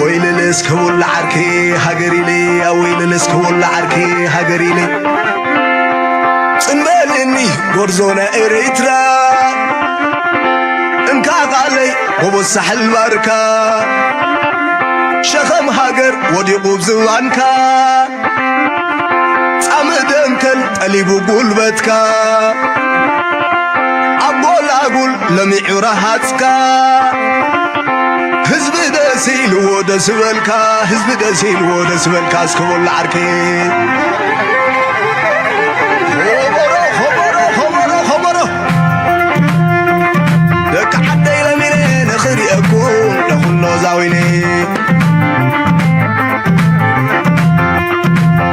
ወይልልስ ክውላ ዓርኪ ሃገር ኢለ፣ ወይልልስ ክውላ ዓርኪ ሃገር ኢለ። ጽንበልኒ ጎርዞ ናይ ኤርትራ፣ እንካ ቃለይ ጎቦ ሳሕል ባርካ፣ ሸኸም ሃገር ወዲቑ ብዝባንካ፣ ጻምእ ደንከል ጠሊቡ ጉልበትካ፣ ኣብ ጎላጉል ለሚዑ ረሃጽካ፣ ህዝቢ ደስ ኢልዎ ደስ በልካ፣ ህዝቢ ደስ ኢልዎ ደስ በልካ፣ እስከ ወላ ዓርከይ። ኾቦሮ፣ ኾቦሮ፣ ኾቦሮ፣ ኾቦሮ። ደቂ ዓደይ ለሚነ ንኽሪአኩም ለኹሎ ዛዊነ።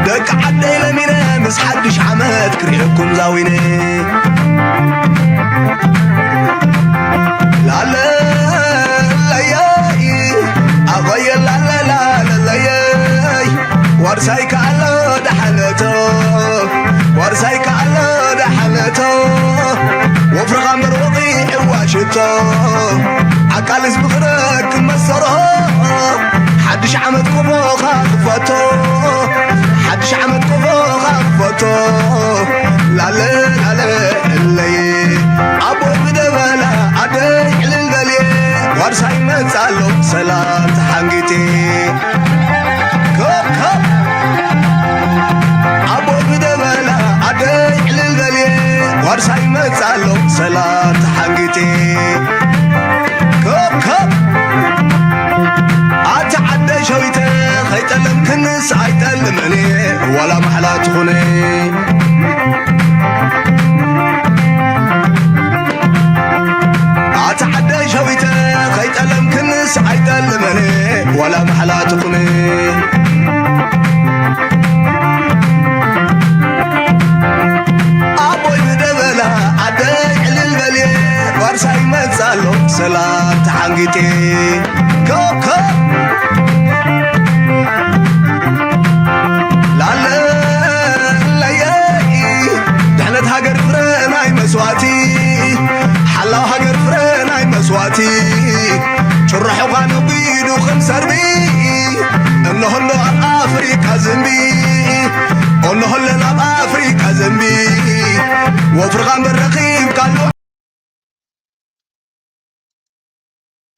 ደቂ ዓደይ ለሚነ ምስ ሓድሽ ዓመት ክሪአኩም ዛዊነ። ላለለየይ፣ ኣቐየ ላለላለለየይ፣ ዋርሳይ ከኣሎ ደሓለቶ፣ ዋርሳይ ከኣሎ ደሓለቶ፣ ወፍርኻ እምበር ወቒዕዋ ሽቶ፣ ዓቃልስ ብኽረክ መሰሮ፣ ሓድሽ ዓመት ቆፎኻ ክፈቶ፣ ሓድሽ ዓመት ቆፎኻ ክፈቶ፣ ላለ ላለ እለየ፣ ኣቦይ ብደበላ ኣደይ ዕልል በልየ፣ ዋርሳይ መጻሎ ሰላም ተሓንጊጤ። ኮብኮብ ኣቦይ ብደበላ ኣደይ ዕልል በልየ፣ ዋርሳይ መጻሎ ሰላም ተሓንጊጤ። ኮብኮብ ኣቲ ዓደይ ሸዊተ፣ ከይጠለምክንስ ኣይጠልምን እየ፣ ዋላ ማሕላ ትኹነ። ኣቲ ዓደይ ሸዊተ፣ ከይጠለምክንስ ኣይጠልምን እየ፣ ዋላ ማሕላ ትኹነ። ኣቦይ ብደበላ ዓደይ ዕልል በልየ፣ ዋርሳይ መጻሎ ሰላም ተሓንጊጤ። ኮብኮብ ላለለየይ፣ ድሕነት ሃገር ፍረ ናይ መስዋእቲ፣ ሓላው ሃገር ፍረ ናይ መስዋእቲ፣ ጭርሖ ኳ ነጒዱ ከም ሰርቢ፣ እነሆሎ ኣብ ኣፍሪቃ ዝንቢ፣ እነሆሎ ኣብ ኣፍሪቃ ዝንቢ፣ ወፍርኻ እምበር ረኺብካሉ።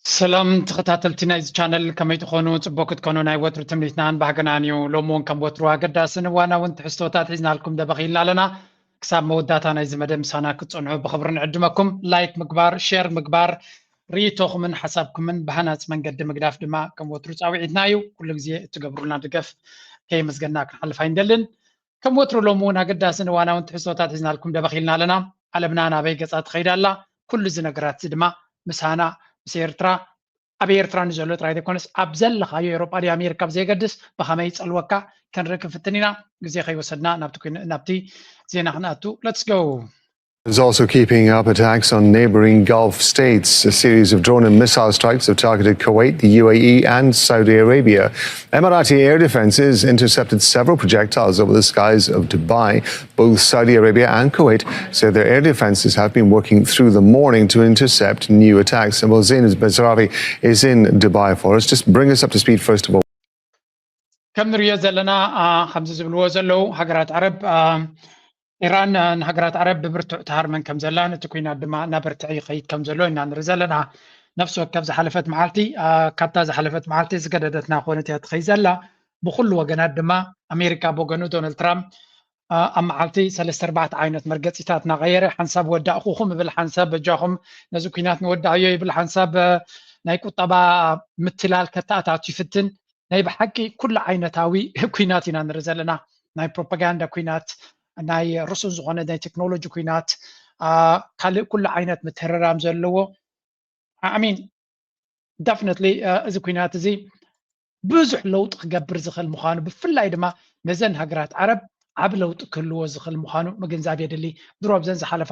ሰላም ተኸታተልቲ ናይዚ ቻነል፣ ከመይ ትኾኑ? ጽቡቕ ክትኮኑ ናይ ወትሩ ትምኒትናን ባህግናን እዩ። ሎሚ እውን ከም ወትሩ ኣገዳስን እዋናውን ትሕዝቶታት ሒዝናልኩም ደበኽ ኢልና ኣለና። ክሳብ መወዳእታ ናይዚ መደብ ምሳና ክትጸንሑ ብኽብሪ ንዕድመኩም። ላይክ ምግባር፣ ሼር ምግባር፣ ርእይቶኹምን ሓሳብኩምን ብሃናጺ መንገዲ ምግዳፍ ድማ ከም ወትሩ ጻውዒትና እዩ። ኩሉ ግዜ እትገብሩልና ድጋፍ ከየመስገና ክንሓልፍ ኣይንደልን። ከም ወትሩ ሎሚ እውን ኣገዳስን እዋናውን ትሕዝቶታት ሒዝናልኩም ደበኽ ኢልና ኣለና። ዓለምና ናበይ ገጻ ትኸይድ ኣላ? ኩሉ እዚ ነገራት እዚ ድማ ምሳና፣ ምስ ኤርትራ፣ ኣብ ኤርትራ ንዘሎ ጥራይ ዘይኮነስ ኣብ ዘለኻዮ ኤውሮጳ ድዩ ኣሜሪካ ብዘየገድስ ብኸመይ ይጸልወካ ክንርኢ ክንፍትን ኢና። ግዜ ከይወሰድና ናብቲ ኩን-፣ ናብቲ ዜና ክንኣቱ። Let's go። Is also keeping up attacks on neighboring Gulf states. A series of drone and missile strikes have targeted Kuwait, the U A E, and Saudi Arabia. Emirati air defenses intercepted several projectiles over the skies of Dubai. Both Saudi Arabia and Kuwait say their air defenses have been working through the morning to intercept new attacks. And well, Zainab Bazravi is in Dubai for us. Just bring us up to speed, first of all. ከም ንሪኦ ዘለና፣ አ፣ ከምዚ ዝብልዎ ዘለዉ ሃገራት ዓረብ፣ አ፣ ኢራን፣ አ፣ ንሃገራት ዓረብ ብብርቱዕ ትሃርመን ከም ዘላን እቲ ኲናት ድማ እናበርትዐ ይኸይድ ከም ዘሎ ኢና ንርኢ ዘለና። ነፍሲ ወከፍ ዝሓለፈት መዓልቲ፣ አ፣ ካብታ ዝሓለፈት መዓልቲ ዝገደደትና ኮነት እያ ትኸይድ ዘላ። ብኹሉ ወገናት ድማ ኣሜሪካ ብወገኑ ዶናልድ ትራምፕ፣ አ፣ ኣብ መዓልቲ ሰለስተ ኣርባዕተ ዓይነት መርገጺታት እናቐየረ፣ ሓንሳብ ወዳእኹኹም እብል፣ ሓንሳብ በጃኹም ነዚ ኲናት ንወዳእዮ ይብል፣ ሓንሳብ፣ አ፣ ናይ ቁጠባ ምትላል ከተኣታቱ ይፍትን። ናይ ብሓቂ ኩሉ ዓይነታዊ ኲናት ኢና ንርኢ ዘለና። ናይ ፕሮፓጋንዳ ኲናት፣ ናይ ርሱን ዝኾነ ናይ ቴክኖሎጂ ኲናት፣ አ፣ ካልእ ኩሉ ዓይነት ምትህርራም ዘለዎ። I mean, definitely፣ አ፣ እዚ ኲናት እዚ ብዙሕ ለውጢ ክገብር ዝኽእል ምዃኑ፣ ብፍላይ ድማ ነዘን ሃገራት ዓረብ ዓቢ ለውጢ ክህልዎ ዝኽእል ምዃኑ ምግንዛብ የድሊ። ድሮ ኣብዘን ዝሓለፋ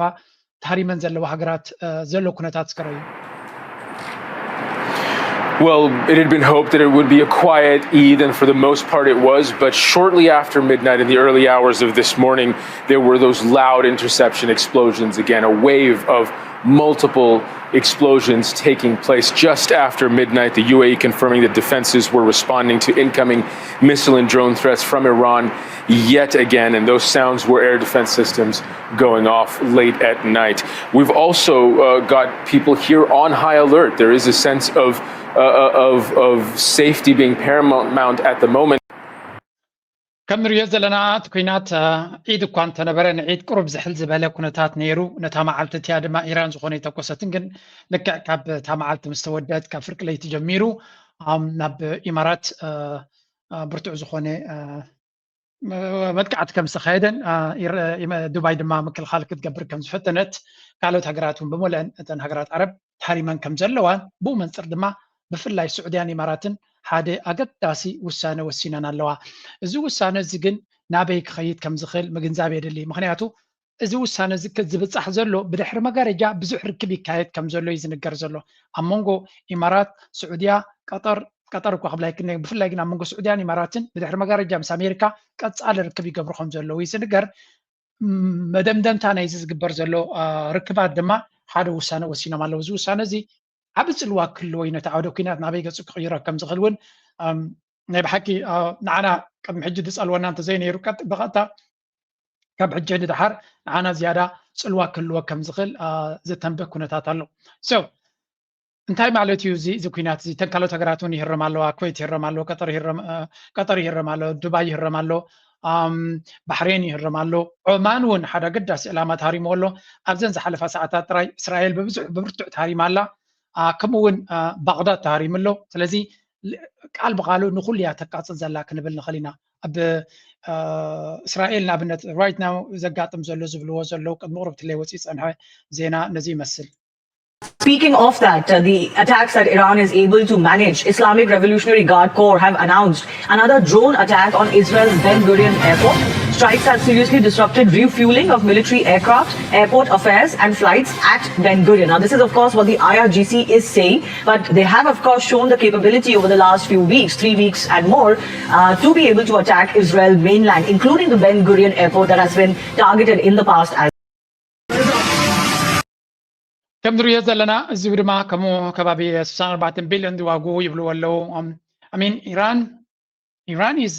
ተሃሪመን ዘለዋ ሃገራት፣ እ፣ ዘሎ ኩነታት እስከ ረዩ። Well, it had been hoped that it would be a quiet Eid, and for the most part it was, but shortly after midnight in the early hours of this morning, there were those loud interception explosions again, a wave of Multiple explosions taking place just after midnight. The U A E confirming that defenses were responding to incoming missile and drone threats from Iran yet again. And those sounds were air defense systems going off late at night. We've also uh, got people here on high alert. There is a sense of uh, uh, of, of safety being paramount at the moment. ከም ንሪኦ ዘለና እቲ ኩናት ዒድ እኳ እንተነበረ ንዒድ ቅሩብ ዝሕል ዝበለ ኩነታት ነይሩ። ነታ መዓልቲ እቲኣ ድማ ኢራን ዝኾነ ይተኮሰትን፣ ግን ልክዕ ካብ እታ መዓልቲ ምስ ተወደአት ካብ ፍርቂ ለይቲ ጀሚሩ ናብ ኢማራት ብርቱዕ ዝኾነ መጥቃዕቲ ከም ዝተኻየደን ዱባይ ድማ ምክልኻል ክትገብር ከም ዝፈተነት፣ ካልኦት ሃገራት እውን ብመለአን እተን ሃገራት ዓረብ ተሃሪመን ከም ዘለዋን ብኡ መንፅር ድማ ብፍላይ ስዑድያን ኢማራትን ሓደ ኣገዳሲ ውሳነ ወሲነን ኣለዋ። እዚ ውሳነ እዚ ግን ናበይ ክኸይድ ከም ዝኽእል ምግንዛብ የድሊ። ምክንያቱ እዚ ውሳነ እዚ ዝብፃሕ ዘሎ ብድሕሪ መጋረጃ ብዙሕ ርክብ ይካየድ ከም ዘሎ እዩ ዝንገር ዘሎ። ኣብ መንጎ ኢማራት፣ ስዑድያ፣ ቀጠር ቀጠር እኳ ክብላ ይክነ፣ ብፍላይ ግን ኣብ መንጎ ስዑድያን ኢማራትን ብድሕሪ መጋረጃ ምስ ኣሜሪካ ቀፃሊ ርክብ ይገብሩ ከም ዘለዉ እዩ ዝንገር። መደምደምታ ናይዚ ዝግበር ዘሎ ርክባት ድማ ሓደ ውሳነ ወሲኖም ኣለዉ። እዚ ውሳነ እዚ ዓቢ ፅልዋ ክህልዎ እዩ ነቲ ዓውደ ኩናት ናበይ ገፁ ክቕይሮ ከም ዝኽእል እውን ናይ ብሓቂ ንዓና ቅድሚ ሕጂ ዝፀልወና እንተዘይነይሩ ብቐጥታ ካብ ሕጂ ንድሓር ንዓና ዝያዳ ፅልዋ ክህልዎ ከም ዝኽእል ዘተንብህ ኩነታት ኣሎ። So እንታይ ማለት እዩ እዚ እዚ ኩናት እዚ? እተን ካልኦት ሃገራት እውን ይህረም ኣለዋ። ኩዌት ይህረም ኣሎ፣ ቀጠር ይህረም ኣሎ፣ ዱባይ ይህረም ኣሎ፣ ባሕሬን ይህረም ኣሎ። ዖማን እውን ሓደ ኣገዳሲ ዕላማ ተሃሪሙ ኣሎ። ኣብዘን ዝሓለፋ ሰዓታት ጥራይ እስራኤል ብብዙሕ ብብርቱዕ ተሃሪማ ኣላ። ከምኡ እውን ባግዳድ ተሃሪሙ ኣሎ። ስለዚ ቃል ብቃሉ ንኩሉ እያ ተቃፅል ዘላ ክንብል ንኽእል ኢና። ኣብ እስራኤል ንኣብነት right now ዘጋጥም ዘሎ ዝብልዎ ዘለዉ ቅድሚ ቁሩብ ትለይ ወፂኡ ዝፀንሐ ዜና ነዚ ይመስል። Speaking of that, uh, the attacks that Iran is able to manage, Islamic Revolutionary Guard Corps have announced another drone attack on Israel's Ben Gurion airport. Strikes have seriously disrupted refueling of military aircraft, airport affairs, and flights at Ben Gurion. Now, this is, of course, what the I R G C is saying, but they have, of course, shown the capability over the last few weeks, three weeks and more, uh, to be able to attack Israel mainland, including the Ben Gurion airport that has been targeted in the past as ከም ንሪኦ ዘለና እዚ ድማ ከምኡ ከባቢ ስሳን ኣርባዕተን ቢልዮን ዝዋግኡ ይብልዎ ኣለዉ። I mean ኢራን ኢራን is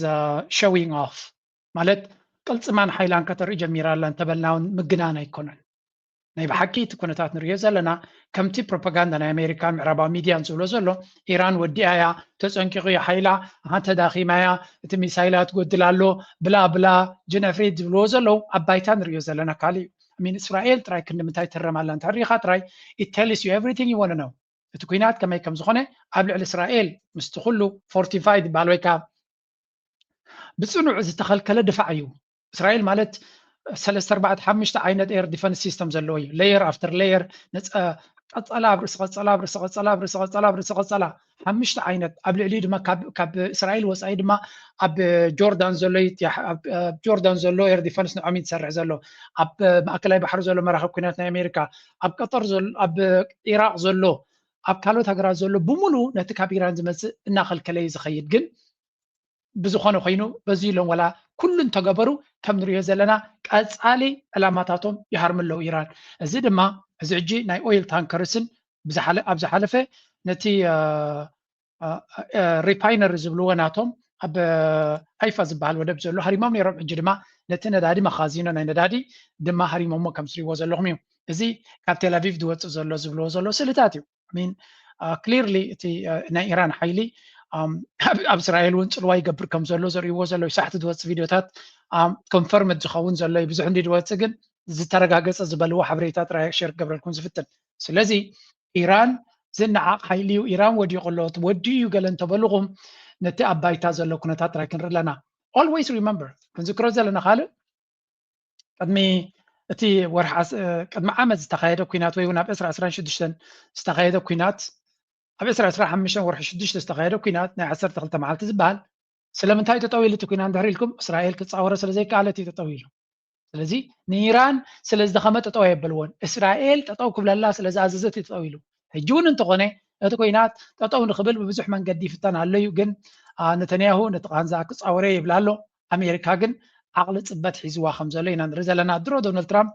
showing off ማለት ቅልፅማን ሓይላን ከተርኢ ጀሚራ ኣላ እንተበልና እውን ምግናን ኣይኮነን። ናይ ብሓቂ እቲ ኩነታት ንሪኦ ዘለና ከምቲ ፕሮፓጋንዳ ናይ ኣሜሪካን ምዕራባዊ ሚድያን ዝብሎ ዘሎ ኢራን ወዲኣ እያ፣ ተፀንቂቑ እዩ ሓይላ፣ ተዳኺማ እያ፣ እቲ ሚሳይላት ጎድል ኣሎ ብላ ብላ ጅነፍሬድ ዝብልዎ ዘለዉ ኣብ ባይታ ንሪኦ ዘለና ካልእ እዩ። ሚን እስራኤል ጥራይ ክንዲ ምንታይ ትህረም ኣላ እንተሪኻ ጥራይ it tells you everything you want to know። እቲ ኩናት ከመይ ከም ዝኾነ ኣብ ልዕሊ እስራኤል ምስቲ ኩሉ fortified ይበሃል ወይ ከዓ ብፅኑዕ ዝተኸልከለ ድፋዕ እዩ። እስራኤል ማለት ሰለስተ ኣርባዕተ ሓሙሽተ ዓይነት air defense system ዘለዎ እዩ። Layer after layer ቀጸላ ኣብ ርእሲ ቀጸላ ኣብ ርእሲ ቀጸላ ኣብ ርእሲ ቀጸላ ኣብ ርእሲ ቀጸላ ሓሙሽተ ዓይነት ኣብ ልዕሊኡ ድማ ካብ እስራኤል ወፃኢ ድማ ኣብ ጆርዳን ዘሎ ኣብ ጆርዳን ዘሎ air defense ንዖም እዩ ዝሰርሕ ዘሎ። ኣብ ማእከላይ ባሕሪ ዘሎ መራኸብ ኩናት ናይ ኣሜሪካ፣ ኣብ ቀጠር ዘሎ፣ ኣብ ኢራቅ ዘሎ፣ ኣብ ካልኦት ሃገራት ዘሎ ብምሉ ነቲ ካብ ኢራን ዝመፅእ እናኸልከለ እዩ ዝኸይድ። ግን ብዝኾነ ኮይኑ በዚ ኢሎም ዋላ ኩሉ እንተገበሩ ከም ንሪኦ ዘለና ቀፃሊ ዕላማታቶም ይሃርሙ ኣለዉ ኢራን። እዚ ድማ እዚ ሕጂ ናይ oil tankersን ኣብ ዝሓለፈ ነቲ refinery ዝብልዎ ናቶም ኣብ ሃይፋ ዝበሃል ወደብ ዘሎ ሃሪሞም ነይሮም። ሕጂ ድማ ነቲ ነዳዲ መኻዚኖ ናይ ነዳዲ ድማ ሃሪሞሞ ከም ትሪእዎ ዘለኹም እዩ። እዚ ካብ ቴላቪቭ ዝወፅእ ዘሎ ዝብልዎ ዘሎ ስእልታት እዩ። ሚን ክሊርሊ እቲ ናይ ኢራን ሓይሊ ኣብ እስራኤል እውን ፅልዋ ይገብር ከም ዘሎ ዘርእይዎ ዘለዉ ሳሕቲ ዝወፅእ ቪድዮታት ኮንፈርምድ ዝኸውን ዘሎ እዩ። ብዙሕ እንዲ ዝወፅእ ግን ዝተረጋገፀ ዝበልዎ ሓበሬታ ጥራይ ሸር ክገብረልኩም ዝፍትን። ስለዚ ኢራን ዝነዓቕ ሓይሊ እዩ፣ ኢራን ወዲቑ ኣሎ፣ ወዲኡ እዩ ገለ እንተበልኹም ነቲ ኣብ ባይታ ዘሎ ኩነታት ጥራይ ክንርኢ ኣለና። Always remember ክንዝክሮ ዘለና ካልእ ቅድሚ እቲ ወርሒ ቅድሚ ዓመት ዝተኻየደ ኩናት ወይ እውን ኣብ ዕስራ ዕስራን ሽዱሽተን ዝተኻየደ ኩናት ኣብ ዕስራ ዕስራ ሓሙሽተ ወርሒ ሽዱሽተ ዝተኻየደ ኩናት ናይ ዓሰርተ ክልተ መዓልቲ ዝበሃል ስለምንታይ ጠጠው ኢሉ እቲ ኩናት እንድሕር ኢልኩም እስራኤል ክፃወሮ ስለ ዘይከኣለት እዩ ጠጠው ኢሉ። ስለዚ ንኢራን ስለ ዝደኸመ ጠጠው ኣየበልዎን። እስራኤል ጠጠው ክብለላ ስለ ዝኣዘዘት እዩ ጠጠው ኢሉ። ሕጂ እውን እንተኾነ እቲ ኩናት ጠጠው ንክብል ብብዙሕ መንገዲ ይፍተን ኣሎ እዩ። ግን ነተንያሁ ነቲ ቃንዛ ክፃወረ ይብል ኣሎ። ኣሜሪካ ግን ዓቕሊ ፅበት ሒዝዋ ከም ዘሎ ኢና ንርኢ ዘለና። ድሮ ዶናልድ ትራምፕ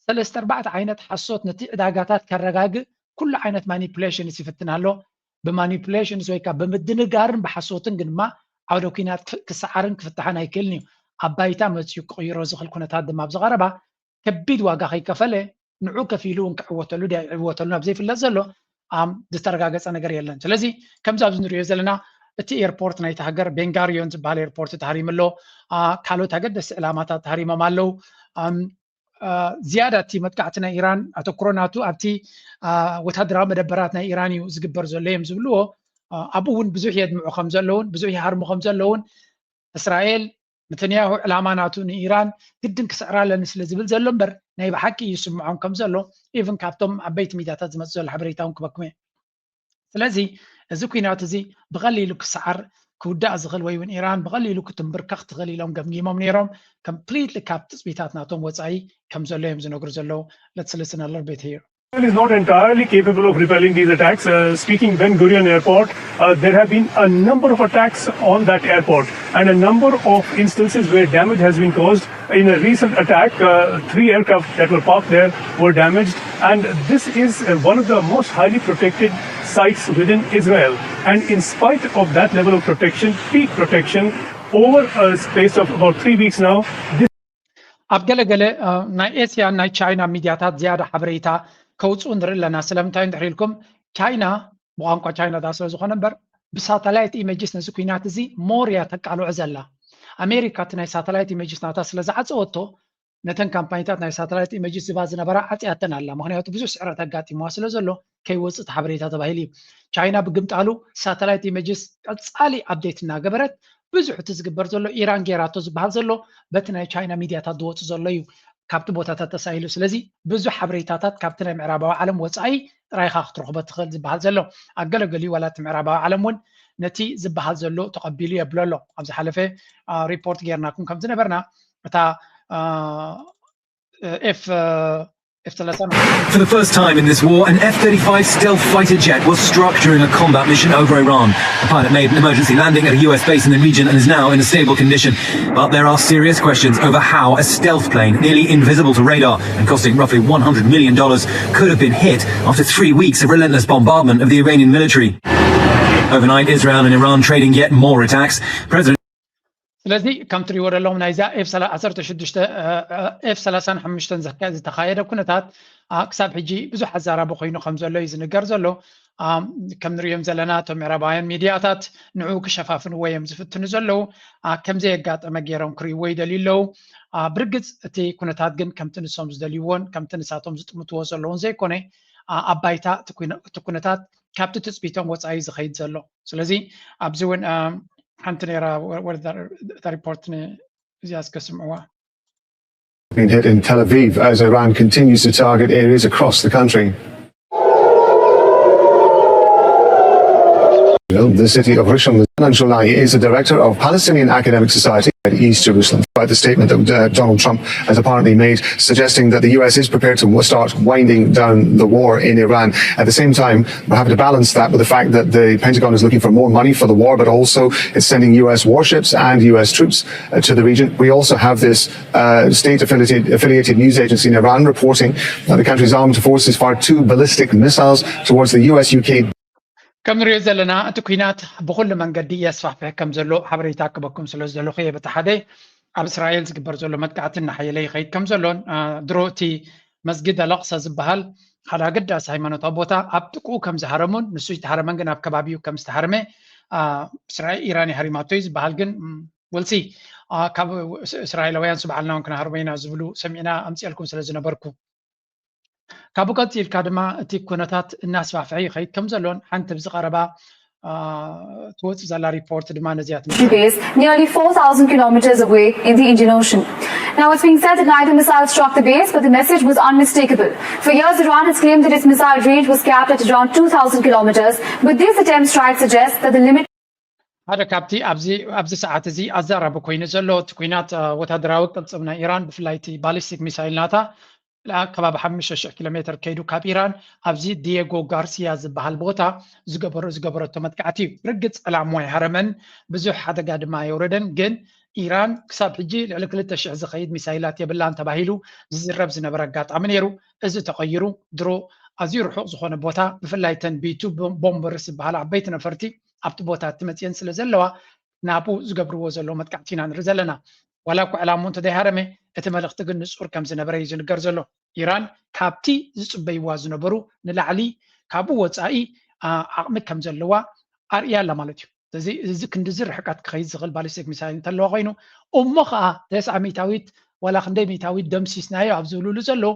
ሰለስተ ኣርባዕተ ዓይነት ሓሶት ነቲ ዕዳጋታት ከረጋግእ ኩሉ ዓይነት ማኒፕሌሽንስ ይፍትን ኣሎ። ብማኒፕሌሽንስ ወይ ከዓ ብምድንጋርን ብሓሶትን ግን ድማ ዓውደ ኲናት ክሰዓርን ክፍታሕን ኣይክእልን እዩ። ኣብ ባይታ መፅዩ ክቕይሮ ዝኽእል ኩነታት ድማ ኣብዚ ቀረባ ከቢድ ዋጋ ከይከፈለ ንዑ ከፊሉ እውን ክዕወተሉ ድያ ይዕወተሉ ናብ ዘይፍለጥ ዘሎ ዝተረጋገፀ ነገር የለን። ስለዚ ከምዚ ኣብዚ ንሪኦ ዘለና እቲ ኤርፖርት ናይቲ ሃገር ቤንጋሪዮን ዝበሃል ኤርፖርት ተሃሪሙ ኣሎ። ካልኦት ኣገደስቲ ዕላማታት ተሃሪሞም ኣለዉ። ዝያዳ እቲ መጥቃዕቲ ናይ ኢራን ኣተኩሮ ናቱ ኣብቲ ወታደራዊ መደበራት ናይ ኢራን እዩ ዝግበር ዘሎ እዮም ዝብልዎ። ኣብኡ እውን ብዙሕ የድምዑ ከም ዘለውን ብዙሕ ይሃርሙ ከም ዘለውን እስራኤል ነተንያሁ ዕላማ ናቱ ንኢራን ግድን ክስዕራ ኣለኒ ስለ ዝብል ዘሎ እምበር ናይ ብሓቂ ይስምዖም ከም ዘሎ ኢቭን ካብቶም ዓበይቲ ሚድያታት ዝመፁ ዘሎ ሓበሬታ እውን ክበኩም እየ። ስለዚ እዚ ኩናት እዚ ብቐሊሉ ክሰዓር ክውዳእ ዝኽእል ወይ እውን ኢራን ብቐሊሉ ክትንብርከኽ ትኽእል ኢሎም ገምጊሞም ነይሮም። ኮምፕሊትሊ ካብ ትፅቢታት ናቶም ወፃኢ ከም ዘሎ እዮም ዝነግሩ ዘለዉ። Let's listen a little bit here. Israel is not entirely capable of repelling these attacks. Uh, speaking Ben Gurion Airport, uh, there have been a number of attacks on that airport, and a number of instances where damage has been caused. In a recent attack, uh, three aircraft that were parked there were damaged, and this is uh, one of the most highly protected sites within Israel. And in spite of that level of protection, peak protection, over a space of about three weeks now, this ኣብ ገለገለ ናይ ኤስያን ናይ ቻይና ሚድያታት ዝያዳ ሓበሬታ ከውፅኡ ንርኢ ኣለና። ስለምንታይ እንድሕር ኢልኩም ቻይና ብቋንቋ ቻይና ዳ ስለ ዝኾነ እምበር ብሳተላይት ኢሜጅስ ነዚ ኩናት እዚ ሞር እያ ተቃልዖ ዘላ። ኣሜሪካ እቲ ናይ ሳተላይት ኢሜጅስ ናታ ስለ ዝዓፀወቶ ነተን ካምፓኒታት ናይ ሳተላይት ኢሜጅስ ዝባ ዝነበራ ዓፅያተን ኣላ። ምክንያቱ ብዙሕ ስዕረት ኣጋጢምዋ ስለ ዘሎ ከይወፅእ እቲ ሓበሬታ ተባሂሉ እዩ። ቻይና ብግምጣሉ ሳተላይት ኢሜጅስ ቀፃሊ ኣፕዴት እናገበረት ብዙሕ እቲ ዝግበር ዘሎ ኢራን ጌራቶ ዝበሃል ዘሎ በቲ ናይ ቻይና ሚድያታት ዝወፁ ዘሎ እዩ ካብቲ ቦታታት ተሳኢሉ። ስለዚ ብዙሕ ሓበሬታታት ካብቲ ናይ ምዕራባዊ ዓለም ወፃኢ ጥራይኻ ክትረኽቦ ትኽእል ዝበሃል ዘሎ ኣገለገሊኡ ዋላ እቲ ምዕራባዊ ዓለም እውን ነቲ ዝበሃል ዘሎ ተቐቢሉ የብሎ ኣሎ። ኣብ ዝሓለፈ ሪፖርት ጌርናኩም ከም ዝነበርና እታ ኤፍ ኤፍ ሰላሳ For the first time in this war, an F thirty-five stealth fighter jet was struck during a combat mission over Iran. The pilot made an emergency landing at a U S base in the region and is now in a stable condition. But there are serious questions over how a stealth plane, nearly invisible to radar and costing roughly one hundred million dollars, could have been hit after three weeks of relentless bombardment of the Iranian military. Overnight, Israel and Iran trading yet more attacks. President ስለዚ ከም ትሪእዎ ዘለኹም ናይዛ ኤፍ ዓሰርተ ሽዱሽተ ኤፍ ሰላሳን ሓሙሽተን ዝተኻየደ ኩነታት ክሳብ ሕጂ ብዙሕ ኣዛራቢ ኮይኑ ከም ዘሎ እዩ ዝንገር ዘሎ። ከም ንሪኦም ዘለና እቶም ምዕራባውያን ሚድያታት ንዕኡ ክሸፋፍንዎ እዮም ዝፍትኑ ዘለዉ። ከም ዘየጋጠመ ገይሮም ክርእይዎ ይደልዩ ኣለዉ። ብርግፅ እቲ ኩነታት ግን ከምቲ ንሶም ዝደልይዎን ከምቲ ንሳቶም ዝጥምትዎ ዘለዉን ዘይኮነ ኣብ ባይታ እቲ ኩነታት ካብቲ ትፅቢቶም ወፃኢ ዝኸይድ ዘሎ። ስለዚ ኣብዚ እውን ሓንቲ ነይራ እታ ሪፖርት እዚኣ እስከ ስምዕዋ። Been hit in Tel Aviv as Iran continues to target areas across the country. The city of Rishon LeZion. Sholai is the director of Palestinian Academic Society at East Jerusalem. Despite the statement that uh, Donald Trump has apparently made, suggesting that the U S is prepared to start winding down the war in Iran. At the same time, we're having to balance that with the fact that the Pentagon is looking for more money for the war, but also it's sending U S warships and U S troops uh, to the region. We also have this uh, state affiliated, affiliated news agency in Iran reporting that the country's armed forces fired two ballistic missiles towards the U S U K. ከም ንሪኦ ዘለና እቲ ኩናት ብኩሉ መንገዲ የስፋሕፍሕ ከም ዘሎ ሓበሬታ ክበኩም ስለ ዝደለኹ እየ። በቲ ሓደ ኣብ እስራኤል ዝግበር ዘሎ መጥቃዕቲ እናሓየለ ይኸይድ ከም ዘሎን ድሮ እቲ መስጊድ ኣላቕሳ ዝበሃል ሓደ ኣገዳሲ ሃይማኖታዊ ቦታ ኣብ ጥቅኡ ከም ዝሃረሙን ንሱ ዝተሃረመን ግን ኣብ ከባቢኡ ከም ዝተሃረመ እስራኤል ኢራን ይሃሪማቶ እዩ ዝበሃል ግን ወልሲ ካብ እስራኤላውያን ስብዓልና እውን ክነሃርቦ ኢና ዝብሉ ሰሚዕና ኣምፅኤልኩም ስለ ዝነበርኩ ካብኡ ቀፂልካ ድማ እቲ ኩነታት እናስፋፍሐ ይኸይድ ከም ዘሎን ሓንቲ ብዝቐረባ ትወፅእ ዘላ ሪፖርት ድማ ነዚያ ትመስል። Base, nearly four thousand kilometers away in the Indian Ocean. Now, it's being said that neither missile struck the base, but the message was unmistakable. For years, Iran has claimed that its missile range was capped at around two thousand kilometers, but this attempt strike suggests that the limit ሓደ ካብቲ ኣብዚ ኣብዚ ሰዓት እዚ ኣዛራቢ ኮይኑ ዘሎ እቲ ኩናት ወታደራዊ ቅልጽም ናይ ኢራን ብፍላይ እቲ ባሊስቲክ ሚሳይል ናታ ከባቢ ሓሙሽተ ሽሕ ኪሎ ሜትር ከይዱ ካብ ኢራን ኣብዚ ዲየጎ ጋርሲያ ዝበሃል ቦታ ዝገበሮ ዝገበረቶ መጥቃዕቲ እዩ። ርግጽ ዕላምኡ ኣይሃረመን፣ ብዙሕ ሓደጋ ድማ ኣየውረደን። ግን ኢራን ክሳብ ሕጂ ልዕሊ ክልተ ሽሕ ዝኸይድ ሚሳይላት የብላን ተባሂሉ ዝዝረብ ዝነበረ ኣጋጣሚ ነይሩ። እዚ ተቐይሩ ድሮ ኣዝዩ ርሑቕ ዝኾነ ቦታ ብፍላይ ተን ቢቱ ቦምበርስ ዝበሃላ ዓበይቲ ነፈርቲ ኣብቲ ቦታ እትመፅየን ስለ ዘለዋ ናብኡ ዝገብርዎ ዘለዉ መጥቃዕቲ ኢና ንርኢ ዘለና። ዋላ እኳ ዕላምኡ እንተዘይሃረመ እቲ መልእኽቲ ግን ንፁር ከም ዝነበረ እዩ ዝንገር ዘሎ። ኢራን ካብቲ ዝፅበይዋ ዝነበሩ ንላዕሊ ካብኡ ወፃኢ ዓቕሚ ከም ዘለዋ ኣርእያ ኣላ ማለት እዩ። ስለዚ እዚ ክንድዚ ርሕቀት ክኸይድ ዝኽእል ባሊስቲክ ሚሳይል እንተለዋ ኮይኑ እሞ ከዓ ተስዓ ሚእታዊት ዋላ ክንደይ ሚእታዊት ደምሲስናዮ ኣብ ዝብልሉ ዘለዉ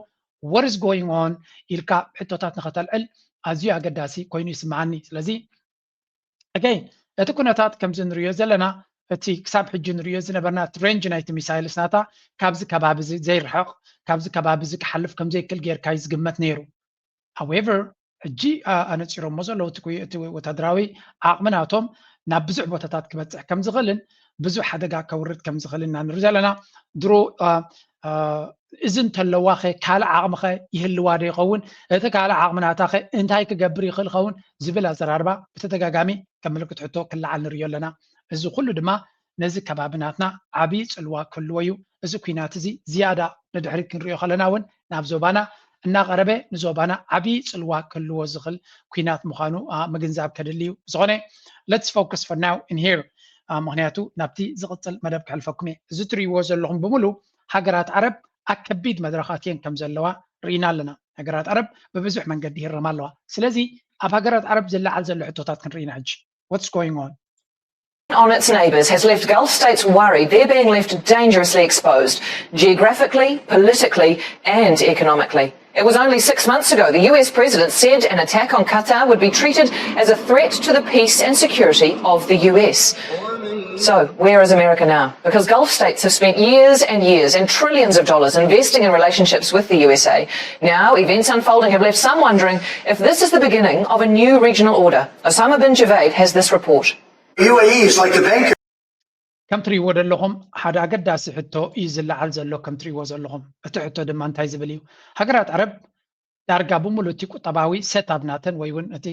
what is going on ኢልካ ሕቶታት ንኸተልዕል ኣዝዩ ኣገዳሲ ኮይኑ ይስምዓኒ። ስለዚ ኣገይን እቲ ኩነታት ከምዚ ንሪኦ ዘለና እቲ ክሳብ ሕጂ ንሪኦ ዝነበርና እቲ ሬንጅ ናይቲ ሚሳይልስ ናታ ካብዚ ከባቢ እዚ ዘይርሕቕ ካብዚ ከባቢ እዚ ክሓልፍ ከምዘይክእል ጌርካ እዩ ዝግመት ነይሩ። However ሕጂ ኣነፂሮሞ ዘለዉ እቲ ወታደራዊ ዓቕሚ ናቶም ናብ ብዙሕ ቦታታት ክበፅሕ ከም ዝኽእልን ብዙሕ ሓደጋ ከውርድ ከም ዝኽእል ኢና ንርኢ ዘለና። ድሮ እዚ እንተለዋ ኸ ካልእ ዓቕሚ ኸ ይህልዋ ዶ ይኸውን? እቲ ካልእ ዓቕሚ ናታ ኸ እንታይ ክገብር ይኽእል ይኸውን ዝብል ኣዘራርባ ብተደጋጋሚ ከም ምልክት ሕቶ ክለዓል ንርእዮ ኣለና። እዚ ኩሉ ድማ ነዚ ከባቢ ናትና ዓብዪ ፅልዋ ክህልዎ እዩ። እዚ ኲናት እዚ ዝያዳ ንድሕሪት ክንሪኦ ከለና እውን ናብ ዞባና እናቐረበ ንዞባና ዓብዪ ፅልዋ ክህልዎ ዝኽእል ኲናት ምዃኑ ምግንዛብ ከድሊ እዩ። ብዝኾነ let's focus for now in here ምክንያቱ ናብቲ ዝቕፅል መደብ ክሕልፈኩም እየ። እዚ ትርእይዎ ዘለኹም ብምሉ ሃገራት ዓረብ ኣብ ከቢድ መድረኻት እየን ከም ዘለዋ ርኢና ኣለና። ሃገራት ዓረብ ብብዙሕ መንገዲ ይህረማ ኣለዋ። ስለዚ ኣብ ሃገራት ዓረብ ዝለዓል ዘሎ ሕቶታት ክንርኢ ኢና ሕጂ። What's going on? On its neighbours has left Gulf states worried they're being left dangerously exposed, geographically, politically, and economically. It was only six months ago the U S president said an attack on Qatar would be treated as a threat to the peace and security of the U S. So, where is America now? Because Gulf states have spent years and years and trillions of dollars investing in relationships with the U S A. Now, events unfolding have left some wondering if this is the beginning of a new regional order. Osama bin Javed has this report. U A E is like the banker. ከም ትሪእዎ ዘለኹም ሓደ ኣገዳሲ ሕቶ እዩ ዝለዓል ዘሎ። ከም ትሪእዎ ዘለኹም እቲ ሕቶ ድማ እንታይ ዝብል እዩ? ሃገራት ዓረብ ዳርጋ ብምሉእ እቲ ቁጠባዊ ሴታፕ ናተን ወይ እውን እቲ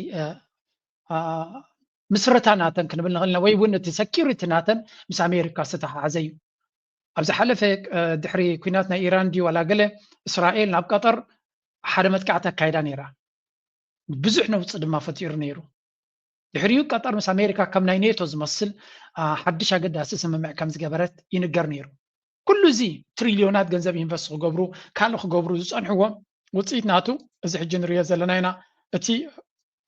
ምስረታ ናተን ክንብል ንኽእል ኢና፣ ወይ እውን እቲ ሰኪሪቲ ናተን ምስ ኣሜሪካ ዝተተሓሓዘ እዩ። ኣብ ዝሓለፈ ድሕሪ ኲናት ናይ ኢራን ድዩ ዋላ ገለ እስራኤል ናብ ቀጠር ሓደ መጥቃዕቲ ኣካይዳ ነይራ። ብዙሕ ነውፂ ድማ ፈጢሩ ነይሩ። ድሕሪኡ ቀጠር ምስ ኣሜሪካ ከም ናይ ኔቶ ዝመስል ሓድሽ ኣገዳሲ ስምምዕ ከም ዝገበረት ይንገር ነይሩ። ኩሉ እዚ ትሪልዮናት ገንዘብ ኢንቨስት ክገብሩ ካልእ ክገብሩ ዝፀንሕዎ ውፅኢት ናቱ እዚ ሕጂ ንሪኦ ዘለና ኢና። እቲ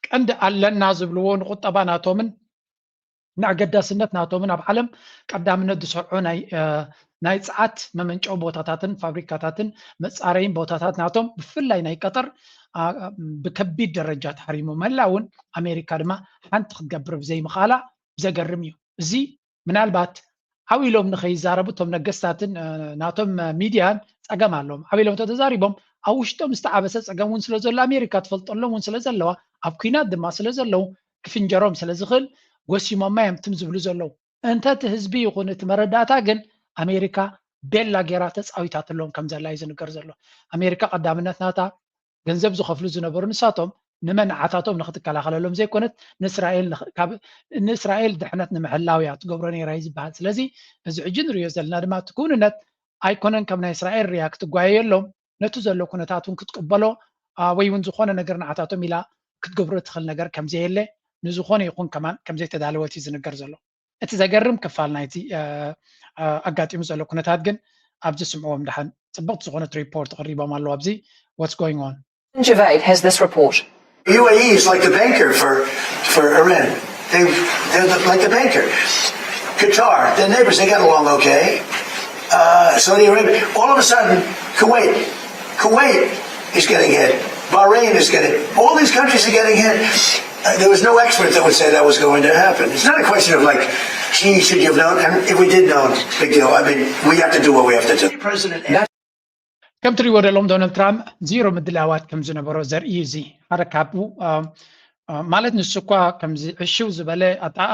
ቀንዲ ኣለና ዝብልዎ ንቁጠባ ናቶምን ንኣገዳስነት ናቶምን ኣብ ዓለም ቀዳምነት ዝሰርዖ ናይ ጸዓት መመንጨዊ ቦታታትን ፋብሪካታትን መጻረይን ቦታታት ናቶም ብፍላይ ናይ ቀጠር ብከቢድ ደረጃ ተሃሪሙ ምህላው እውን ኣሜሪካ ድማ ሓንቲ ክትገብር ብዘይምኽኣላ ዘገርም እዩ። እዚ ምናልባት ዓው ኢሎም ንኸይዛረቡ እቶም ነገስታትን ናቶም ሚድያን ጸገም ኣለዎም። ዓው ኢሎም እንተተዛሪቦም ኣብ ውሽጦም ዝተዓበሰ ጸገም እውን ስለ ዘሎ ኣሜሪካ ትፈልጠሎም እውን ስለ ዘለዋ ኣብ ኲናት ድማ ስለ ዘለዉ ክፍንጀሮም ስለ ዝኽእል ጎሲሞማ እዮም ትም ዝብሉ ዘለዉ። እንተ እቲ ህዝቢ ይኹን እቲ መረዳእታ ግን ኣሜሪካ ቤላ ጌራ ተጻዊታትሎም ከም ዘላ እዩ ዝንገር ዘሎ። ኣሜሪካ ቀዳምነት ናታ ገንዘብ ዝኸፍሉ ዝነበሩ ንሳቶም ንመንዓታቶም ንክትከላኸለሎም ዘይኮነት ንእስራኤል ንእስራኤል ድሕነት ንምሕላው እያ ትገብሮ ነይራ እዩ ዝበሃል። ስለዚ እዚ ሕጂ ንሪኦ ዘለና ድማ እቲ ክውንነት ኣይኮነን ከም ናይ እስራኤል ሪያክት ትጓየየሎም ነቲ ዘሎ ኩነታት እውን ክትቅበሎ ወይ እውን ዝኾነ ነገር ንዓታቶም ኢላ ክትገብሮ ትኽእል ነገር ከምዘየለ ንዝኾነ ይኹን ከማን ከምዘይተዳለወት እዩ ዝንገር ዘሎ። እቲ ዘገርም ክፋል ናይቲ ኣጋጢሙ ዘሎ ኩነታት ግን ኣብዚ ስምዕዎም ደሓን ጽብቕቲ ዝኾነት ሪፖርት ቀሪቦም ኣለዉ ኣብዚ what's going on. Javed has this report. U A E is like the banker for, for Iran. They, they're the, like the banker. Qatar, they're neighbors, they got along okay. Uh, Saudi Arabia, all of a sudden, Kuwait, Kuwait is getting hit. Bahrain is getting, all these countries are getting hit. Uh, there was no expert that would say that was going to happen. It's not a question of like, gee, should you have known? And if we did know, big deal. I mean, we have to do what we have to do. President. ከም ትሪእዎ ዘለኹም ዶናልድ ትራምፕ ዚሮ ምድላዋት ከም ዝነበሮ ዘርኢ እዩ። እዚ ሓደ ካብኡ ማለት ንሱ እኳ ከምዚ ዕሽው ዝበለ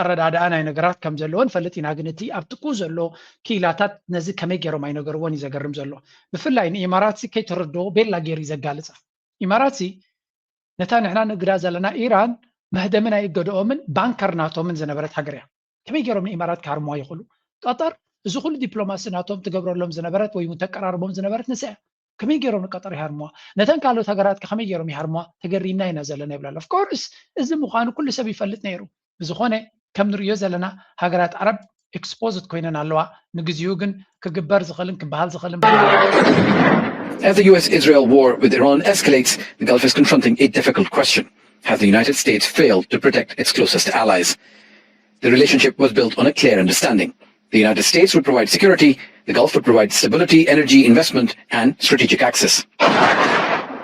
ኣረዳድኣ ናይ ነገራት ከም ዘለዎ ንፈልጥ ኢና፣ ግን እቲ ኣብ ጥቅኡ ዘሎ ክኢላታት ነዚ ከመይ ገይሮም ኣይነገርዎን እዩ ዘገርም ዘሎ። ብፍላይ ንኢማራት ከይተረድኦ ቤላ ገይሩ እዩ ዘጋልፃ። ኢማራት ነታ ንሕና ንግዳ ዘለና ኢራን መህደሚ ናይ እገድኦምን ባንከር ናቶምን ዝነበረት ሃገር እያ። ከመይ ገይሮም ንኢማራት ክሃርምዋ ይኽእሉ? ቀጠር እዚ ኩሉ ዲፕሎማሲ ናቶም ትገብረሎም ዝነበረት ወይ እውን ተቀራርቦም ዝነበረት ንሳ እያ። ከመይ ገይሮም ንቀጠር ይሃርምዋ? ነተን ካልኦት ሃገራት ከ ከመይ ገይሮም ይሃርምዋ? ተገሪምና ኢና ዘለና ይብላ ኣሎ። Of course፣ እዚ ምዃኑ ኩሉ ሰብ ይፈልጥ ነይሩ። ብዝኾነ ከም ንርእዮ ዘለና ሃገራት ዓረብ exposed ኮይነን ኣለዋ። ንግዚኡ ግን ክግበር ዝኽእልን ክበሃል ዝኽእልን As the U S Israel war with Iran escalates, the Gulf is confronting a difficult question. Has the United States failed to protect its closest allies? The relationship was built on a clear understanding. The United States would provide security, the Gulf would provide stability, energy, investment, and strategic access.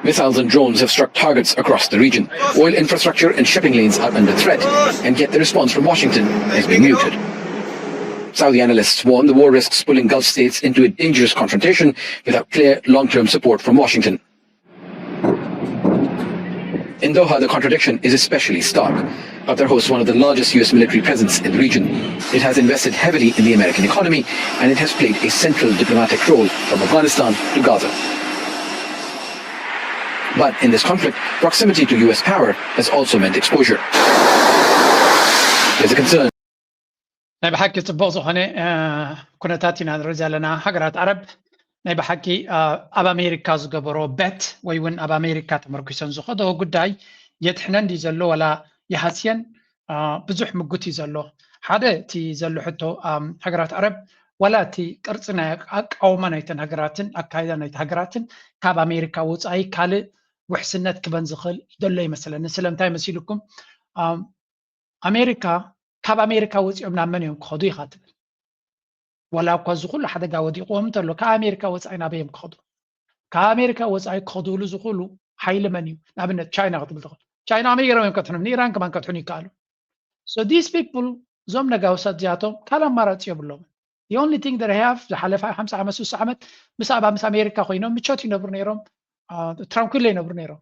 Missiles and drones have struck targets across the region. Oil infrastructure and shipping lanes are under threat, and yet the response from Washington has been muted. Saudi analysts warn the war risks pulling Gulf states into a dangerous confrontation without clear long-term support from Washington. In Doha, the contradiction is especially stark. Qatar hosts one of the largest U S military presence in the region. It has invested heavily in the American economy, and it has played a central diplomatic role from Afghanistan to Gaza. But in this conflict, proximity to U S power has also meant exposure. There's a concern. ናይ ብሓቂ ጽቡቕ ዝኾነ ኩነታት ኢና ንርኢ ዘለና። ሃገራት ዓረብ ናይ ብሓቂ ኣብ ኣሜሪካ ዝገበሮ bet ወይ እውን ኣብ ኣሜሪካ ተመርኪሰን ዝኸዶ ጉዳይ የድሕነን ድዩ ዘሎ ዋላ ይሃስየን ብዙሕ ምጉት እዩ ዘሎ። ሓደ እቲ ዘሎ ሕቶ፣ ሃገራት ዓረብ ዋላ እቲ ቅርጺ ናይ ኣቃውማ ናይተን ሃገራትን ኣካይዳ ናይቲ ሃገራትን ካብ ኣሜሪካ ወጻኢ ካልእ ውሕስነት ክበን ዝኽእል ዘሎ ይመስለኒ። ስለምንታይ መሲልኩም? ኣሜሪካ ካብ ኣሜሪካ ወፂኦም ናብ መን እዮም ክኸዱ ኢኻ ትብል? ዋላ እኳ እዚ ኩሉ ሓደጋ ወዲቕዎም እንተሎ ካብ ኣሜሪካ ወፃኢ ናበይ እዮም ክኸዱ? ካብ ኣሜሪካ ወፃኢ ክኸዱሉ ዝኽእሉ ሓይሊ መን እዩ? ንኣብነት ቻይና ክትብል ትኽእል። ቻይና ከመይ ገይሮም እዮም ከድሕኑ? ንኢራን ከማን ከድሕኑ ይከኣሉ። So these people፣ እዞም ነጋውሳት እዚኣቶም ካልእ ኣማራፂ የብሎም። The only thing that they have፣ ዝሓለፈ ሓምሳ ዓመት ስሳ ዓመት ምስ ኣብ ምስ ኣሜሪካ ኮይኖም ምቾት ይነብሩ ነይሮም፣ ትራንኩል ይነብሩ ነይሮም።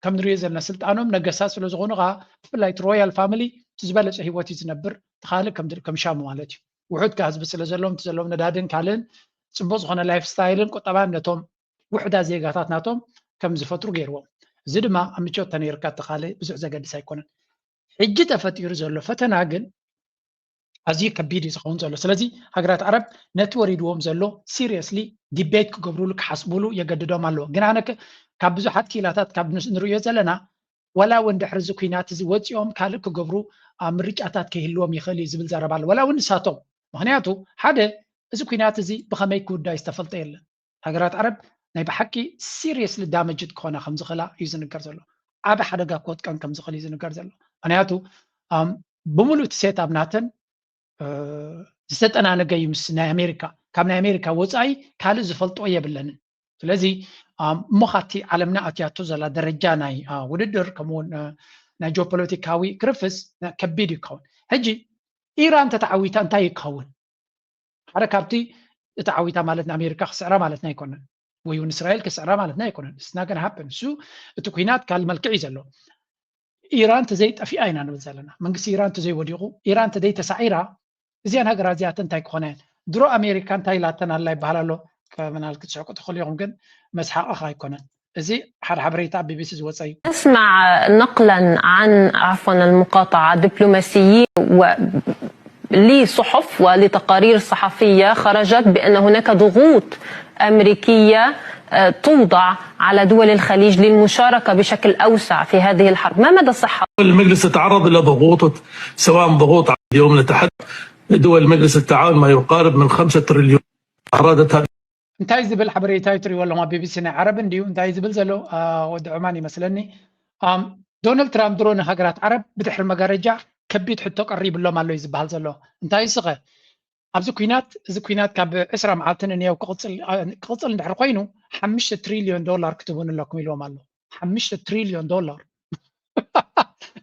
ከም ንሪኦ ዘለና ስልጣኖም ነገሳ ስለ ዝኾኑ ከዓ ብፍላይ እቲ ሮያል ፋሚሊ እቲ ዝበለፀ ህይወት እዩ ዝነብር። እቲ ካልእ ከም ሻሙ ማለት እዩ። ውሑድ ህዝቢ ስለ ዘለዎም እቲ ዘለዎም ነዳድን ካልእን ፅቡቅ ዝኾነ ላይፍ ስታይልን ቁጠባን ነቶም ውሑዳት ዜጋታት ናቶም ከም ዝፈጥሩ ገይርዎም። እዚ ድማ ኣብ ምቾት ተነይርካ እቲ ካልእ ብዙሕ ዘገድስ ኣይኮነን። ሕጂ ተፈጢሩ ዘሎ ፈተና ግን ኣዝዩ ከቢድ እዩ ዝኸውን ዘሎ። ስለዚ ሃገራት ዓረብ ነቲ ወሪድዎም ዘሎ ሲሪየስሊ ዲቤት ክገብሩሉ ክሓስቡሉ የገድዶም ኣለዎ። ግን ኣነ ካብ ብዙሓት ክኢላታት ካብ ንርእዮ ዘለና ዋላ እውን ድሕሪ እዚ ኩናት እዚ ወፂኦም ካልእ ክገብሩ ምርጫታት ከይህልዎም ይኽእል እዩ ዝብል ዘረባ ኣሎ። ዋላ እውን ንሳቶም ምክንያቱ ሓደ እዚ ኩናት እዚ ብኸመይ ክውዳእ ዝተፈልጠ የለን። ሃገራት ዓረብ ናይ ብሓቂ ሲሪየስሊ ዳመጅድ ክኾና ከም ዝኽእላ እዩ ዝንገር ዘሎ። ዓቢ ሓደጋ ክወጥቀን ከም ዝኽእል እዩ ዝንገር ዘሎ። ምክንያቱ ብምሉእ እቲ ሴት ኣብ ናተን ዝተጠናነገ እዩ ምስ ናይ ኣሜሪካ። ካብ ናይ ኣሜሪካ ወፃኢ ካልእ ዝፈልጦ የብለንን። ስለዚ እሞ ካብቲ ዓለምና ኣትያቶ ዘላ ደረጃ ናይ ውድድር ከምኡውን ናይ ጂኦፖለቲካዊ ክርፍስ ከቢድ ይኸውን። ሕጂ ኢራን ተተዓዊታ እንታይ ይከውን? ሓደ ካብቲ ተዓዊታ ማለት ንኣሜሪካ ክስዕራ ማለትና ኣይኮነን፣ ወይ እውን እስራኤል ክስዕራ ማለትና ኣይኮነን። ስናገን ሃፕን እሱ እቲ ኩናት ካል መልክዕ እዩ ዘሎ። ኢራን ተዘይጠፊኣ ኢና ንብል ዘለና። መንግስቲ ኢራን ተዘይወዲቑ፣ ኢራን ተዘይተሳዒራ እዚኣን ሃገራት እዚኣተን እንታይ ክኾና እየን? ድሮ ኣሜሪካ እንታይ ኢላተን ኣላ ይበሃል ኣሎ። ምናልባት ክትስሕቁ ትኽእሉ ኢኹም፣ ግን መስሓቕኻ ኣይኮነን። እዚ ሓደ ሓበሬታ ኣብ ቢቢሲ ዝወፀ እዩ። نسمع نقلا عن عفوا المقاطعة دبلوماسيين و لصحف ولتقارير صحفية خرجت بأن هناك ضغوط أمريكية توضع على دول الخليج للمشاركة بشكل أوسع في هذه الحرب. ما مدى صحة؟ المجلس تعرض إلى ضغوط، سواء ضغوط على اليوم نتحدث دول مجلس التعاون ما يقارب من خمسة تريليون أرادت هذه እንታይ ዝብል ሓበሬታ እዩ ትሪእዎ ኣለኹም ኣብ ቢቢሲ ናይ ዓረብ እንድዩ እንታይ ዝብል ዘሎ ወዲ ዑማን ይመስለኒ። ዶናልድ ትራምፕ ድሮ ንሃገራት ዓረብ ብድሕሪ መጋረጃ ከቢድ ሕቶ ቀሪብሎም ኣሎ እዩ ዝበሃል ዘሎ። እንታይ ስኸ ኣብዚ ኩናት እዚ ኩናት ካብ ዕስራ መዓልቲ ንንየው ክቕፅል እንድሕር ኮይኑ ሓሙሽተ ትሪልዮን ዶላር ክትቡን ኣለኩም ኢልዎም ኣሎ። ሓሙሽተ ትሪልዮን ዶላር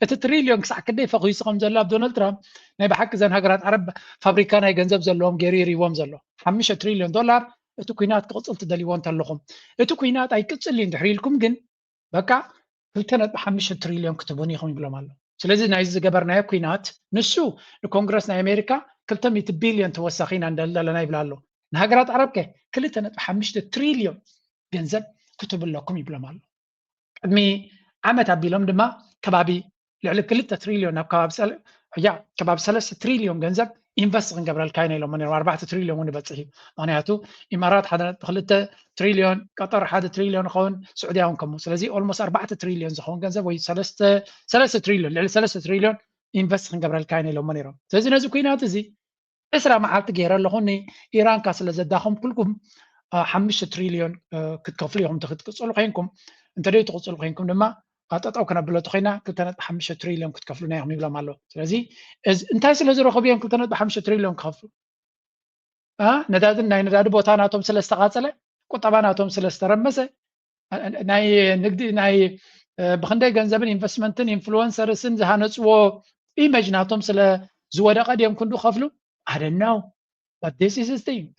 እቲ ትሪልዮን ክሳዕ ክንደይ ፈኺሱ ከም ዘሎ ኣብ ዶናልድ ትራምፕ ናይ ብሓቂ ዘን ሃገራት ዓረብ ፋብሪካ ናይ ገንዘብ ዘለዎም ገይሩ ይሪዎም ዘሎ ሓሙሽተ ትሪልዮን ዶላር። እቲ ኩናት ክቕፅል ትደልይዎ እንተለኹም እቲ ኩናት ኣይቅፅል እዩ እንድሕር ኢልኩም ግን በቃ ክልተ ነጥቢ ሓሙሽተ ትሪልዮን ክትቡን ኢኹም ይብሎም ኣሎ። ስለዚ ናይዚ ዝገበርናዮ ኩናት ንሱ ንኮንግረስ ናይ ኣሜሪካ ክልተ ሚእቲ ቢልዮን ተወሳኺ ኢና ንደሊ ዘለና ይብል ኣሎ። ንሃገራት ዓረብ ከ ክልተ ነጥቢ ሓሙሽተ ትሪልዮን ገንዘብ ክትቡ ኣለኩም ይብሎም ኣሎ። ቅድሚ ዓመት ኣቢሎም ድማ ከባቢ ልዕሊ ክልተ ትሪልዮን ናብ ከባቢ ያ ከባቢ ሰለስተ ትሪልዮን ገንዘብ ኢንቨስት ክንገብረልካ ኢና ኢሎሞ ነይሮም። ኣርባዕተ ትሪልዮን እውን ይበፅሕ እዩ። ምክንያቱ ኢማራት ሓደ ነጥቢ ክልተ ትሪልዮን፣ ቀጠር ሓደ ትሪልዮን ይኸውን፣ ስዑድያ እውን ከምኡ። ስለዚ ኦልሞስት ኣርባዕተ ትሪልዮን ዝኸውን ገንዘብ ወይ ሰለስተ ትሪልዮን፣ ልዕሊ ሰለስተ ትሪልዮን ኢንቨስት ክንገብረልካ ኢና ኢሎሞ ነይሮም። ስለዚ ነዚ ኩናት እዚ ዕስራ መዓልቲ ገይረ ኣለኹ፣ ንኢራንካ ስለ ዘዳኸምኩልኩም ሓሙሽተ ትሪልዮን ክትከፍሉ ኢኹም ክትቅፅሉ ኮይንኩም፣ እንተደይ ትቅፅሉ ኮይንኩም ድማ ጠጠው ክነብሎ ተኮይና ክልተ ነጥቢ ሓሙሽተ ትሪልዮን ክትከፍሉና ኢኹም ይብሎም ኣሎ። ስለዚ እንታይ ስለ ዝረኸቡ እዮም ክልተ ነጥቢ ሓሙሽተ ትሪልዮን ክኸፍሉ? ነዳድን ናይ ነዳዲ ቦታ ናቶም ስለ ዝተቃፀለ፣ ቁጠባ ናቶም ስለ ዝተረመሰ፣ ናይ ንግዲ ናይ ብክንደይ ገንዘብን ኢንቨስትመንትን ኢንፍሉወንሰርስን ዝሃነፅዎ ኢመጅ ናቶም ስለ ዝወደቀ ድዮም ክንዱ ከፍሉ? ኣደናው።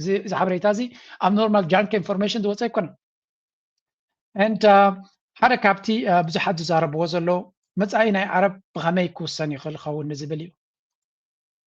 እዚ ሓበሬታ እዚ ኣብ ኖርማል ጃንክ ኢንፎርሜሽን ዝወፀ ኣይኮነን። And ሓደ ካብቲ ብዙሓት ዝዛረብዎ ዘለዉ መጻኢ ናይ ዓረብ ብኸመይ ክውሰን ይኽእል ይኸውን ንዝብል እዩ።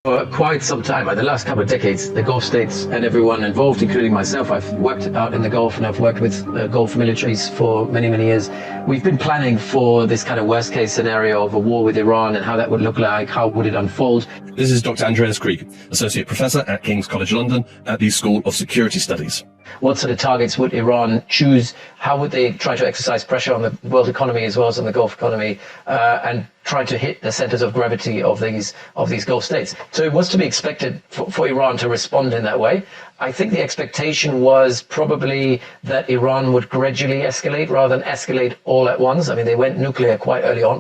For quite some time, like the last couple of decades, the Gulf states and everyone involved, including myself, I've worked out in the Gulf and I've worked with uh, Gulf militaries for many, many years. We've been planning for this kind of worst case scenario of a war with Iran and how that would look like, how would it unfold. This is Doctor Andreas Krieg, Associate Professor at King's College London at the School of Security Studies. What sort of targets would Iran choose? How would they try to exercise pressure on the world economy as well as on the Gulf economy uh, and try to hit the centers of gravity of these of these Gulf states? So it was to be expected for, for Iran to respond in that way. I think the expectation was probably that Iran would gradually escalate rather than escalate all at once. I mean, they went nuclear quite early on.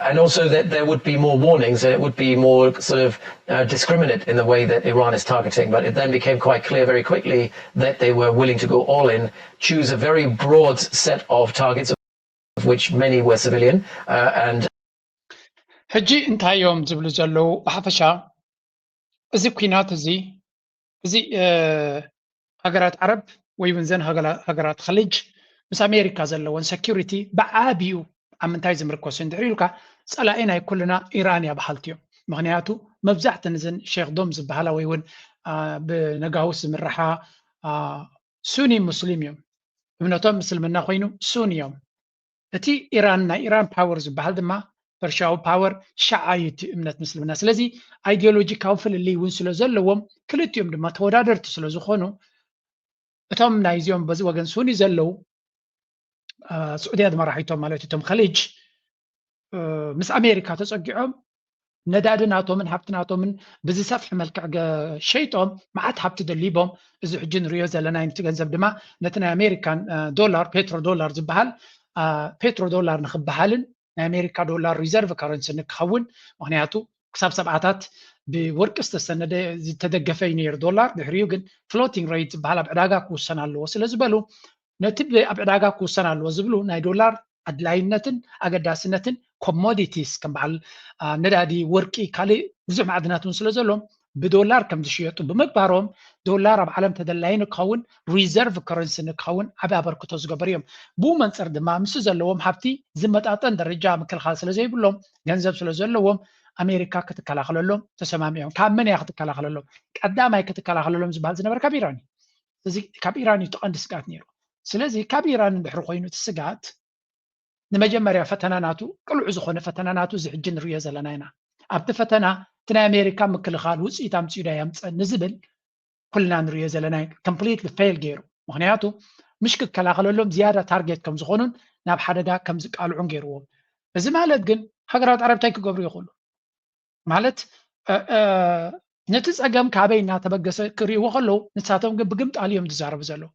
And also that there would be more warnings and it would be more sort of uh, discriminate in the way that Iran is targeting. But it then became quite clear very quickly that they were willing to go all in, choose a very broad set of targets, of which many were civilian, uh, and ሕጂ እንታይ እዮም ዝብሉ ዘለዉ? ብሓፈሻ እዚ ኩናት እዚ እዚ ሃገራት ዓረብ ወይ እውን ዘን ሃገራት ኸሊጅ ምስ ኣሜሪካ ዘለወን ሰኪሪቲ ብዓብዩ ኣብ ምንታይ ዝምርኮስ እንድሕር ኢልካ፣ ፀላኢ ናይ ኩልና ኢራን እያ በሃልቲ እዮም። ምክንያቱ መብዛሕተን እዘን ሼክ ዶም ዝበሃላ ወይ እውን ብነጋውስ ዝምርሓ ሱኒ ሙስሊም እዮም። እምነቶም ምስልምና ኮይኑ ሱኒ እዮም። እቲ ኢራን ናይ ኢራን ፓወር ዝበሃል ድማ ፐርሻዊ ፓወር ሸዓዩ እቲ እምነት ምስልምና። ስለዚ ኣይዲዮሎጂካዊ ፍልልይ እውን ስለ ዘለዎም ክልቲኦም ድማ ተወዳደርቲ ስለ ዝኾኑ እቶም ናይዚኦም በዚ ወገን ሱኒ ዘለዉ ስዑድያ ዝመራሒቶም ማለት እቶም ከሊጅ ምስ ኣሜሪካ ተፀጊዖም ነዳዲ ናቶምን ሃብቲ ናቶምን ብዝሰፍሐ መልክዕ ሸይጦም መዓት ሃብቲ ደሊቦም። እዚ ሕጂ ንሪኦ ዘለና ነቲ ገንዘብ ድማ ነቲ ናይ ኣሜሪካን ዶላር ፔትሮ ዶላር ዝበሃል ፔትሮ ዶላር ንክበሃልን ናይ ኣሜሪካ ዶላር ሪዘርቭ ከረንሲ ንክኸውን፣ ምክንያቱ ክሳብ ሰብዓታት ብወርቂ ዝተሰነደ ዝተደገፈ እዩ ነይሩ ዶላር። ድሕሪኡ ግን ፍሎቲንግ ሬት ዝበሃል ኣብ ዕዳጋ ክውሰን ኣለዎ ስለ ዝበሉ ነቲ ኣብ ዕዳጋ ክውሰን ኣለዎ ዝብሉ ናይ ዶላር ኣድላይነትን ኣገዳስነትን ኮሞዲቲስ ከም በዓል ነዳዲ፣ ወርቂ፣ ካልእ ብዙሕ ማዕድናት እውን ስለ ዘሎም ብዶላር ከም ዝሽየጡ ብምግባሮም ዶላር ኣብ ዓለም ተደላዪ ንክኸውን ሪዘርቭ ከረንሲ ንክኸውን ዓቢ ኣበርክቶ ዝገበሩ እዮም። ብኡ መንፅር ድማ ምስ ዘለዎም ሃብቲ ዝመጣጠን ደረጃ ምክልኻል ስለ ዘይብሎም ገንዘብ ስለ ዘለዎም ኣሜሪካ ክትከላኸለሎም ተሰማሚዖም። ካብ መን እያ ክትከላኸለሎም? ቀዳማይ ክትከላኸለሎም ዝበሃል ዝነበረ ካብ ኢራን እዩ። እዚ ካብ ኢራን እዩ እቲ ቀንዲ ስግኣት ነይሩ። ስለዚ ካብ ኢራን እንድሕሪ ኮይኑ እቲ ስግኣት ንመጀመርያ ፈተና ናቱ ቅሉዕ ዝኾነ ፈተና ናቱ እዚ ሕጂ ንሪኦ ዘለና ኢና። ኣብቲ ፈተና እቲ ናይ ኣሜሪካ ምክልኻል ውፅኢት ኣምፅኡ ዶ ኣየምፀን ንዝብል ኩልና ንሪኦ ዘለና ኮምፕሊትሊ ፌል ገይሩ። ምክንያቱ ምሽ ክከላኸለሎም ዝያዳ ታርጌት ከም ዝኾኑን ናብ ሓደጋ ከም ዝቃልዑን ገይርዎም። እዚ ማለት ግን ሃገራት ዓረብ እንታይ ክገብሩ ይኽእሉ? ማለት ነቲ ፀገም ካበይ እናተበገሰ ክርእይዎ ከለዉ ንሳቶም ግን ብግምጣል እዮም ዝዛረቡ ዘለዉ።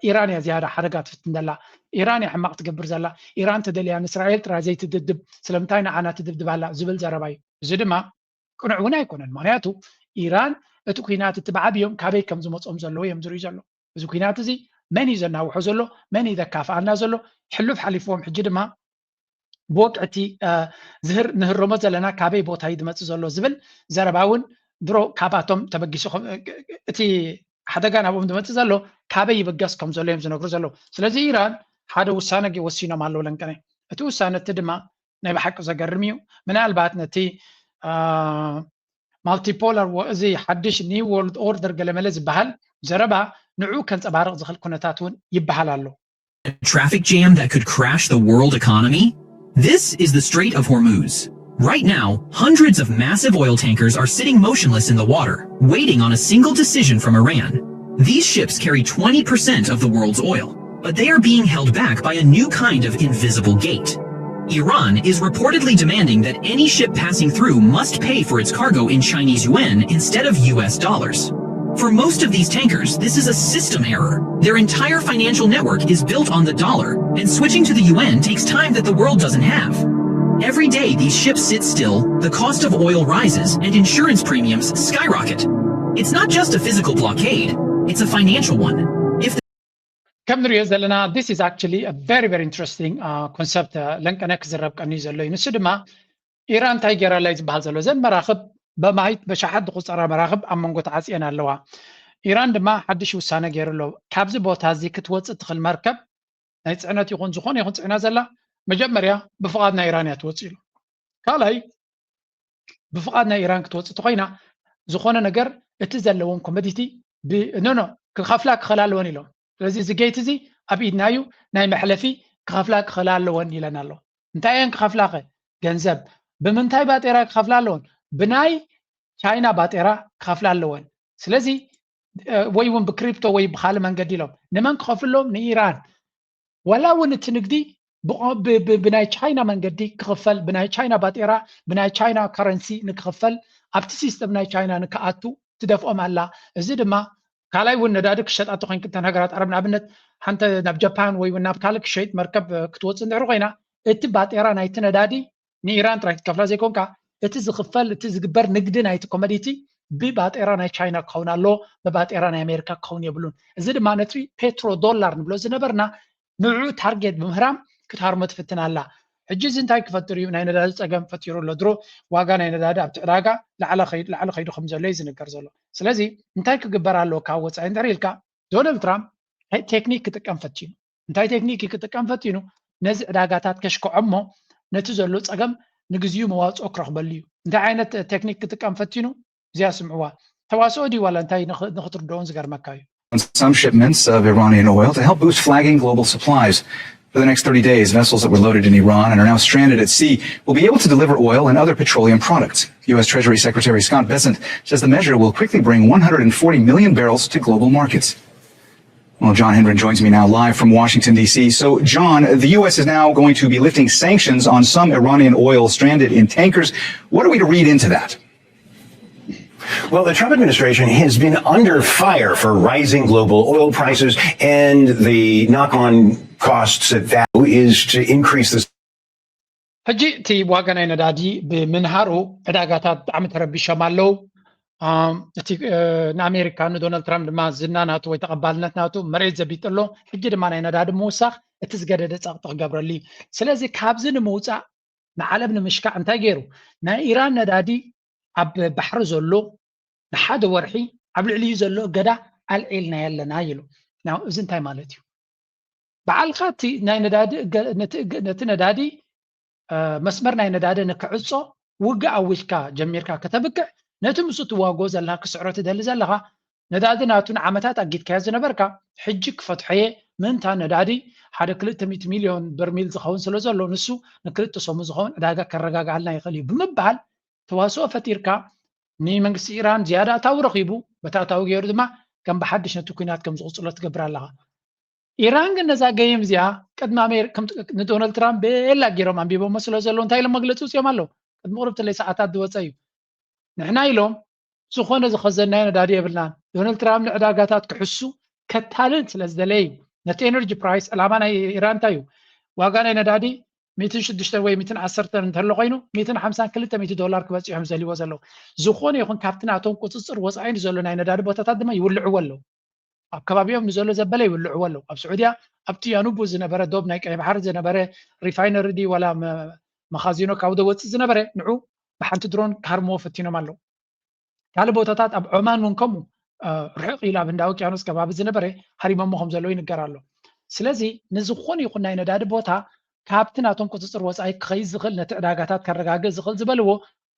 ኢራን እያ ዝያዳ ሓደጋ ትፍትን ዘላ። ኢራን እያ ሕማቕ ትገብር ዘላ። ኢራን ተደልያ ንእስራኤል ጥራይ ዘይትድብድብ ስለምንታይ ንዓና ትድብድብ ኣላ ዝብል ዘረባ እዩ። እዚ ድማ ቅኑዕ እውን ኣይኮነን። ምክንያቱ ኢራን እቲ ኩናት እቲ ብዓብዮም ካበይ ከም ዝመፅኦም ዘለዎ እዮም ዝርእዩ ዘለዉ። እዚ ኩናት እዚ መን እዩ ዘናውሖ ዘሎ? መን እዩ ዘካፍኣልና ዘሎ? ሕሉፍ ሓሊፍዎም ሕጂ ድማ ብወግዒ እቲ ዝህር ንህረሞ ዘለና ካበይ ቦታ እዩ ዝመፅእ ዘሎ ዝብል ዘረባ እውን ድሮ ካባቶም ተበጊሱ እቲ ሓደጋ ናብኦም ዝመፅእ ዘሎ ካበይ ይብገስ ከም ዘሎ እዮም ዝነግሩ ዘለዉ። ስለዚ ኢራን ሓደ ውሳነ ወሲኖም ኣለዉ ለንቀነ። እቲ ውሳነ እቲ ድማ ናይ ብሓቂ ዘገርም እዩ። ምናልባት ነቲ ማልቲፖላር እዚ ሓድሽ ኒው ወርልድ ኦርደር ገለመለ ዝበሃል ዘረባ ንዕኡ ከንፀባርቕ ዝኽእል ኩነታት እውን ይበሃል ኣሎ። A traffic jam that could crash the world economy? This is the Strait of Hormuz. Right now, hundreds of massive oil tankers are sitting motionless in the water, waiting on a single decision from Iran. These ships carry twenty percent of the world's oil, but they are being held back by a new kind of invisible gate. Iran is reportedly demanding that any ship passing through must pay for its cargo in Chinese yuan instead of U S dollars. For most of these tankers, this is a system error. Their entire financial network is built on the dollar, and switching to the U N takes time that the world doesn't have. Every day, these ships sit still, the cost of oil rises, and insurance premiums skyrocket. It's not just a physical blockade, it's a financial one. If ከም ንሪኦ ዘለና this is actually a very very interesting concept ለንቀነ ክዝረብ ቀንዩ ዘሎ እዩ። ንሱ ድማ ኢራን እንታይ ገይራ ኣላ እዩ ዝበሃል ዘሎ። እዘን መራኽብ ብኣማኢት በሽሓት ዝቑጸራ መራኽብ ኣብ መንጎ ተዓጽየን ኣለዋ። ኢራን ድማ ሓድሽ ውሳነ ገይሩ ኣሎ። ካብዚ ቦታ እዚ ክትወጽእ ትኽእል መርከብ ናይ ጽዕነት ይኹን ዝኾነ ይኹን ጽዕና ዘላ መጀመርያ ብፍቓድ ናይ ኢራን እያ ትወጽእ ኢሉ። ካልኣይ ብፍቓድ ናይ ኢራን ክትወፅእ ተኮይና ዝኾነ ነገር እቲ ዘለዎም ኮሞዲቲ ኖ ኖ ክኸፍላ ክኽእላ ኣለወን ኢሎም። ስለዚ እዚ ጌት እዚ ኣብ ኢድና እዩ፣ ናይ መሕለፊ ክኸፍላ ክኽእላ ኣለወን ኢለን ኣሎ። እንታይ እየን ክኸፍላ ኸ? ገንዘብ። ብምንታይ ባጤራ ክኸፍላ ኣለወን? ብናይ ቻይና ባጤራ ክኸፍላ ኣለወን። ስለዚ ወይ እውን ብክሪፕቶ ወይ ብካልእ መንገዲ ኢሎም ንመን ክኸፍሎም? ንኢራን። ዋላ እውን እቲ ንግዲ ብናይ ቻይና መንገዲ ክኽፈል፣ ብናይ ቻይና ባጤራ፣ ብናይ ቻይና ከረንሲ ንክኽፈል፣ ኣብቲ ሲስተም ናይ ቻይና ንክኣቱ ትደፍኦም ኣላ። እዚ ድማ ካልኣይ እውን ነዳዲ ክሸጣ ተኮይን ክልተን ሃገራት ዓረብ ንኣብነት ሓንተ ናብ ጃፓን ወይ እውን ናብ ካልእ ክሸይጥ መርከብ ክትወፅእ እንድሕር ኮይና እቲ ባጤራ ናይቲ ነዳዲ ንኢራን ጥራይ ክትከፍላ ዘይኮንካ እቲ ዝኽፈል እቲ ዝግበር ንግዲ ናይቲ ኮሞዲቲ ብባጤራ ናይ ቻይና ክኸውን ኣለዎ፣ ብባጤራ ናይ ኣሜሪካ ክኸውን የብሉን። እዚ ድማ ነቲ ፔትሮ ዶላር ንብሎ ዝነበርና ንዑ ታርጌት ብምህራም ክትሃርሞ ትፍትን ኣላ። ሕጂ እዚ እንታይ ክፈጥር እዩ? ናይ ነዳዲ ፀገም ፈጢሩ ኣሎ። ድሮ ዋጋ ናይ ነዳዲ ኣብቲ ዕዳጋ ላዕሊ ከይዱ ከም ዘሎ እዩ ዝንገር ዘሎ። ስለዚ እንታይ ክግበር ኣለዎ ካብ ወፃኢ እንድሕር ኢልካ ዶናልድ ትራምፕ ቴክኒክ ክጥቀም ፈቲኑ። እንታይ ቴክኒክ ክጥቀም ፈቲኑ? ነዚ ዕዳጋታት ከሽክዖ እሞ ነቲ ዘሎ ፀገም ንግዚኡ መዋፅኦ ክረኽበሉ እዩ። እንታይ ዓይነት ቴክኒክ ክጥቀም ፈቲኑ? እዚኣ ስምዕዋ። ተዋስኦ ድዩ ዋላ እንታይ ንኽትርድኦን ዝገርመካ እዩ። On some shipments of Iranian oil to help boost flagging global supplies. For the next thirty days, vessels that were loaded in Iran and are now stranded at sea will be able to deliver oil and other petroleum products. U S Treasury Secretary Scott Bessent says the measure will quickly bring one hundred forty million barrels to global markets. Well, John Hendren joins me now live from Washington, D C. So, John, the U S is now going to be lifting sanctions on some Iranian oil stranded in tankers. What are we to read into that? Well, the Trump administration has been under fire for rising global oil prices and the knock on costs that that is to increase the ሕጂ እቲ ዋጋ ናይ ነዳዲ ብምንሃሩ ዕዳጋታት ብጣዕሚ ተረቢሾም ኣለዉ። እቲ ንኣሜሪካ ንዶናልድ ትራምፕ ድማ ዝና ናቱ ወይ ተቐባልነት ናቱ መሬት ዘቢጡ ኣሎ። ሕጂ ድማ ናይ ነዳዲ ምውሳኽ እቲ ዝገደደ ጸቕጢ ክገብረሉ እዩ። ስለዚ ካብዚ ንምውፃእ ንዓለም ንምሽካዕ እንታይ ገይሩ? ናይ ኢራን ነዳዲ ኣብ ባሕሪ ዘሎ ንሓደ ወርሒ ኣብ ልዕሊኡ ዘሎ እገዳ ኣልዒልናዮ ኣለና ኢሉ። እዚ እንታይ ማለት እዩ? በዓልካ እቲ ናይ ነዳዲ ነቲ ነዳዲ መስመር ናይ ነዳዲ ንክዕፆ ውግእ ኣዊጅካ ጀሚርካ ከተብቅዕ ነቲ ምስኡ ትዋጎ ዘለካ ክስዕሮ ትደሊ ዘለካ ነዳዲ ናቱ ንዓመታት ኣጊድካዮ ዝነበርካ ሕጂ ክፈትሖየ ምእንታ ነዳዲ ሓደ ክልተ ሚእቲ ሚልዮን በርሚል ዝኸውን ስለ ዘሎ ንሱ ንክልተ ሰሙን ዝኸውን ዕዳጋ ከረጋግኣልና ይኽእል እዩ ብምባል ተዋስኦ ፈጢርካ ንመንግስቲ ኢራን ዝያዳ ኣታዊ ረኺቡ በቲ ኣታዊ ገይሩ ድማ ከም ብሓድሽ ነቲ ኩናት ከም ዝቕፅሎ ትገብር ኣለኻ። ኢራን ግን ነዛ ገይም እዚኣ ቅድሚ ኣሜሪካ ንዶናልድ ትራምፕ ቤላ ገይሮም ኣንቢቦሞ ስለ ዘለዉ እንታይ ኢሎም መግለፂ ውፅኦም ኣለዉ። ቅድሚ ቁርብ ትለይ ሰዓታት ዝወፀ እዩ። ንሕና ኢሎም ዝኾነ ዝኸዘናዮ ነዳዲ የብልናን። ዶናልድ ትራምፕ ንዕዳጋታት ክሕሱ ከታልል ስለ ዝደለየ እዩ። ነቲ ኤነርጂ ፕራይስ ዕላማ ናይ ኢራን እንታይ እዩ? ዋጋ ናይ ነዳዲ ሚእትን ሽዱሽተን ወይ ሚእትን ዓሰርተን እንተሎ ኮይኑ ሚእትን ሓምሳን ክልተ ሚእቲ ዶላር ክበፅሑ እዮም ዝደልይዎ ዘለዉ። ዝኾነ ይኹን ካብቲ ናቶም ቁፅፅር ወፃኢ ንዘሎ ናይ ነዳዲ ቦታታት ድማ ይውልዕዎ ኣለዉ። ኣብ ከባቢኦም ንዘሎ ዘበለ ይውልዕዎ ኣለዉ። ኣብ ስዑድያ ኣብቲ ያኑቡ ዝነበረ ዶብ ናይ ቀይ ባሕሪ ዝነበረ ሪፋይነሪ ድዩ ዋላ መኻዚኖ ካብ ደወፅእ ዝነበረ ንዑ ብሓንቲ ድሮን ክሃርምዎ ፈቲኖም ኣለዉ። ካልእ ቦታታት ኣብ ዖማን እውን ከምኡ ርሕቕ ኢሉ ኣብ ህንዳዊ ውቅያኖስ ከባቢ ዝነበረ ሃሪሞሞ ከም ዘለዉ ይንገር ኣሎ። ስለዚ ንዝኾነ ይኹን ናይ ነዳዲ ቦታ ካብቲ ናቶም ቁፅፅር ወፃኢ ክኸይድ ዝኽእል ነቲ ዕዳጋታት ከረጋግእ ዝኽእል ዝበልዎ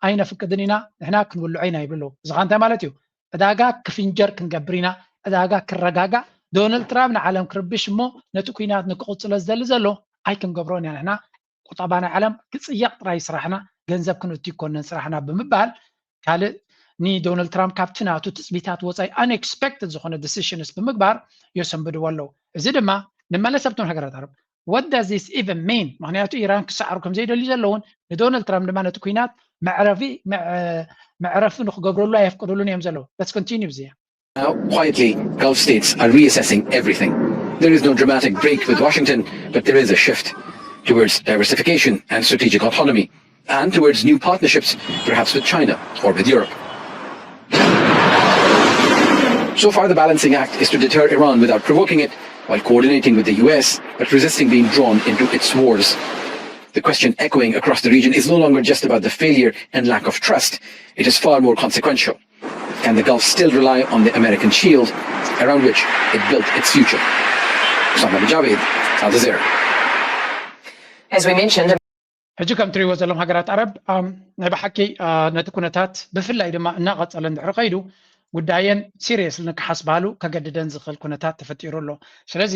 ኣይነፍቅድን ኢና ንሕና ክንውልዖ ኢና ይብሉ። እዚ ኸ እንታይ ማለት እዩ? ዕዳጋ ክፍንጀር ክንገብር ኢና፣ ዕዳጋ ክረጋጋእ ዶናልድ ትራምፕ ንዓለም ክርብሽ እሞ ነቲ ኩናት ንክቕፅሎ ዝደሊ ዘሎ ኣይክንገብሮን ኢና ንሕና ቁጠባ ናይ ዓለም ክፅየቕ ጥራይ ስራሕና ገንዘብ ክንእቱ ይኮነን ስራሕና ብምባል ካልእ ንዶናልድ ትራምፕ ካብቲ ናቱ ትፅቢታት ወፃኢ unexpected ዝኾነ decisions ብምግባር የሰንብድዎ ኣለዉ። እዚ ድማ ንመለስ ኣብቶም ሃገራት ዓረብ what does this even mean? ምክንያቱ ኢራን ክሰዓሩ ከም ዘይደልዩ ዘለውን ንዶናልድ ትራምፕ ድማ ነቲ ኩናት መዕረፊ መዕረፊ ንክገብረሉ ኣየፍቅድሉን እዮም ዘለዉ። Let's continue ብዚያ Now, quietly, Gulf states are reassessing everything. There is no dramatic break with Washington, but there is a shift towards diversification and strategic autonomy, and towards new partnerships, perhaps with China or with Europe. So far, the balancing act is to deter Iran without provoking it, while coordinating with the U S, but resisting being drawn into its wars. The question echoing across the region is no longer just about the failure and lack of trust. It is far more consequential. Can the Gulf still rely on the American shield around which it built its future? Osama bin Javid, Al Jazeera. As we mentioned, ሕጂ ከም ትሪእዎ ዘለኹም ሃገራት ዓረብ ናይ ብሓቂ ነቲ ኩነታት ብፍላይ ድማ እናቐፀለ እንድሕር ከይዱ ጉዳየን seriously ንክሓስባሉ ከገድደን ዝኽእል ኩነታት ተፈጢሩ ኣሎ። ስለዚ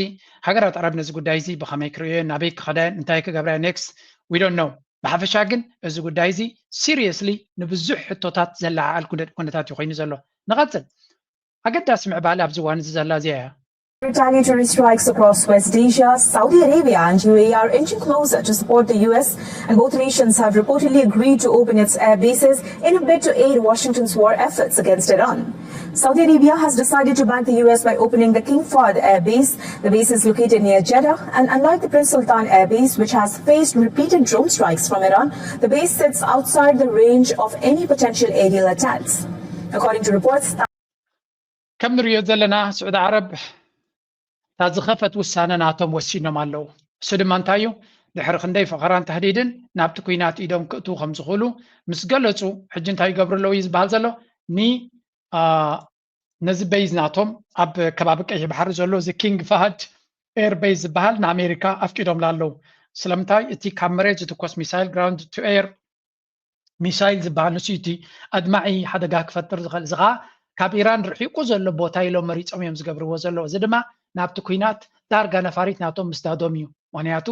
ሃገራት ዓረብ ነዚ ጉዳይ እዚ ብኸመይ ክርእዮ፣ ናበይ ክኸዳ፣ እንታይ ክገብራ next we don't know። ብሓፈሻ ግን እዚ ጉዳይ እዚ seriously ንብዙሕ ሕቶታት ዘለዓዕል ኩነታት እዩ ኮይኑ ዘሎ። ንቐፅል። ኣገዳሲ ምዕባለ ኣብዚ እዋን እዚ ዘላ እዚኣ እያ። Retaliatory strikes across West Asia, Saudi Arabia and U A E are inching closer to support the U S, and both nations have reportedly agreed to open its air bases in a bid to aid Washington's war efforts against Iran. Saudi Arabia has decided to back the U S by opening the King Fahd air base. The base is located near Jeddah, and unlike the Prince Sultan air base, which has faced repeated drone strikes from Iran, the base sits outside the range of any potential aerial attacks. According to reports, ከም ንሪኦ ዘለና ስዑዲ ዓረብ እታ ዝኸፈት ውሳነ ናቶም ወሲኖም ኣለዉ። እሱ ድማ እንታይ እዩ? ድሕሪ ክንደይ ፈኸራን ተህዲድን ናብቲ ኩናት ኢዶም ክእትዉ ከም ዝኽእሉ ምስ ገለፁ ሕጂ እንታይ ይገብሩ ኣለዉ እዩ ዝበሃል ዘሎ። ኒ ነዚ base ናቶም ኣብ ከባቢ ቀይሕ ባሕሪ ዘሎ እዚ King Fahd air base ዝበሃል ንኣሜሪካ ኣፍቂዶምላ ኣለዉ። ስለምንታይ? እቲ ካብ መሬት ዝትኮስ ሚሳይል ground to air ሚሳይል ዝበሃል ንሱ እቲ ኣድማዒ ሓደጋ ክፈጥር ዝኽእል እዚ ከዓ ካብ ኢራን ርሒቁ ዘሎ ቦታ ኢሎም መሪፆም እዮም ዝገብርዎ ዘለዉ። እዚ ድማ ናብቲ ኩናት ዳርጋ ነፋሪት ናቶም ምስዳዶም እዩ። ምክንያቱ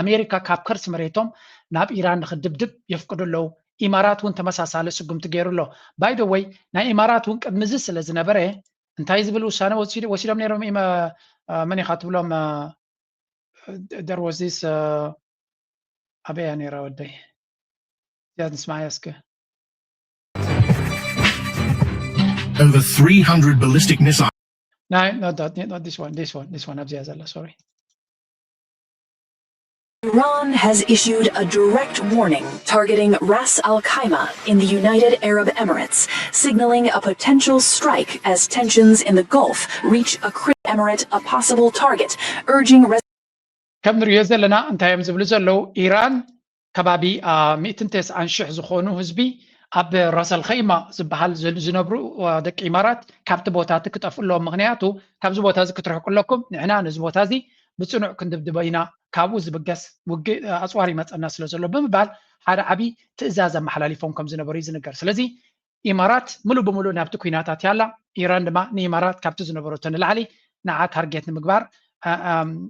ኣሜሪካ ካብ ከርሲ መሬቶም ናብ ኢራን ንክድብድብ የፍቅዱ ኣለዉ። ኢማራት እውን ተመሳሳሊ ስጉምቲ ገይሩ ኣሎ። By the way ናይ ኢማራት እውን ቅድሚ እዚ ስለ ዝነበረ እንታይ ዝብል ውሳነ ወሲዶም ነይሮም? መን ኢኻ ትብሎም? There was this ኣበይ እያ ነይራ ወደይ? እዚኣ ንስማዓያ እስከ። Over three hundred ballistic missiles. ናይ not that, not this one, this one, this one ኣብዚኣ ዘላ። Sorry. Iran has issued a direct warning targeting Ras Al Khaimah in the United Arab Emirates, signaling a potential strike as tensions in the Gulf reach a critical emirate, a possible target, urging ከም ንሪኦ ዘለና እንታይ እዮም ዝብሉ ዘለዉ? ኢራን ከባቢ ሚእትን ተስዓን ሽሕ ዝኾኑ ህዝቢ ኣብ ራሰል ኸይማ ዝበሃል ዝነብሩ ደቂ ኢማራት ካብቲ ቦታ እቲ ክጠፍኡ ኣለዎም። ምክንያቱ ካብዚ ቦታ እዚ ክትርሕቁ ኣለኩም፣ ንሕና ነዚ ቦታ እዚ ብፅኑዕ ክንድብድቦ ኢና፣ ካብኡ ዝብገስ ውግእ ኣፅዋር ይመፀና ስለ ዘሎ ብምባል ሓደ ዓብዪ ትእዛዝ ኣመሓላሊፎም ከም ዝነበሩ እዩ ዝንገር። ስለዚ ኢማራት ሙሉእ ብሙሉእ ናብቲ ኩናት ኣትያ ኣላ። ኢራን ድማ ንኢማራት ካብቲ ዝነበረቶ ንላዕሊ ንዓ ታርጌት ንምግባር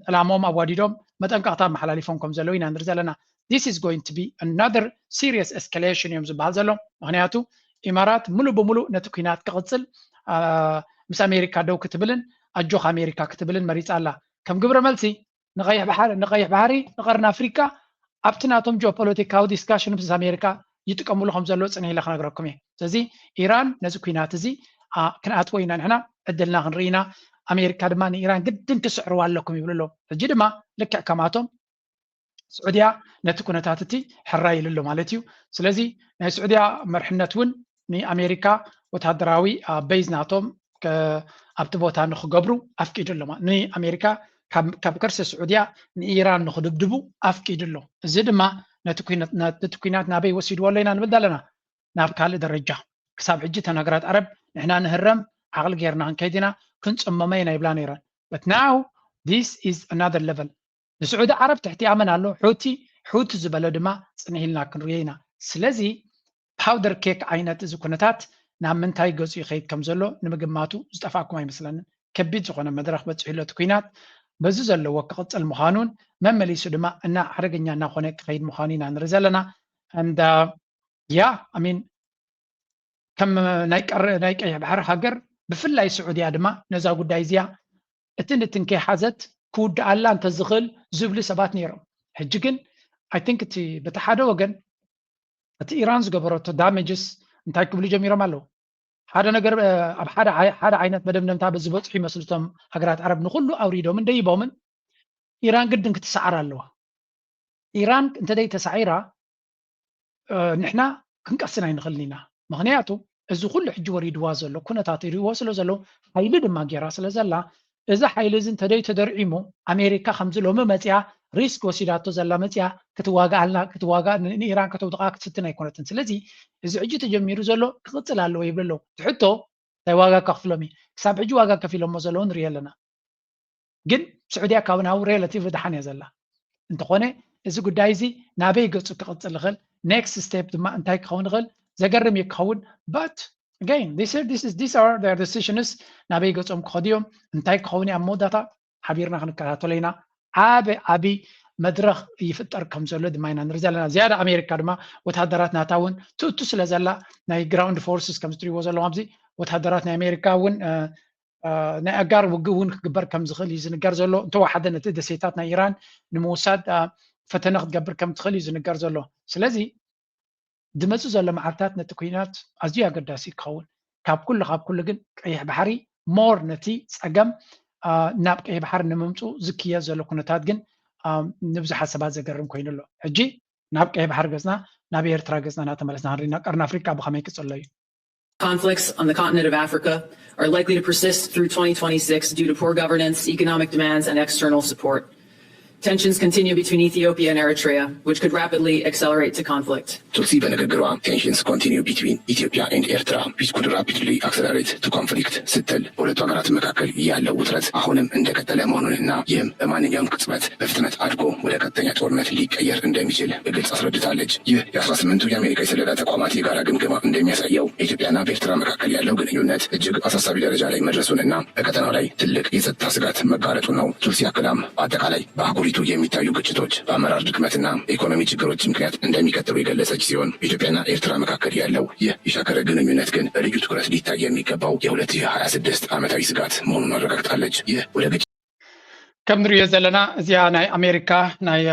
ዕላማኦም ኣዋዲዶም መጠንቀቕታ ኣመሓላሊፎም ከም ዘለዉ ኢና ንርኢ ዘለና። This is going to be another serious escalation እዮም ዝበሃል ዘሎ። ምክንያቱ ኢማራት ሙሉእ ብሙሉእ ነቲ ኩናት ክቕፅል ምስ ኣሜሪካ ደው ክትብልን ኣጆኻ ኣሜሪካ ክትብልን መሪፃ ኣላ። ከም ግብረ መልሲ ንቀይሕ ባሕሪ ንቀርኒ ኣፍሪካ ኣብቲ ናቶም ጂኦፖለቲካዊ ዲስካሽን ምስ ኣሜሪካ ይጥቀምሉ ከም ዘለዉ ፅንሕ ኢለ ክነግረኩም እየ። ስለዚ ኢራን ነዚ ኩናት እዚ ክንኣትዎ ኢና ንሕና ዕድልና ክንርኢ ኢና። ኣሜሪካ ድማ ንኢራን ግድን ክስዕርዋ ኣለኩም ይብሉ ኣለዉ። ሕጂ ድማ ልክዕ ከማቶም ስዑድያ ነቲ ኩነታት እቲ ሕራይ ኢሉ ኣሎ ማለት እዩ። ስለዚ ናይ ስዑድያ መርሕነት እውን ንኣሜሪካ ወታደራዊ ቤዝ ናቶም ኣብቲ ቦታ ንክገብሩ ኣፍቂዱ ኣሎ። ንኣሜሪካ ካብ ከርሲ ስዑድያ ንኢራን ንክድብድቡ ኣፍቂዱ ኣሎ። እዚ ድማ ነቲ ኩናት ናበይ ወሲድዎ ኣሎ ኢና ንብል ዘለና ናብ ካልእ ደረጃ። ክሳብ ሕጂ እተን ሃገራት ዓረብ ንሕና ንህረም ዓቕሊ ጌርና ክንከይድ ኢና ክንፅመሞ ኢና ይብላ ነይረን። But now this is another level። ንስዑዲ ዓረብ ትሕቲ ኣመን ኣሎ። ሑቲ ሑቲ ዝበለ ድማ ፅንሕ ኢልና ክንሪኦ ኢና። ስለዚ powder cake ዓይነት እዚ ኩነታት ናብ ምንታይ ገፁ ይኸይድ ከም ዘሎ ንምግማቱ ዝጠፍኣኩም ኣይመስለንን። ከቢድ ዝኾነ መድረኽ በፂሑ ኣሎ እቲ ኩናት። በዚ ዘለዎ ክቕፅል ምዃኑን መመሊሱ ድማ እና ሓደገኛ እናኾነ ክኸይድ ምዃኑ ኢና ንርኢ ዘለና። and yeah, I mean ከም ናይ ቀር ናይ ቀይሕ ባሕሪ ሃገር ብፍላይ ስዑድያ ድማ ነዛ ጉዳይ እዚኣ እትን እትን ከይሓዘት ክውድኣላ እንተዝኽእል ዝብሉ ሰባት ነይሮም። ሕጂ ግን I think እቲ በቲ ሓደ ወገን እቲ ኢራን ዝገበረቶ damages እንታይ ክብሉ ጀሚሮም ኣለዉ። ሓደ ነገር ኣብ ሓደ ዓይነት መደምደምታ ዝበፅሑ ይመስሉ እቶም ሃገራት ዓረብ ንኩሉ ኣውሪዶምን ደይቦምን ኢራን ግድን ክትሰዓር ኣለዋ። ኢራን እንተደይ ተሳዒራ ንሕና ክንቀስን ኣይንኽእልን ኢና። ምኽንያቱ እዚ ኩሉ ሕጂ ወሪድዋ ዘሎ ኩነታት ይሪእዎ ስለ ዘለዉ ሓይሊ ድማ ገይራ ስለ ዘላ እዚ ሓይሊ እዚ እንተደይ ተደርዒሙ ኣሜሪካ ከምዚ ሎሚ መፅያ risk ወሲዳቶ ዘላ መፅያ ክትዋጋኣልና ክትዋጋ ንኢራን ከተውድቃ ክትፍትን ኣይኮነትን። ስለዚ እዚ ሕጂ ተጀሚሩ ዘሎ ክቕፅል ኣለዎ ይብሉ ኣለዉ። ትሕቶ እንታይ ዋጋ ከኽፍሎም እዩ? ክሳብ ሕጂ ዋጋ ከፊሎሞ ዘለዉ ንሪኢ ኣለና። ግን ስዑድያ ካብ ናብኡ relative ደሓን እያ ዘላ። እንተኾነ እዚ ጉዳይ እዚ ናበይ ገፁ ክቕፅል ይኽእል፣ next step ድማ እንታይ ክኸውን ይኽእል ዘገርም እዩ ክኸውን። But again, this is, this is, these are their decisions። ናበይ ገፆም ክኸዱ እዮም እንታይ ክኸውን እዩ ኣብ መወዳእታ ሓቢርና ክንከታተሎ ኢና። ዓቢ ዓቢ መድረኽ ይፍጠር ከም ዘሎ ድማ ኢና ንርኢ ዘለና። ዝያዳ ኣሜሪካ ድማ ወታደራት ናታ እውን ትእቱ ስለ ዘላ ናይ ground forces ከም ዝትሪእዎ ዘለኹም ኣብዚ ወታደራት ናይ ኣሜሪካ እውን ናይ ኣጋር ውግእ እውን ክግበር ከም ዝኽእል እዩ ዝንገር ዘሎ። እንተወሓደ ነቲ ደሴታት ናይ ኢራን ንምውሳድ ፈተነ ክትገብር ከም ትኽእል እዩ ዝንገር ዘሎ። ስለዚ ዝመፁ ዘሎ መዓልታት ነቲ ኩናት ኣዝዩ ኣገዳሲ ክኸውን ካብ ኩሉ ካብ ኩሉ ግን ቀይሕ ባሕሪ more ነቲ ፀገም ናብ ቀይሕ ባሕሪ ንምምፁ ዝክየ ዘሎ ኩነታት ግን ንብዙሓት ሰባት ዘገርም ኮይኑ ኣሎ። ሕጂ ናብ ቀይሕ ባሕሪ ገፅና ናብ ኤርትራ ገፅና እናተመለስና ክንሪና ቀርኒ ኣፍሪቃ ብኸመይ ክፅሎ እዩ? Conflicts on the continent of Africa are likely to persist through twenty twenty-six due to poor governance, economic demands, and external support. Tensions continue between Ethiopia and Eritrea, which could rapidly accelerate to conflict. ቱትሲ በንግግሯ tensions continue between Ethiopia and Eritrea, which could rapidly accelerate to conflict ስትል በሁለቱ ሀገራት መካከል ያለው ውጥረት አሁንም እንደቀጠለ መሆኑንና ይህም በማንኛውም ቅጽበት በፍጥነት አድጎ ወደ ቀጥተኛ ጦርነት ሊቀየር እንደሚችል በግልጽ አስረድታለች። ይህ የአስራ ስምንቱ የአሜሪካ የስለላ ተቋማት የጋራ ግምገማ እንደሚያሳየው በኢትዮጵያና በኤርትራ መካከል ያለው ግንኙነት እጅግ አሳሳቢ ደረጃ ላይ መድረሱንና በቀጠናው ላይ ትልቅ የጸጥታ ስጋት መጋረጡ ነው። ቱትሲ አክላም በአጠቃላይ በአህጉሪቱ የሚታዩ ግጭቶች በአመራር ድክመትና በኢኮኖሚ ችግሮች ምክንያት እንደሚቀጥሉ የገለጸች ሲሆን በኢትዮጵያና ኤርትራ መካከል ያለው ይህ የሻከረ ግንኙነት ግን በልዩ ትኩረት ሊታይ የሚገባው የ ሁለት ሺህ ሃያ ስድስት ዓመታዊ ስጋት መሆኑን አረጋግጣለች። ይህ ወደ ግጭት ከም ንሪኦ ዘለና እዚኣ ናይ ኣሜሪካ ናይ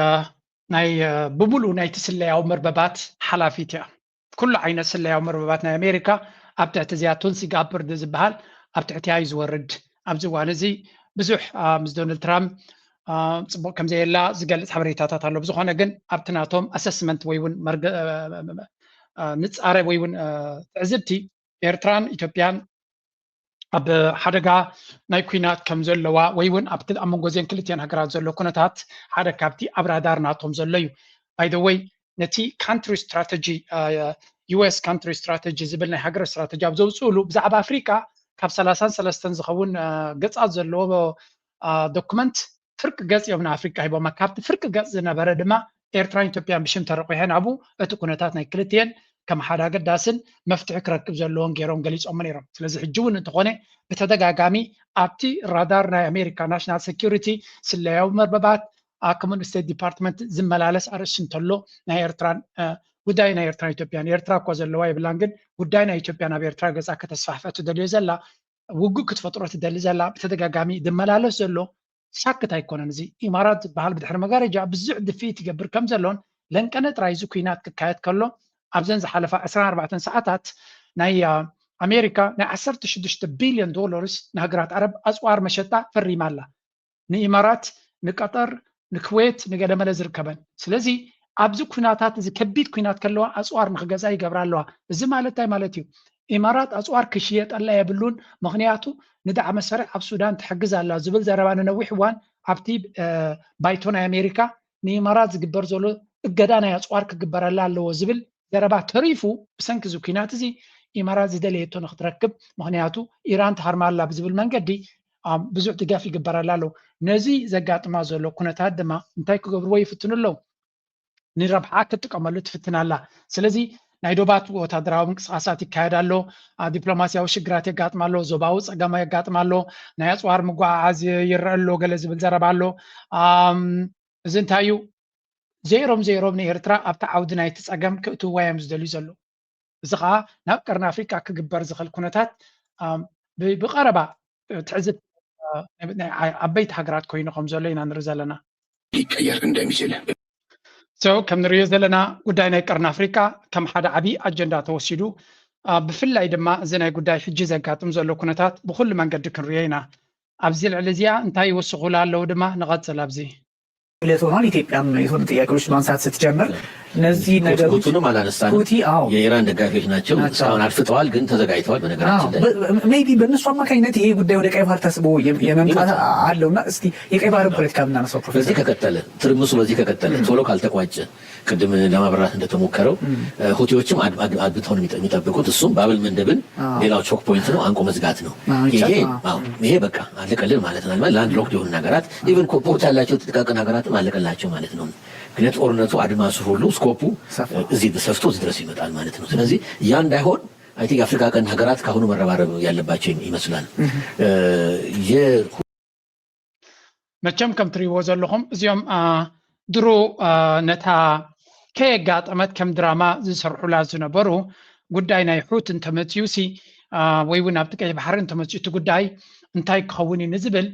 ናይ ብሙሉእ ናይቲ ስለያዊ መርበባት ሓላፊት እያ። ኩሉ ዓይነት ስለያዊ መርበባት ናይ ኣሜሪካ ኣብ ትሕቲ እዚኣ ቱልሲ ጋበርድ ዝበሃል ኣብ ትሕቲኣ እዩ ዝወርድ። ኣብዚ እዋን እዚ ብዙሕ ምስ ዶናልድ ትራምፕ ፅቡቅ ከም ዘየላ ዝገልፅ ሓበሬታታት ኣሎ። ብዝኾነ ግን ኣብቲ ናቶም assessment ወይ እውን ንፃረ ወይ እውን ትዕዝብቲ ኤርትራን ኢትዮጵያን ኣብ ሓደጋ ናይ ኩናት ከም ዘለዋ ወይ እውን ኣብ መንጎ እዚአን ክልቲአን ሃገራት ዘሎ ኩነታት ሓደ ካብቲ ኣብ ራዳር ናቶም ዘሎ እዩ። By the way ነቲ country strategy US country strategy ዝብል ናይ ሃገር strategy ኣብ ዘውፅእሉ ብዛዕባ ኣፍሪቃ ካብ ሰላሳን ሰለስተን ዝኸውን ገፃት ዘለዎ document ፍርቂ ገፅ እዮም ንኣፍሪቃ ሂቦማ። ካብቲ ፍርቂ ገፅ ዝነበረ ድማ ኤርትራን ኢትዮጵያን ብሽም ተረቂሐን ኣብኡ እቲ ኩነታት ናይ ክልቲኤን ከም ሓደ ኣገዳስን መፍትሒ ክረክብ ዘለዎን ገይሮም ገሊፆሞ ነይሮም። ስለዚ ሕጂ እውን እንተኾነ ብተደጋጋሚ ኣብቲ ራዳር ናይ ኣሜሪካ ናሽናል ሴኩሪቲ ስለያዊ መርበባት ከምኡ ስቴት ዲፓርትመንት ዝመላለስ ኣርእስቲ እንተሎ ናይ ኤርትራን ጉዳይ ናይ ኤርትራን ኢትዮጵያን ኤርትራ እኮ ዘለዋ የብላን ግን ጉዳይ ናይ ኢትዮጵያ ናብ ኤርትራ ገፃ ከተስፋሕፈ ትደልዮ ዘላ ውግእ ክትፈጥሮ ትደሊ ዘላ ብተደጋጋሚ ዝመላለስ ዘሎ ሳክት ኣይኮነን። እዚ ኢማራት ዝበሃል ብድሕሪ መጋረጃ ብዙሕ ድፍኢት ይገብር ከም ዘሎን ለንቀነ ጥራይ እዚ ኩናት ክካየድ ከሎ ኣብዘን ዝሓለፋ ዕስራን ኣርባዕተን ሰዓታት ናይ ኣሜሪካ ናይ ዓሰርተ ሽዱሽተ ቢልዮን ዶላርስ ንሃገራት ዓረብ ኣፅዋር መሸጣ ፈሪማ ኣላ። ንኢማራት ንቀጠር ንክዌት ንገለመለ ዝርከበን ስለዚ ኣብዚ ኩናታት እዚ ከቢድ ኩናት ከለዋ ኣፅዋር ንክገዛ ይገብራ ኣለዋ። እዚ ማለት እንታይ ማለት እዩ? ኢማራት ኣፅዋር ክሽየጠላ የብሉን ምኽንያቱ ንዳዕመ ሰሪዕ ኣብ ሱዳን ትሕግዝ ኣላ ዝብል ዘረባ ንነዊሕ እዋን ኣብቲ ባይቶ ናይ ኣሜሪካ ንኢማራት ዝግበር ዘሎ እገዳ ናይ ኣፅዋር ክግበረላ ኣለዎ ዝብል ዘረባ ተሪፉ ብሰንኪ እዚ ኩናት እዚ ኢማራት ዝደለየቶ ንክትረክብ ምኽንያቱ ኢራን ትሃርማ ኣላ ብዝብል መንገዲ ብዙሕ ድጋፍ ይግበረላ ኣሎ። ነዚ ዘጋጥማ ዘሎ ኩነታት ድማ እንታይ ክገብርዎ ይፍትኑ ኣለዉ? ንረብሓ ክትጥቀመሉ ትፍትን ኣላ። ስለዚ ናይ ዶባት ወታደራዊ ምንቅስቃሳት ይካየድ ኣሎ፣ ዲፕሎማሲያዊ ሽግራት የጋጥም ኣሎ፣ ዞባዊ ፀገማ የጋጥም ኣሎ፣ ናይ ኣፅዋር ምጓዓዓዝ ይረአ ኣሎ ገለ ዝብል ዘረባ ኣሎ። እዚ እንታይ እዩ? ዘይሮም ዘይሮም ንኤርትራ ኣብቲ ዓውዲ ናይቲ ጸገም ክእትውዋ እዮም ዝደልዩ ዘለዉ። እዚ ከዓ ናብ ቀርኒ ኣፍሪቃ ክግበር ዝኽእል ኩነታት ብቀረባ ትዕዝብ ዓበይቲ ሃገራት ኮይኑ ከም ዘሎ ኢና ንርኢ ዘለና። ሊቀየር እንደሚችል ሰው ከም ንሪኦ ዘለና ጉዳይ ናይ ቀርኒ ኣፍሪቃ ከም ሓደ ዓብዪ ኣጀንዳ ተወሲዱ ብፍላይ ድማ እዚ ናይ ጉዳይ ሕጂ ዘጋጥም ዘሎ ኩነታት ብኩሉ መንገዲ ክንሪኦ ኢና። ኣብዚ ልዕሊ እዚኣ እንታይ ይወስኹላ ኣለዉ ድማ ንቐፅል ኣብዚ ለትሆን ኢትዮጵያም የሆኑ ጥያቄዎች ማንሳት ስትጀምር እነዚህ ነገሮች ሁቱንም አላነሳንም። ሁቲ አዎ የኢራን ደጋፊዎች ናቸው። እስካሁን አድፍጠዋል፣ ግን ተዘጋጅተዋል። በነገራችን ላይ ሜይ ቢ በእነሱ አማካኝነት ይሄ ጉዳይ ወደ ቀይ ባህር ተስቦ የመምጣት አለውና እስቲ የቀይ ባህርን ፖለቲካ ብናነሳው በዚህ ከቀጠለ ትርምሱ በዚህ ከቀጠለ ቶሎ ካልተቋጨ ቅድም ለማብራራት እንደተሞከረው ሁቲዎችም አድብተው ነው የሚጠብቁት። እሱም ባብል መንደብን ሌላው ቾክ ፖይንት ነው፣ አንቆ መዝጋት ነው። ይሄ በቃ አለቀልን ማለት ነው። ላንድ ሎክድ የሆኑ ሀገራት ኢቨን ፖርት ያላቸው ጥቃቅን ሀገራትም አለቀላቸው ማለት ነው። ምክንያቱ ጦርነቱ አድማሱ ሁሉ ስኮፑ እዚህ ሰፍቶ እዚህ ድረስ ይመጣል ማለት ነው። ስለዚህ ያ እንዳይሆን አይ ቲንክ የአፍሪካ ቀንድ ሀገራት ካሁኑ መረባረብ ያለባቸው ይመስላል። መቸም ከም ትሪእዎ ዘለኹም እዚኦም ድሮ ነታ ከየጋጠመት ከም ድራማ ዝሰርሑላ ዝነበሩ ጉዳይ ናይ ሑቲ እንተመፅዩሲ ወይ እውን ኣብቲ ቀይሕ ባሕሪ እንተመፅዩ እቲ ጉዳይ እንታይ ክኸውን እዩ ንዝብል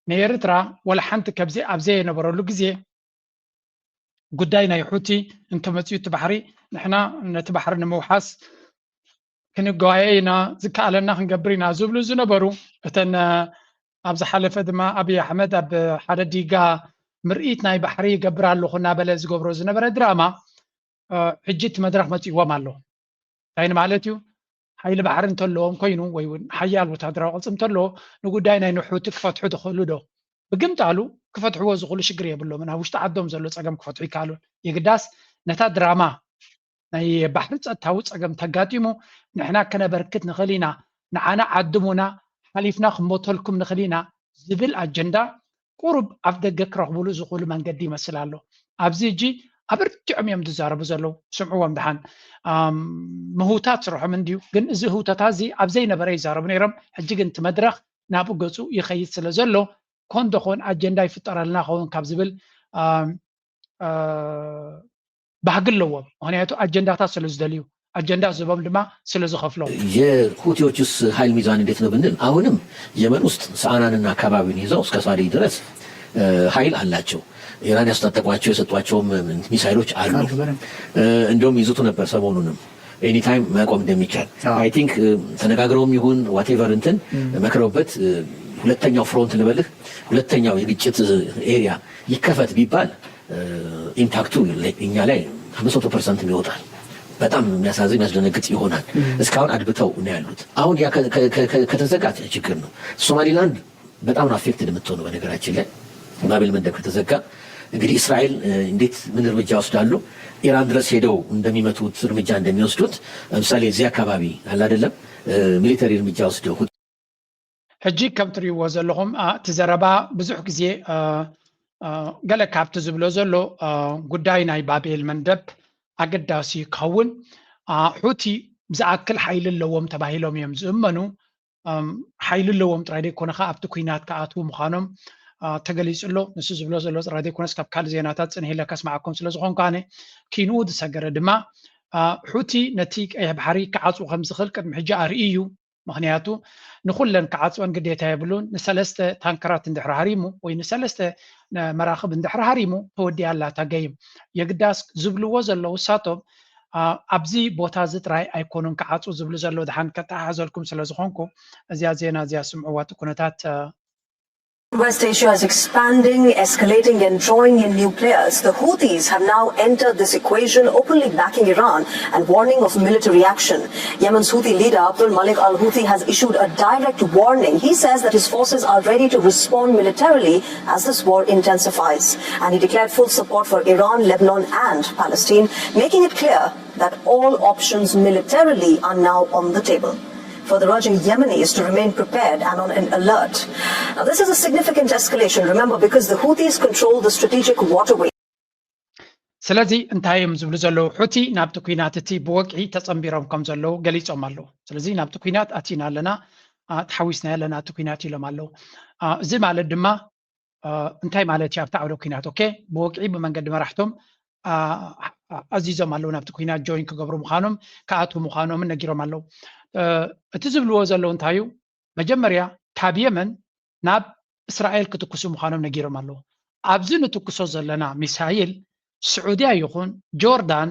ንኤርትራ ወላ ሓንቲ ከብዚ ኣብ ዘየነበረሉ ግዜ ጉዳይ ናይ ሑቲ እንተመፅዩ እቲ ባሕሪ ንሕና ነቲ ባሕሪ ንምውሓስ ክንጓየ ኢና ዝከኣለና ክንገብር ኢና ዝብሉ ዝነበሩ እተን ኣብ ዝሓለፈ ድማ ኣብይ ኣሕመድ ኣብ ሓደ ዲጋ ምርኢት ናይ ባሕሪ ይገብር ኣለኹ እናበለ ዝገብሮ ዝነበረ ድራማ ሕጂ እቲ መድረክ መፂእዎም ኣሎ። እንታይ ንማለት እዩ? ሓይሊ ባሕሪ እንተለዎም ኮይኑ ወይ እውን ሓያል ወታደራዊ ቅልፂ እንተለዎ ንጉዳይ ናይ ንሑቲ ክፈትሑ ዝኽእሉ ዶ? ብግምጣሉ ክፈትሕዎ ዝኽእሉ ሽግር የብሎምን። ኣብ ውሽጢ ዓዶም ዘሎ ፀገም ክፈትሑ ይከኣሉ። የግዳስ ነታ ድራማ ናይ ባሕሪ ፀጥታዊ ፀገም ተጋጢሙ ንሕና ከነበርክት ንኽእል ኢና፣ ንዓና ዓድሙና ሓሊፍና ክንሞተልኩም ንኽእል ኢና ዝብል ኣጀንዳ ቁሩብ ኣፍ ደገ ክረኽብሉ ዝኽእሉ መንገዲ ይመስል ኣሎ። ኣብዚ ሕጂ ኣብ ርቲዖም እዮም ዝዛረቡ ዘለዉ። ስምዕዎም ድሓን ምህውታት ስርሖም እንድዩ፣ ግን እዚ ህውተታ እዚ ኣብ ዘይነበረ ይዛረቡ ነይሮም። ሕጂ ግን እቲ መድረኽ ናብኡ ገፁ ይኸይድ ስለ ዘሎ ኮን ደኾን ኣጀንዳ ይፍጠረልና ኸውን ካብ ዝብል ባህጊ ኣለዎም። ምክንያቱ ኣጀንዳታት ስለ ዝደልዩ ኣጀንዳ ዝህቦም ድማ ስለ ዝኸፍሎም። የሁቲዎቹስ ኃይል ሚዛን እንዴት ነው ብንል አሁንም የመን ውስጥ ሰአናንና አካባቢውን ይዘው እስከ ሳዲ ድረስ ኃይል አላቸው። ኢራን ያስታጠቋቸው የሰጧቸውም ሚሳይሎች አሉ። እንደውም ይዝቱ ነበር ሰሞኑንም ኤኒታይም ማቆም እንደሚቻል አይ ቲንክ ተነጋግረውም ይሁን ዋቴቨር እንትን መክረውበት ሁለተኛው ፍሮንት ልበልህ ሁለተኛው የግጭት ኤሪያ ይከፈት ቢባል ኢምፓክቱ እኛ ላይ አምስት መቶ ፐርሰንት ይወጣል። በጣም የሚያሳዝን የሚያስደነግጥ ይሆናል። እስካሁን አድብተው ነው ያሉት። አሁን ከተዘጋ ችግር ነው። ሶማሊላንድ በጣም ነው አፌክትድ የምትሆነው። በነገራችን ላይ ባቤል መንደብ ከተዘጋ እንግዲህ እስራኤል እንዴት ምን እርምጃ ይወስዳሉ? ኢራን ድረስ ሄደው እንደሚመቱት እርምጃ እንደሚወስዱት ለምሳሌ እዚህ አካባቢ አለ አይደለም ሚሊተሪ እርምጃ ወስደው ሕጂ ከም ትሪእዎ ዘለኹም እቲ ዘረባ ብዙሕ ግዜ ገለ ካብቲ ዝብሎ ዘሎ ጉዳይ ናይ ባቤል መንደብ ኣገዳሲ ክኸውን ሑቲ ዝኣክል ሓይሊ ኣለዎም ተባሂሎም እዮም ዝእመኑ። ሓይሊ ኣለዎም ጥራይ ዘይኮነ ከዓ ኣብቲ ኩናት ክኣትዉ ምዃኖም ተገሊፁ ኣሎ። ንሱ ዝብሎ ዘሎ ጥራይ ዘይኮነስ ካብ ካልእ ዜናታት ፅንሕ ኢለ ከስማዓኩም ስለ ዝኾንኩ ኣነ ኪንኡ ዝሰገረ ድማ ሑቲ ነቲ ቀይሕ ባሕሪ ክዓፅዎ ከም ዝኽእል ቅድሚ ሕጂ ኣርኢ እዩ። ምኽንያቱ ንኹለን ክዓፅወን ግዴታ የብሉን። ንሰለስተ ታንከራት እንድሕር ሃሪሙ ወይ ንሰለስተ መራኽብ እንድሕር ሃሪሙ ተወዲኣ ኣላ እታ ገይም። የግዳስ ዝብልዎ ዘለዉ እሳቶም ኣብዚ ቦታ እዚ ጥራይ ኣይኮኑን ክዓፁ ዝብሉ ዘለዉ። ድሓን ከተሓሕዘልኩም ስለ ዝኾንኩ እዚኣ ዜና እዚኣ ስምዕዋ እቲ ኩነታት West Asia is expanding, escalating, and drawing in new players. The Houthis have now entered this equation, openly backing Iran and warning of military action. Yemen's Houthi leader Abdul Malik al Houthi has issued a direct warning. He says that his forces are ready to respond militarily as this war intensifies. And he declared full support for Iran, Lebanon, and Palestine, making it clear that all options militarily are now on the table. Further urging Yemenis to remain prepared and on an alert. Now, this is a significant escalation, remember, because the Houthis control the strategic waterway. ስለዚ እንታይ እዮም ዝብሉ ዘለዉ? ሑቲ ናብቲ ኩናት እቲ ብወግዒ ተጸንቢሮም ከም ዘለዉ ገሊጾም ኣለዉ። ስለዚ ናብቲ ኩናት ኣቲና ኣለና፣ ተሓዊስና ኣለና እቲ ኩናት ኢሎም ኣለዉ። እዚ ማለት ድማ እንታይ ማለት እዩ ኣብቲ ዓውደ ኩናት? ኦኬ፣ ብወግዒ ብመንገዲ መራሕቶም ኣዚዞም ኣለዉ፣ ናብቲ ኩናት ጆይን ክገብሩ ምዃኖም፣ ክኣትዉ ምዃኖምን ነጊሮም ኣለዉ። እቲ ዝብልዎ ዘለዉ እንታይ እዩ? መጀመርያ ካብ የመን ናብ እስራኤል ክትኩሱ ምዃኖም ነጊሮም ኣለዉ። ኣብዚ ንትኩሶ ዘለና ሚሳይል ስዑድያ ይኹን ጆርዳን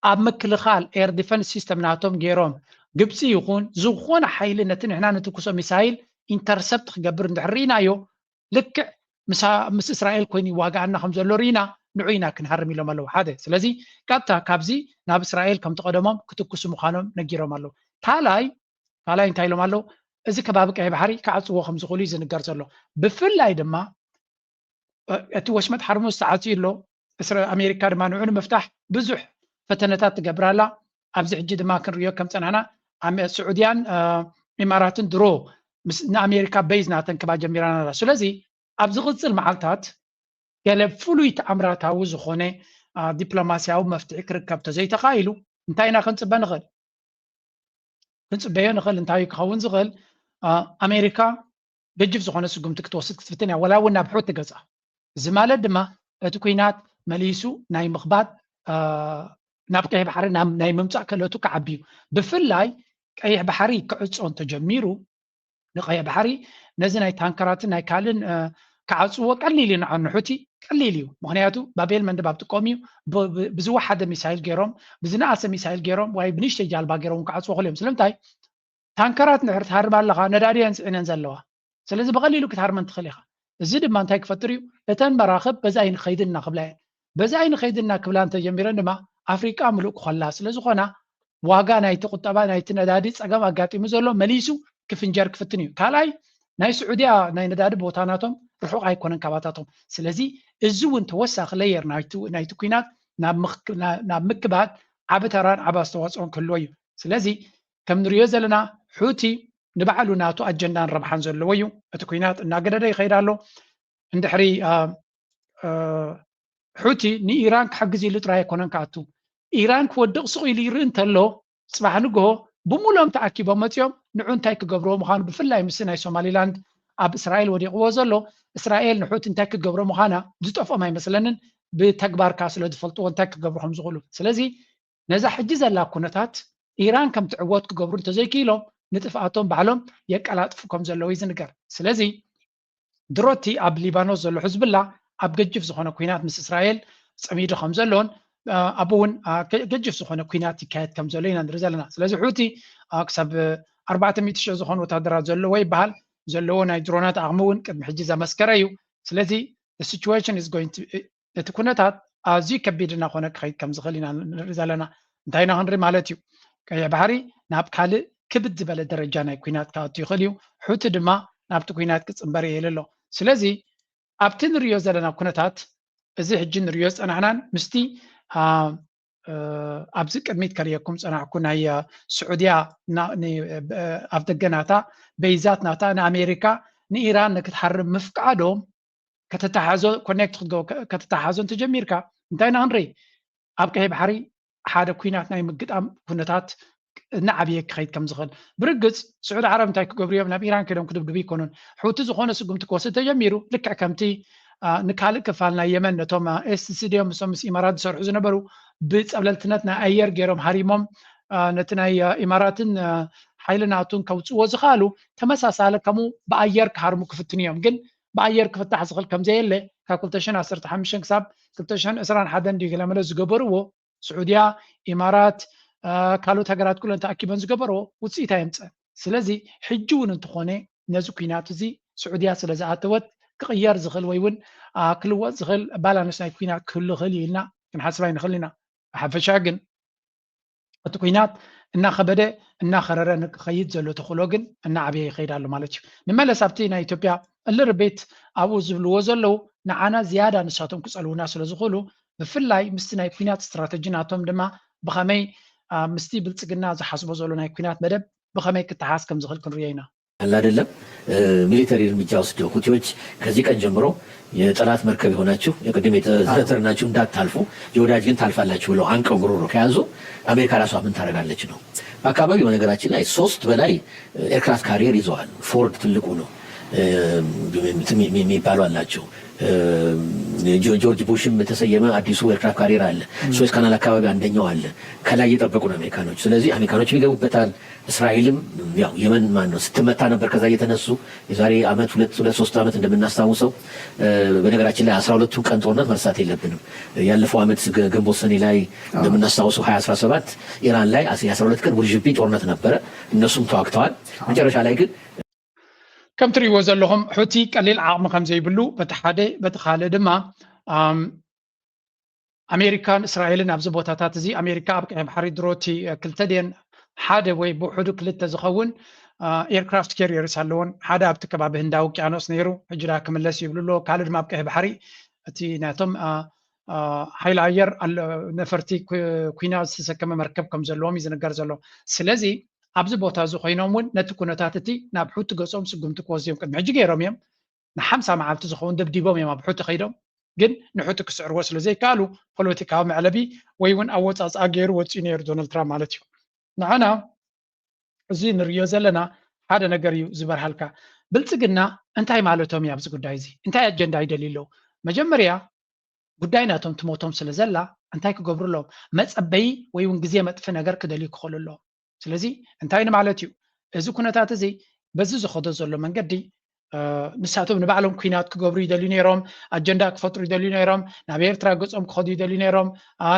ኣብ ምክልኻል ኤር ዲፈንስ ሲስተም ናቶም ገይሮም፣ ግብፂ ይኹን ዝኾነ ሓይሊ ነቲ ንሕና ንትኩሶ ሚሳይል ኢንተርሰፕት ክገብር እንድሕር ርኢናዮ፣ ልክዕ ምስ እስራኤል ኮይኑ ይዋጋኣና ከም ዘሎ ርኢና፣ ንዑ ኢና ክንሃርም ኢሎም ኣለዉ። ሓደ። ስለዚ ቀጥታ ካብዚ ናብ እስራኤል ከምቲ ቀደሞም ክትኩሱ ምዃኖም ነጊሮም ኣለዉ። ካልኣይ ካልኣይ እንታይ ኢሎም ኣለዉ? እዚ ከባቢ ቀይ ባሕሪ ክዓፅዎ ከም ዝኽእሉ እዩ ዝንገር ዘሎ። ብፍላይ ድማ እቲ ወሽመጥ ሓርሙዝ ተዓፅዩ ኣሎ። ኣሜሪካ ድማ ንዑ ንምፍታሕ ብዙሕ ፈተነታት ትገብር ኣላ። ኣብዚ ሕጂ ድማ ክንሪኦ ከም ፀናሕና ስዑድያን ኢማራትን ድሮ ንኣሜሪካ ቤዝ ናተን ክባ ጀሚራን ኣላ። ስለዚ ኣብ ዝቕፅል መዓልታት ገለ ፍሉይ ተኣምራታዊ ዝኾነ ዲፕሎማስያዊ መፍትሒ ክርከብ ተዘይተኻኢሉ እንታይ ኢና ክንፅበ ንኽእል? ክንፅበዮ ንኽእል እንታይ ክኸውን ዝኽእል? ኣሜሪካ ገጅፍ ዝኾነ ስጉምቲ ክትወስድ ክትፍትን እያ፣ ወላ እውን ናብ ሑቲ ገፃ። እዚ ማለት ድማ እቲ ኩናት መሊሱ ናይ ምኽባድ ናብ ቀይሕ ባሕሪ ናይ ምምፃእ ክእለቱ ክዓቢ እዩ። ብፍላይ ቀይሕ ባሕሪ ክዕፆ እንተጀሚሩ ንቀይሕ ባሕሪ ነዚ ናይ ታንከራትን ናይ ካልእን ክዓፅዎ ቀሊል እዩ፣ ንዓኑ ሑቲ ቀሊል እዩ። ምክንያቱ ባቤል መንደብ ኣብ ጥቆም እዩ። ብዝወሓደ ሚሳይል ገይሮም፣ ብዝነኣሰ ሚሳይል ገይሮም ወይ ብንሽተይ ጃልባ ገይሮም ክዓፅዎ ክእል እዮም። ስለምንታይ? ታንከራት ንድሕር ትሃርም ኣለኻ፣ ነዳዲ እየን ፅዒነን ዘለዋ። ስለዚ ብቐሊሉ ክትሃርመን ትኽእል ኢኻ። እዚ ድማ እንታይ ክፈጥር እዩ? እተን መራኽብ በዚ ኣይንኸይድን እናክብላ እየን። በዚ ኣይንኸይድን እናክብላ እንተጀሚረን ድማ ኣፍሪቃ ምሉእ ክኾላ ስለ ዝኾና ዋጋ ናይቲ ቁጠባ ናይቲ ነዳዲ ጸገም ኣጋጢሙ ዘሎ መሊሱ ክፍንጀር ክፍትን እዩ። ካልኣይ ናይ ስዑድያ ናይ ነዳዲ ቦታ ናቶም ርሑቕ ኣይኮነን ካባታቶም። ስለዚ እዚ እውን ተወሳኺ ለየር ናይቲ ኩናት ናብ ምክባድ ዓቢ ተራን ዓቢ ኣስተዋፅኦን ክህልዎ እዩ። ስለዚ ከም ንሪኦ ዘለና ሑቲ ንባዕሉ ናቱ ኣጀንዳን ረብሓን ዘለዎ እዩ። እቲ ኩናት እናገደደ ይኸይድ ኣሎ። እንድሕሪ ሑቲ ንኢራን ክሕግዝ ኢሉ ጥራይ ኣይኮነን ክኣቱ። ኢራን ክወድቕ ስቕ ኢሉ ይርኢ እንተሎ፣ ጽባሕ ንግሆ ብምሉኦም ተኣኪቦም መጺኦም ንዑ እንታይ ክገብርዎ ምዃኑ፣ ብፍላይ ምስ ናይ ሶማሊላንድ ኣብ እስራኤል ወዲቕዎ ዘሎ፣ እስራኤል ንሑቲ እንታይ ክገብሮ ምዃና ዝጠፍኦም ኣይመስለንን። ብተግባር ከኣ ስለ ዝፈልጥዎ እንታይ ክገብሩ ከም ዝኽእሉ። ስለዚ ነዛ ሕጂ ዘላ ኩነታት ኢራን ከም ትዕወት ክገብሩ እንተዘይክኢሎም ንጥፍኣቶም ባዕሎም የቀላጥፉ ከም ዘለዉ እዩ ዝንገር። ስለዚ ድሮቲ ኣብ ሊባኖስ ዘሎ ሕዝብላ ኣብ ገጅፍ ዝኾነ ኩናት ምስ እስራኤል ጸሚዱ ከም ዘሎን ኣብኡ እውን ገጅፍ ዝኾነ ኩናት ይካየድ ከም ዘሎ ኢና ንርኢ ዘለና። ስለዚ ሑቲ ክሳብ ኣርባዕተ ሚእቲ ሽሕ ዝኾኑ ወታደራት ዘለዎ ይበሃል። ዘለዎ ናይ ድሮናት ዓቕሚ እውን ቅድሚ ሕጂ ዘመስከረ እዩ። ስለዚ situation is going to እቲ ኩነታት ኣዝዩ ከቢድ እናኾነ ክኸይድ ከም ዝኽእል ኢና ንርኢ ዘለና። እንታይ ኢና ክንርኢ ማለት እዩ? ቀይሕ ባሕሪ ናብ ካልእ ክብድ ዝበለ ደረጃ ናይ ኩናት ክኣቱ ይኽእል እዩ። ሑቲ ድማ ናብቲ ኩናት ክጽንበር ይኽእል ኣሎ። ስለዚ ኣብቲ ንሪኦ ዘለና ኩነታት፣ እዚ ሕጂ ንሪኦ ዝጸናሕናን ምስቲ ኣብዚ ቅድሚት ከርእየኩም ጸናሕኩ ናይ ስዑድያ ኣፍ ደገ ናታ፣ በይዛት ናታ ንኣሜሪካ ንኢራን ንክትሓርም ምፍቃዶም ከተተሓዞ ኮኔክት ክትገ ከተተሓዞ እንተጀሚርካ እንታይ ኢና ክንርኢ? ኣብ ቀይሕ ባሕሪ ሓደ ኩናት ናይ ምግጣም ኩነታት እናዓብየ ክኸይድ ከም ዝኽእል። ብርግጽ ስዑድ ዓረብ እንታይ ክገብሩ እዮም? ናብ ኢራን ከይዶም ክድብድቡ ይኮኑን። ሑቲ ዝኾነ ስጉምቲ ክወስድ ተጀሚሩ ልክዕ ከምቲ ንካልእ ክፋል ናይ የመን ነቶም ኤስሲዲ እዮም፣ እሶም ምስ ኢማራት ዝሰርሑ ዝነበሩ ብጸብለልትነት ናይ ኣየር ገይሮም ሃሪሞም ነቲ ናይ ኢማራትን ሓይሊ ናቱን ከውፅዎ ዝኽኣሉ ተመሳሳሊ ከምኡ ብኣየር ክሃርሙ ክፍትኑ እዮም። ግን ብኣየር ክፍታሕ ዝኽእል ከም ዘየለ ካብ ክልተ ሽሕን ዓሰርተ ሓሙሽተን ክሳብ ክልተ ሽሕን ዕስራን ሓደን ድዩ ገለመለ ዝገበርዎ ስዑድያ፣ ኢማራት፣ ካልኦት ሃገራት ኩለን ተኣኪበን ዝገበርዎ ውፅኢት ኣየምፀን። ስለዚ ሕጂ እውን እንተኾነ ነዚ ኩናት እዚ ስዑድያ ስለ ዝኣተወት ክቕየር ዝኽእል ወይ እውን ክልወጥ ዝኽእል ባላንስ ናይ ኩናት ክህሉ ይኽእል እዩ ኢልና ክንሓስብ ኣይንኽእል ኢና። ብሓፈሻ ግን እቲ ኩናት እናኸበደ እናኸረረ ንክኸይድ ዘሎ ተኽእሎ ግን እናዓበየ ይኸይድ ኣሎ ማለት እዩ። ንመለስ ኣብቲ ናይ ኢትዮጵያ እልርቤት ኣብኡ ዝብልዎ ዘለዉ ንዓና ዝያዳ ንሳቶም ክጸልዉና ስለ ዝኽእሉ ብፍላይ ምስቲ ናይ ኩናት ስትራተጂ ናቶም ድማ ብኸመይ ምስቲ ብልጽግና ዝሓስቦ ዘሎ ናይ ኩናት መደብ ብኸመይ ክተሓዝ ከም ዝኽእል ክንርእዮ ኢና። አለ አይደለም ሚሊተሪ እርምጃ ወስደው ሁቲዎች ከዚህ ቀን ጀምሮ የጠላት መርከብ የሆናችሁ የቅድም የተዘረዘርናችሁ እንዳታልፉ የወዳጅ ግን ታልፋላችሁ ብለው አንቀው ጉሮሮ ከያዙ አሜሪካ ራሷ ምን ታደርጋለች ነው። በአካባቢው በነገራችን ላይ ሶስት በላይ ኤርክራፍት ካሪየር ይዘዋል። ፎርድ ትልቁ ነው። የሚባሉ አላቸው። ጆርጅ ቡሽም የተሰየመ አዲሱ ኤርክራፍት ካሪየር አለ። ስዌዝ ካናል አካባቢ አንደኛው አለ። ከላይ እየጠበቁ ነው አሜሪካኖች። ስለዚህ አሜሪካኖች ይገቡበታል። እስራኤልም ያው የመን ማን ነው ስትመታ ነበር። ከዛ እየተነሱ የዛሬ አመት ሁለት ሁለት ሶስት አመት እንደምናስታውሰው በነገራችን ላይ አስራ ሁለቱ ቀን ጦርነት መርሳት የለብንም። ያለፈው አመት ግንቦት ሰኔ ላይ እንደምናስታውሰው ሀያ አስራ ሰባት ኢራን ላይ የአስራ ሁለት ቀን ውርጅብኝ ጦርነት ነበረ። እነሱም ተዋግተዋል። መጨረሻ ላይ ግን ከም ትሪእዎ ዘለኹም ሑቲ ቀሊል ዓቕሚ ከም ዘይብሉ በቲ ሓደ በቲ ካልእ ድማ ኣሜሪካን እስራኤልን ኣብዚ ቦታታት እዚ ኣሜሪካ ኣብ ቀይ ባሕሪ ድሮቲ ክልተ ድየን ሓደ ወይ ብውሕዱ ክልተ ዝኸውን ኤርክራፍት ካሪየርስ ኣለዎን ሓደ ኣብቲ ከባቢ ህንዳዊ ውቅያኖስ ነይሩ ሕጂ ዳ ክምለስ ይብሉ ኣለዎ ካልእ ድማ ኣብ ቀይ ባሕሪ እቲ ናቶም ሓይሊ ኣየር ነፈርቲ ኩናት ዝተሰከመ መርከብ ከም ዘለዎም እዩ ዝነገር ዘሎ ስለዚ ኣብዚ ቦታ እዚ ኮይኖም እውን ነቲ ኩነታት እቲ ናብ ሑቲ ገጾም ስጉምቲ ክወስዱ እዮም ቅድሚ ሕጂ ገይሮም እዮም ንሓምሳ መዓልቲ ዝኸውን ደብዲቦም እዮም ኣብ ሑቲ ከይዶም ግን ንሑቲ ክስዕርዎ ስለ ዘይከኣሉ ፖለቲካዊ መዕለቢ ወይ እውን ኣወፃፅኣ ገይሩ ወፂኡ ነይሩ ዶናልድ ትራምፕ ማለት እዩ ንዓና እዚ ንሪዮ ዘለና ሓደ ነገር እዩ ዝበርሃልካ ብልፅግና እንታይ ማለቶም እዩ ኣብዚ ጉዳይ እዚ እንታይ ኣጀንዳ ይደልዩ ኣለዉ መጀመርያ ጉዳይ ናቶም ትሞቶም ስለ ዘላ እንታይ ክገብሩ ኣለዎም መፀበዪ ወይ እውን ግዜ መጥፊ ነገር ክደልዩ ክኽእሉ ኣለዎም ስለዚ እንታይ ንማለት እዩ እዚ ኩነታት እዚ በዚ ዝኸዶ ዘሎ መንገዲ ንሳቶም ንባዕሎም ኩናት ክገብሩ ይደልዩ ነይሮም ኣጀንዳ ክፈጥሩ ይደልዩ ነይሮም ናብ ኤርትራ ገፆም ክኸዱ ይደልዩ ነይሮም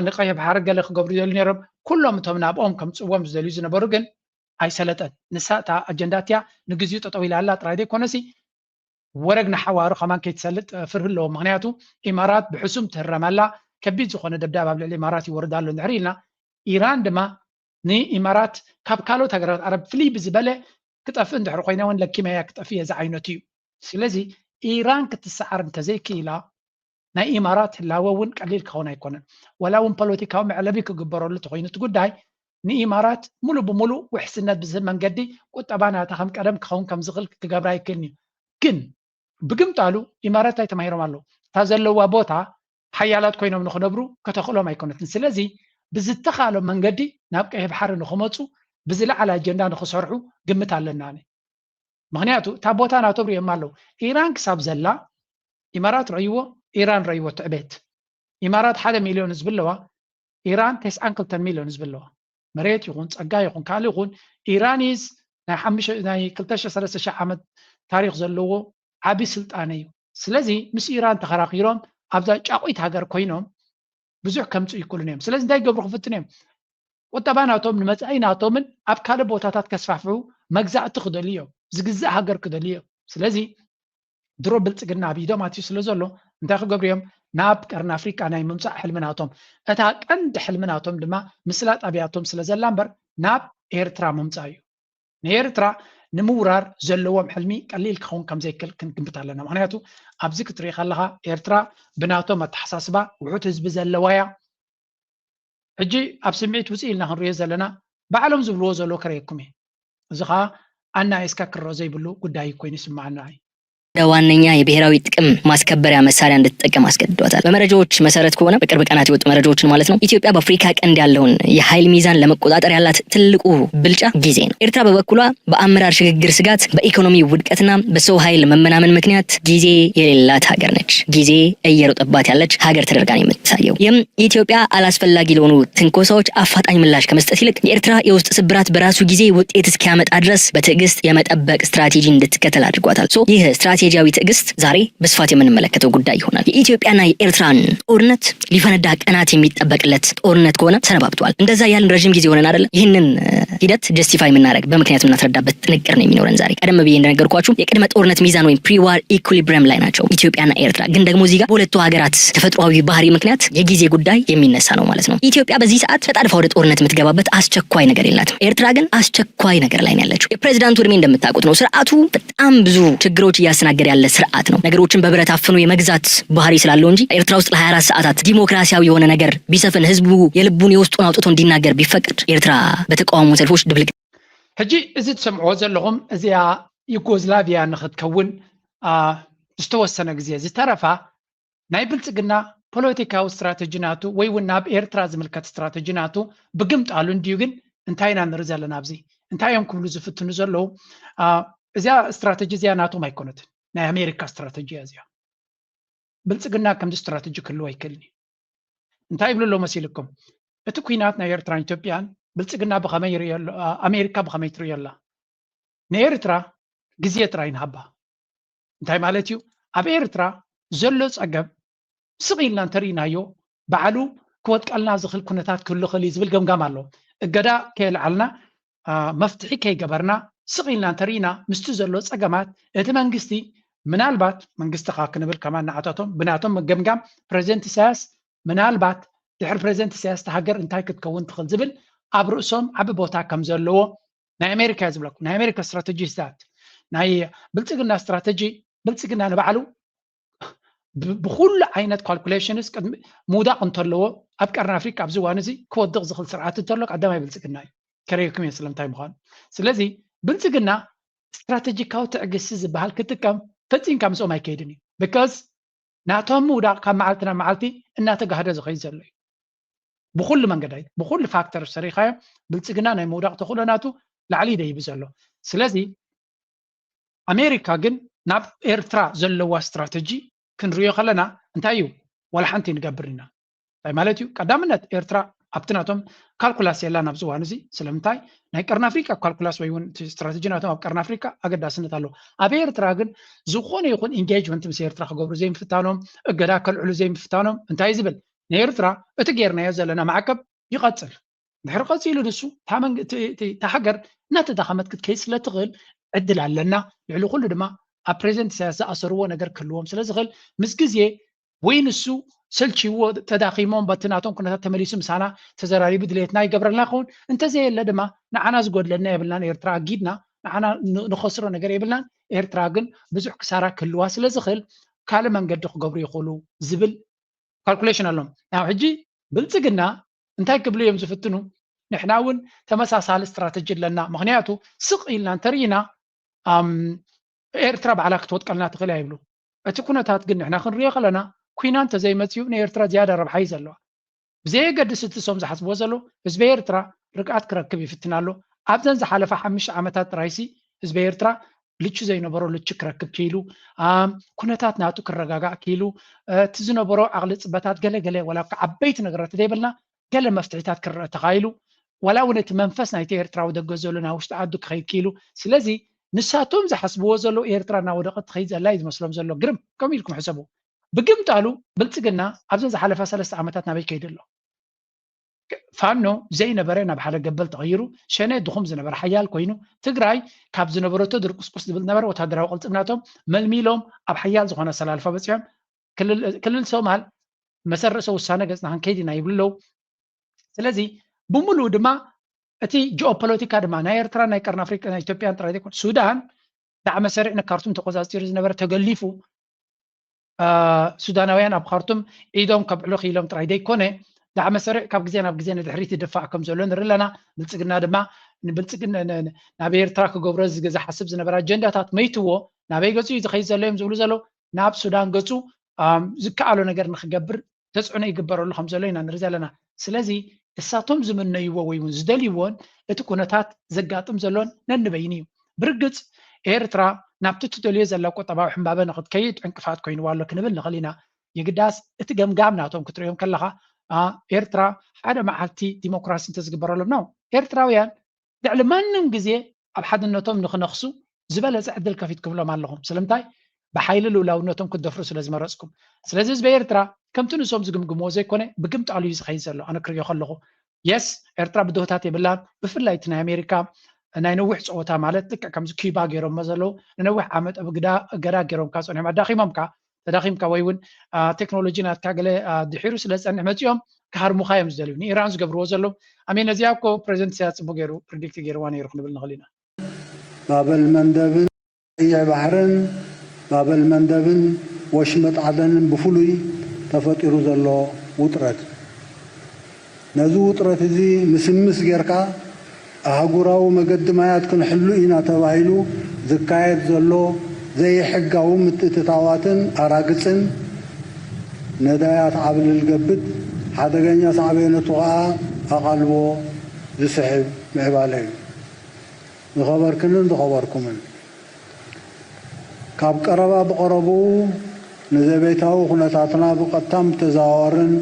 ንቀይሕ ባሕሪ ገለ ክገብሩ ይደልዩ ነይሮም ኩሎም እቶም ናብኦም ከምፅዎም ዝደልዩ ዝነበሩ ግን ኣይሰለጠን ንሳ እታ ኣጀንዳ እቲያ ንግዚኡ ጠጠው ኢላ ኣላ ጥራይ ዘይኮነሲ ወረግ ንሓዋሩ ከማን ከይትሰልጥ ፍርህ ኣለዎ ምክንያቱ ኢማራት ብሕሱም ትህረም ኣላ ከቢድ ዝኾነ ደብዳብ ኣብ ልዕሊ ኢማራት ይወርድ ኣሎ እንድሕር ኢልና ኢራን ድማ ንኢማራት ካብ ካልኦት ሃገራት ዓረብ ፍልይ ብዝበለ ክጠፍእ እንድሕር ኮይና እውን ለኪመያ ክጠፍእ እየ ዝዓይነቱ እዩ ስለዚ ኢራን ክትሰዓር እንተዘይክኢላ ናይ ኢማራት ህላወ እውን ቀሊል ክኸውን ኣይኮነን ወላ እውን ፖለቲካዊ መዕለቢ ክግበረሉ ተኮይኑ እቲ ጉዳይ ንኢማራት ሙሉ ብሙሉ ውሕስነት ብዝህብ መንገዲ ቁጠባ ናታ ከም ቀደም ክኸውን ከም ዝኽእል ክገብራ ይክእልን እዩ ግን ብግምጣሉ ኢማራት እንታይ ተማሂሮም ኣለዉ እታ ዘለዋ ቦታ ሓያላት ኮይኖም ንክነብሩ ከተኽእሎም ኣይኮነትን ስለዚ ብዝተኻሎም መንገዲ ናብ ቀይሕ ባሕሪ ንክመፁ ብዝለዓለ ኣጀንዳ ንክሰርሑ ግምት ኣለና ኣነ ምክንያቱ እታ ቦታ ናቶም ሪኦም ኣለዉ ኢራን ክሳብ ዘላ ኢማራት ረእይዎ ኢራን ረእይዎ ትዕቤት ኢማራት ሓደ ሚልዮን ህዝቢ ኣለዋ ኢራን ተስዓን ክልተን ሚልዮን ህዝቢ ኣለዋ መሬት ይኹን ፀጋ ይኹን ካልእ ይኹን ኢራን is ናይ ሓሙሽተ ናይ ክልተ ሺሕ ሰለስተ ሺሕ ዓመት ታሪክ ዘለዎ ዓቢ ስልጣነ እዩ ስለዚ ምስ ኢራን ተኸራኺሮም ኣብዛ ጫቑት ሃገር ኮይኖም ብዙሕ ከምፅኡ ይክእሉን እዮም ስለዚ እንታይ ገብሩ ክፍትን እዮም ቁጠባ ናቶም ንመፃኢ ናቶምን ኣብ ካልእ ቦታታት ከስፋፍሑ መግዛእቲ ክደልዩ እዮም ዝግዛእ ሃገር ክደልዩ እዮም ስለዚ ድሮ ብልፅግና ኣብ ኢዶም ኣትዩ ስለ ዘሎ እንታይ ክገብሩ እዮም ናብ ቀርኒ ኣፍሪቃ ናይ ምምፃእ ሕልሚ ናቶም እታ ቀንዲ ሕልሚ ናቶም ድማ ምስላ ጣብያቶም ስለ ዘላ እምበር ናብ ኤርትራ ምምፃእ እዩ ንኤርትራ ንምውራር ዘለዎም ሕልሚ ቀሊል ክኸውን ከም ዘይክእል ክንግምት ኣለና ምክንያቱ ኣብዚ ክትርኢ ከለካ ኤርትራ ብናቶም ኣተሓሳስባ ውሑድ ህዝቢ ዘለዋ እያ ሕጂ ኣብ ስምዒት ውፅእ ኢልና ክንሪኦ ዘለና ባዕሎም ዝብልዎ ዘሎ ከረየኩም እየ እዚ ከዓ ኣናኢስካ ክረኦ ዘይብሉ ጉዳይ ኮይኑ ይስማዓና እዩ እንደ ዋነኛ የብሔራዊ ጥቅም ማስከበሪያ መሳሪያ እንድትጠቀም አስገድዷታል። በመረጃዎች መሰረት ከሆነ በቅርብ ቀናት የወጡ መረጃዎችን ማለት ነው ኢትዮጵያ በአፍሪካ ቀንድ ያለውን የኃይል ሚዛን ለመቆጣጠር ያላት ትልቁ ብልጫ ጊዜ ነው። ኤርትራ በበኩሏ በአመራር ሽግግር ስጋት፣ በኢኮኖሚ ውድቀትና በሰው ኃይል መመናመን ምክንያት ጊዜ የሌላት ሀገር ነች። ጊዜ እየሮጠባት ያለች ሀገር ተደርጋ ነው የምትታየው። ይህም ኢትዮጵያ አላስፈላጊ ለሆኑ ትንኮሳዎች አፋጣኝ ምላሽ ከመስጠት ይልቅ የኤርትራ የውስጥ ስብራት በራሱ ጊዜ ውጤት እስኪያመጣ ድረስ በትዕግስት የመጠበቅ ስትራቴጂ እንድትከተል አድርጓታል። So ይህ ስትራቴጂያዊ ትዕግስት ዛሬ በስፋት የምንመለከተው ጉዳይ ይሆናል። የኢትዮጵያና የኤርትራን ጦርነት ሊፈነዳ ቀናት የሚጠበቅለት ጦርነት ከሆነ ሰነባብቷል። እንደዛ ያልን ረዥም ጊዜ ሆነን አይደለም። ይህንን ሂደት justify የምናደርግ በምክንያት የምናስረዳበት ጥንቅር ነው የሚኖረን ዛሬ። ቀደም ብዬ እንደነገርኳችሁ የቅድመ ጦርነት ሚዛን ወይም pre war equilibrium ላይ ናቸው ኢትዮጵያና ኤርትራ። ግን ደግሞ እዚህ ጋር በሁለቱ ሀገራት ተፈጥሯዊ ባህሪ ምክንያት የጊዜ ጉዳይ የሚነሳ ነው ማለት ነው። ኢትዮጵያ በዚህ ሰዓት ተጣድፋ ወደ ጦርነት የምትገባበት አስቸኳይ ነገር የላትም። ኤርትራ ግን አስቸኳይ ነገር ላይ ነው ያለችው። የፕሬዚዳንቱ እድሜ እንደምታውቁት ነው። ስርዓቱ በጣም ብዙ ችግሮች እያስተናገደ ያለ ስርዓት ነው። ነገሮችን በብረት አፍኖ የመግዛት ባህሪ ስላለው እንጂ ኤርትራ ውስጥ ለ24 ሰዓታት ዲሞክራሲያዊ የሆነ ነገር ቢሰፍን ህዝቡ የልቡን የውስጡን አውጥቶ እንዲናገር ቢፈቅድ ኤርትራ በተቃውሞ ሰልፎች ድብልቅ ሕጂ እዚ ትሰምዕዎ ዘለኹም እዚኣ ዩጎዝላቪያ ንክትከውን ዝተወሰነ ግዜ ዝተረፋ ናይ ብልፅግና ፖለቲካዊ ስትራተጂ ናቱ ወይ እውን ናብ ኤርትራ ዝምልከት ስትራተጂ ናቱ ብግምጣሉ እንድዩ ግን እንታይ ኢና ንርኢ ዘለና ኣብዚ እንታይ እዮም ክብሉ ዝፍትኑ ዘለዉ እዚኣ ስትራተጂ እዚኣ ናቶም ኣይኮነትን፣ ናይ ኣሜሪካ ስትራተጂ እያ እዚኣ። ብልፅግና ከምዚ ስትራተጂ ክህልዎ ኣይክእልን እዩ። እንታይ ይብሉ ኣለዉ መሲልኩም? እቲ ኩናት ናይ ኤርትራን ኢትዮጵያን ብልፅግና ብኸመይ ይርእዮ ኣሎ? ኣሜሪካ ብኸመይ ትርእዮ ኣላ? ንኤርትራ ግዜ ጥራይ ንሃባ። እንታይ ማለት እዩ? ኣብ ኤርትራ ዘሎ ፀገም ስቕ ኢልና እንተርኢናዮ ባዕሉ ክወድቀልና ዝኽእል ኩነታት ክህሉ ይኽእል እዩ ዝብል ገምጋም ኣሎ። እገዳ ከየልዓልና፣ መፍትሒ ከይገበርና፣ ስቕ ኢልና እንተርኢና ምስቲ ዘሎ ፀገማት እቲ መንግስቲ፣ ምናልባት መንግስቲ ኸዓ ክንብል ከማን ንዓታቶም ብናቶም ምግምጋም ፕረዚደንት ኢሳያስ ምናልባት ድሕሪ ፕረዚደንት ኢሳያስ እታ ሃገር እንታይ ክትከውን ትኽእል ዝብል ኣብ ርእሶም ዓቢ ቦታ ከም ዘለዎ ናይ ኣሜሪካ እየ ዝብለኩም። ናይ ኣሜሪካ ስትራተጂ ዛት ናይ ብልፅግና ስትራተጂ ብልፅግና ንባዕሉ ብኩሉ ዓይነት ካልኩሌሽንስ ቅድሚ ምውዳቕ እንተለዎ ኣብ ቀርኒ ኣፍሪቃ ኣብዚ እዋን እዚ ክወድቕ ዝኽእል ስርዓት እንተሎ ቀዳማይ ብልፅግና እዩ። ከረየኩም እየ ስለምንታይ ምዃኑ። ስለዚ ብልፅግና ስትራቴጂካዊ ትዕግስቲ ዝበሃል ክጥቀም ፈፂምካ ምስኦም ኣይከይድን እዩ። ብካዝ ናቶም ምውዳቕ ካብ መዓልቲ ናብ መዓልቲ እናተጋህደ ዝኸይድ ዘሎ እዩ። ብኩሉ መንገዳይ ብኩሉ ፋክተር ሰሪኻዮ ብልፅግና ናይ ምውዳቕ ተኽእሎ ናቱ ላዕሊ ደይቡ ዘሎ። ስለዚ ኣሜሪካ ግን ናብ ኤርትራ ዘለዋ ስትራተጂ ክንሪኦ ከለና እንታይ እዩ? ዋላ ሓንቲ ንገብር ኢና። እንታይ ማለት እዩ? ቀዳምነት ኤርትራ ኣብቲ ናቶም ካልኩላስ የላን ኣብዚ እዋን እዚ። ስለምንታይ? ናይ ቀርኒ ኣፍሪቃ ካልኩላስ ወይ እውን እቲ ስትራተጂ ናቶም ኣብ ቀርኒ ኣፍሪቃ ኣገዳስነት ኣለዎ። ኣብ ኤርትራ ግን ዝኾነ ይኹን ኢንጌጅመንት ምስ ኤርትራ ክገብሩ ዘይምፍታኖም፣ እገዳ ከልዕሉ ዘይምፍታኖም እንታይ እዩ ዝብል? ንኤርትራ እቲ ጌርናዮ ዘለና ማዕቀብ ይቐጽል። ድሕሪ ቀጺሉ ንሱ እታ መንግ- እቲ- እቲ- እታ ሃገር እናተዳኸመት ክትከይድ ስለ ትኽእል ዕድል ኣለና። ልዕሊ ኩሉ ድማ ኣብ ፕሬዚደንት ኢሳያስ ዝኣሰርዎ ነገር ክህልዎም ስለ ዝኽእል ምስ ግዜ ወይ ንሱ ሰልችዎ ተዳኺሞም በቲ ናቶም ኩነታት ተመሊሱ ምሳና ተዘራሪቡ ድሌትና ይገብረልና ይኸውን። እንተዘየለ ድማ ንዓና ዝጎድለና የብልናን። ኤርትራ ኣጊድና ንዓና ን- ንኸስሮ ነገር የብልናን። ኤርትራ ግን ብዙሕ ክሳራ ክህልዋ ስለ ዝኽእል ካልእ መንገዲ ክገብሩ ይኽእሉ ዝብል ካልኩሌሽን ኣሎም። ናብ ሕጂ ብልፅግና እንታይ ክብሉ እዮም ዝፍትኑ? ንሕና እውን ተመሳሳሊ ስትራተጂ ኣለና። ምክንያቱ ስቕ ኢልና እንተርኢና ኣም፣ ኤርትራ ባዕላ ክትወጥቀልና ትኽእል እያ ይብሉ። እቲ ኩነታት ግን ንሕና ክንሪኦ ከለና ኩናት እንተዘይመፅኡ ንኤርትራ ዝያዳ ረብሓ እዩ ዘለዋ። ብዘየገድስ እቲ እሶም ዝሓስብዎ ዘሎ ህዝቢ ኤርትራ ርግኣት ክረክብ ይፍትን ኣሎ። ኣብዘን ዝሓለፋ ሓሙሽተ ዓመታት ጥራይሲ ህዝቢ ኤርትራ ልቹ ዘይነበሮ ልቹ ክረክብ ክኢሉ፣ ኣም፣ ኩነታት ናቱ ክረጋጋእ ክኢሉ፣ እቲ ዝነበሮ ዓቕሊ ፅበታት ገለ ገለ ዋላ እኳ ዓበይቲ ነገራት ዘይበልና ገለ መፍትሒታት ክረአ ተኻኢሉ፣ ዋላ እውን እቲ መንፈስ ናይቲ ኤርትራዊ ደገ ዘሎ ናብ ውሽጢ ዓዱ ክኸይድ ክኢሉ። ስለዚ ንሳቶም ዝሓስብዎ ዘለዉ ኤርትራ እናወደቐት ትኸይድ ዘላ እዩ ዝመስሎም ዘሎ። ግርም ከምኡ ኢልኩም ሕሰቡ። ብግምጣሉ ብልፅግና ኣብዘን ዝሓለፋ ሰለስተ ዓመታት ናበይ ከይዱ ኣሎ? ፋኖ ዘይነበረ ናብ ሓደ ገበል ተቐይሩ፣ ሸኔ ድኹም ዝነበረ ሓያል ኮይኑ፣ ትግራይ ካብ ዝነበረቶ ድርቁስቁስ ዝብል ነበረ ወታደራዊ ቅልፅምናቶም መልሚሎም ኣብ ሓያል ዝኾነ ኣሰላልፋ በፂሖም። ክልል ሶማል መሰል ርእሰ ውሳነ ገፅና ክንከይድ ኢና ይብሉ ኣለዉ። ስለዚ ብምሉኡ ድማ እቲ ጂኦፖለቲካ ድማ ናይ ኤርትራ ናይ ቀርኒ ኣፍሪቃ ናይ ኢትዮጵያን ጥራይ ዘይኮነ ሱዳን ዳዕመ ሰሪዕ ንካርቱም ተቆፃፂሩ ዝነበረ ተገሊፉ ሱዳናውያን ኣብ ካርቱም ኢዶም ከብዕሉ ክኢሎም ጥራይ ዘይኮነ ዳዕመ ሰሪዕ ካብ ግዜ ናብ ግዜ ንድሕሪት ይድፋእ ከም ዘሎ ንርኢ ኣለና። ብልፅግና ድማ ንብልፅግና ናብ ኤርትራ ክገብሮ ዝሓስብ ዝነበረ ኣጀንዳታት መይትዎ ናበይ ገፁ እዩ ዝኸይድ ዘሎ እዮም ዝብሉ ዘለዉ ናብ ሱዳን ገፁ ዝከኣሎ ነገር ንክገብር ተፅዕኖ ይግበረሉ ከም ዘሎ ኢና ንርኢ ዘለና። ስለዚ እሳቶም ዝምነይዎ ወይ እውን ዝደልይዎን እቲ ኩነታት ዘጋጥም ዘሎን ነንበይኑ እዩ። ብርግፅ ኤርትራ ናብቲ ትደልዮ ዘላ ቁጠባዊ ሕምባበ ንክትከይድ ዕንቅፋት ኮይንዋ ኣሎ ክንብል ንኽእል ኢና። የግዳስ እቲ ገምጋም ናቶም ክትርእዮም ከለኻ ኤርትራ ሓደ መዓልቲ ዲሞክራሲ እንተዝግበረሎም ነው ኤርትራውያን ልዕሊ ማንም ግዜ ኣብ ሓድነቶም ንክነኽሱ ዝበለፀ ዕድል ከፊት ክብሎም ኣለኹም። ስለምንታይ? ብሓይሊ ልኡላውነቶም ክትደፍሩ ስለ ዝመረፅኩም። ስለዚ ህዝቢ ኤርትራ ከምቲ ንሶም ዝግምግምዎ ዘይኮነ ብግምጣሉ እዩ ዝኸይድ ዘሎ። ኣነ ክርእዮ ከለኹ የስ ኤርትራ ብድሆታት የብላን። ብፍላይ እቲ ናይ ኣሜሪካ ናይ ነዊሕ ፀወታ ማለት ልክዕ ከምዚ ኪባ ገይሮሞ ዘለዉ ንነዊሕ ዓመት ኣብ እገዳ ገይሮምካ ፀኒሖም ኣዳኺሞምካ ተዳኺምካ ወይ እውን ቴክኖሎጂ ናትካ ገለ ድሒሩ ስለ ዝፀንሕ መፂኦም ክሃርሙኻ እዮም ዝደልዩ። ንኢራን ዝገብርዎ ዘለዉ ኣሜን ነዚኣ እኮ ፕሬዚደንት ኢሳያስ ፅቡቅ ገይሩ ፕሪዲክት ገይርዋ ነይሩ ክንብል ንኽእል ኢና። ባበል መንደብን ቀይሕ ባሕርን ባበል መንደብን ወሽመጥ ዓደንን ብፍሉይ ተፈጢሩ ዘሎ ውጥረት ነዚ ውጥረት እዚ ምስምስ ጌርካ ኣህጉራዊ መገዲ ማያት ክንሕሉ ኢና ተባሂሉ ዝካየድ ዘሎ ዘይሕጋዊ ምትእትታዋትን ኣራግፅን ነዳያት ዓብልል ገብድ ሓደገኛ ሳዕቤነቱ ከዓ ኣቓልቦ ዝስሕብ ምዕባለ እዩ። ዝኸበርክንን ዝኸበርኩምን ካብ ቀረባ ብቐረብኡ ንዘቤታዊ ኩነታትና ብቐጥታን ብተዘዋዋርን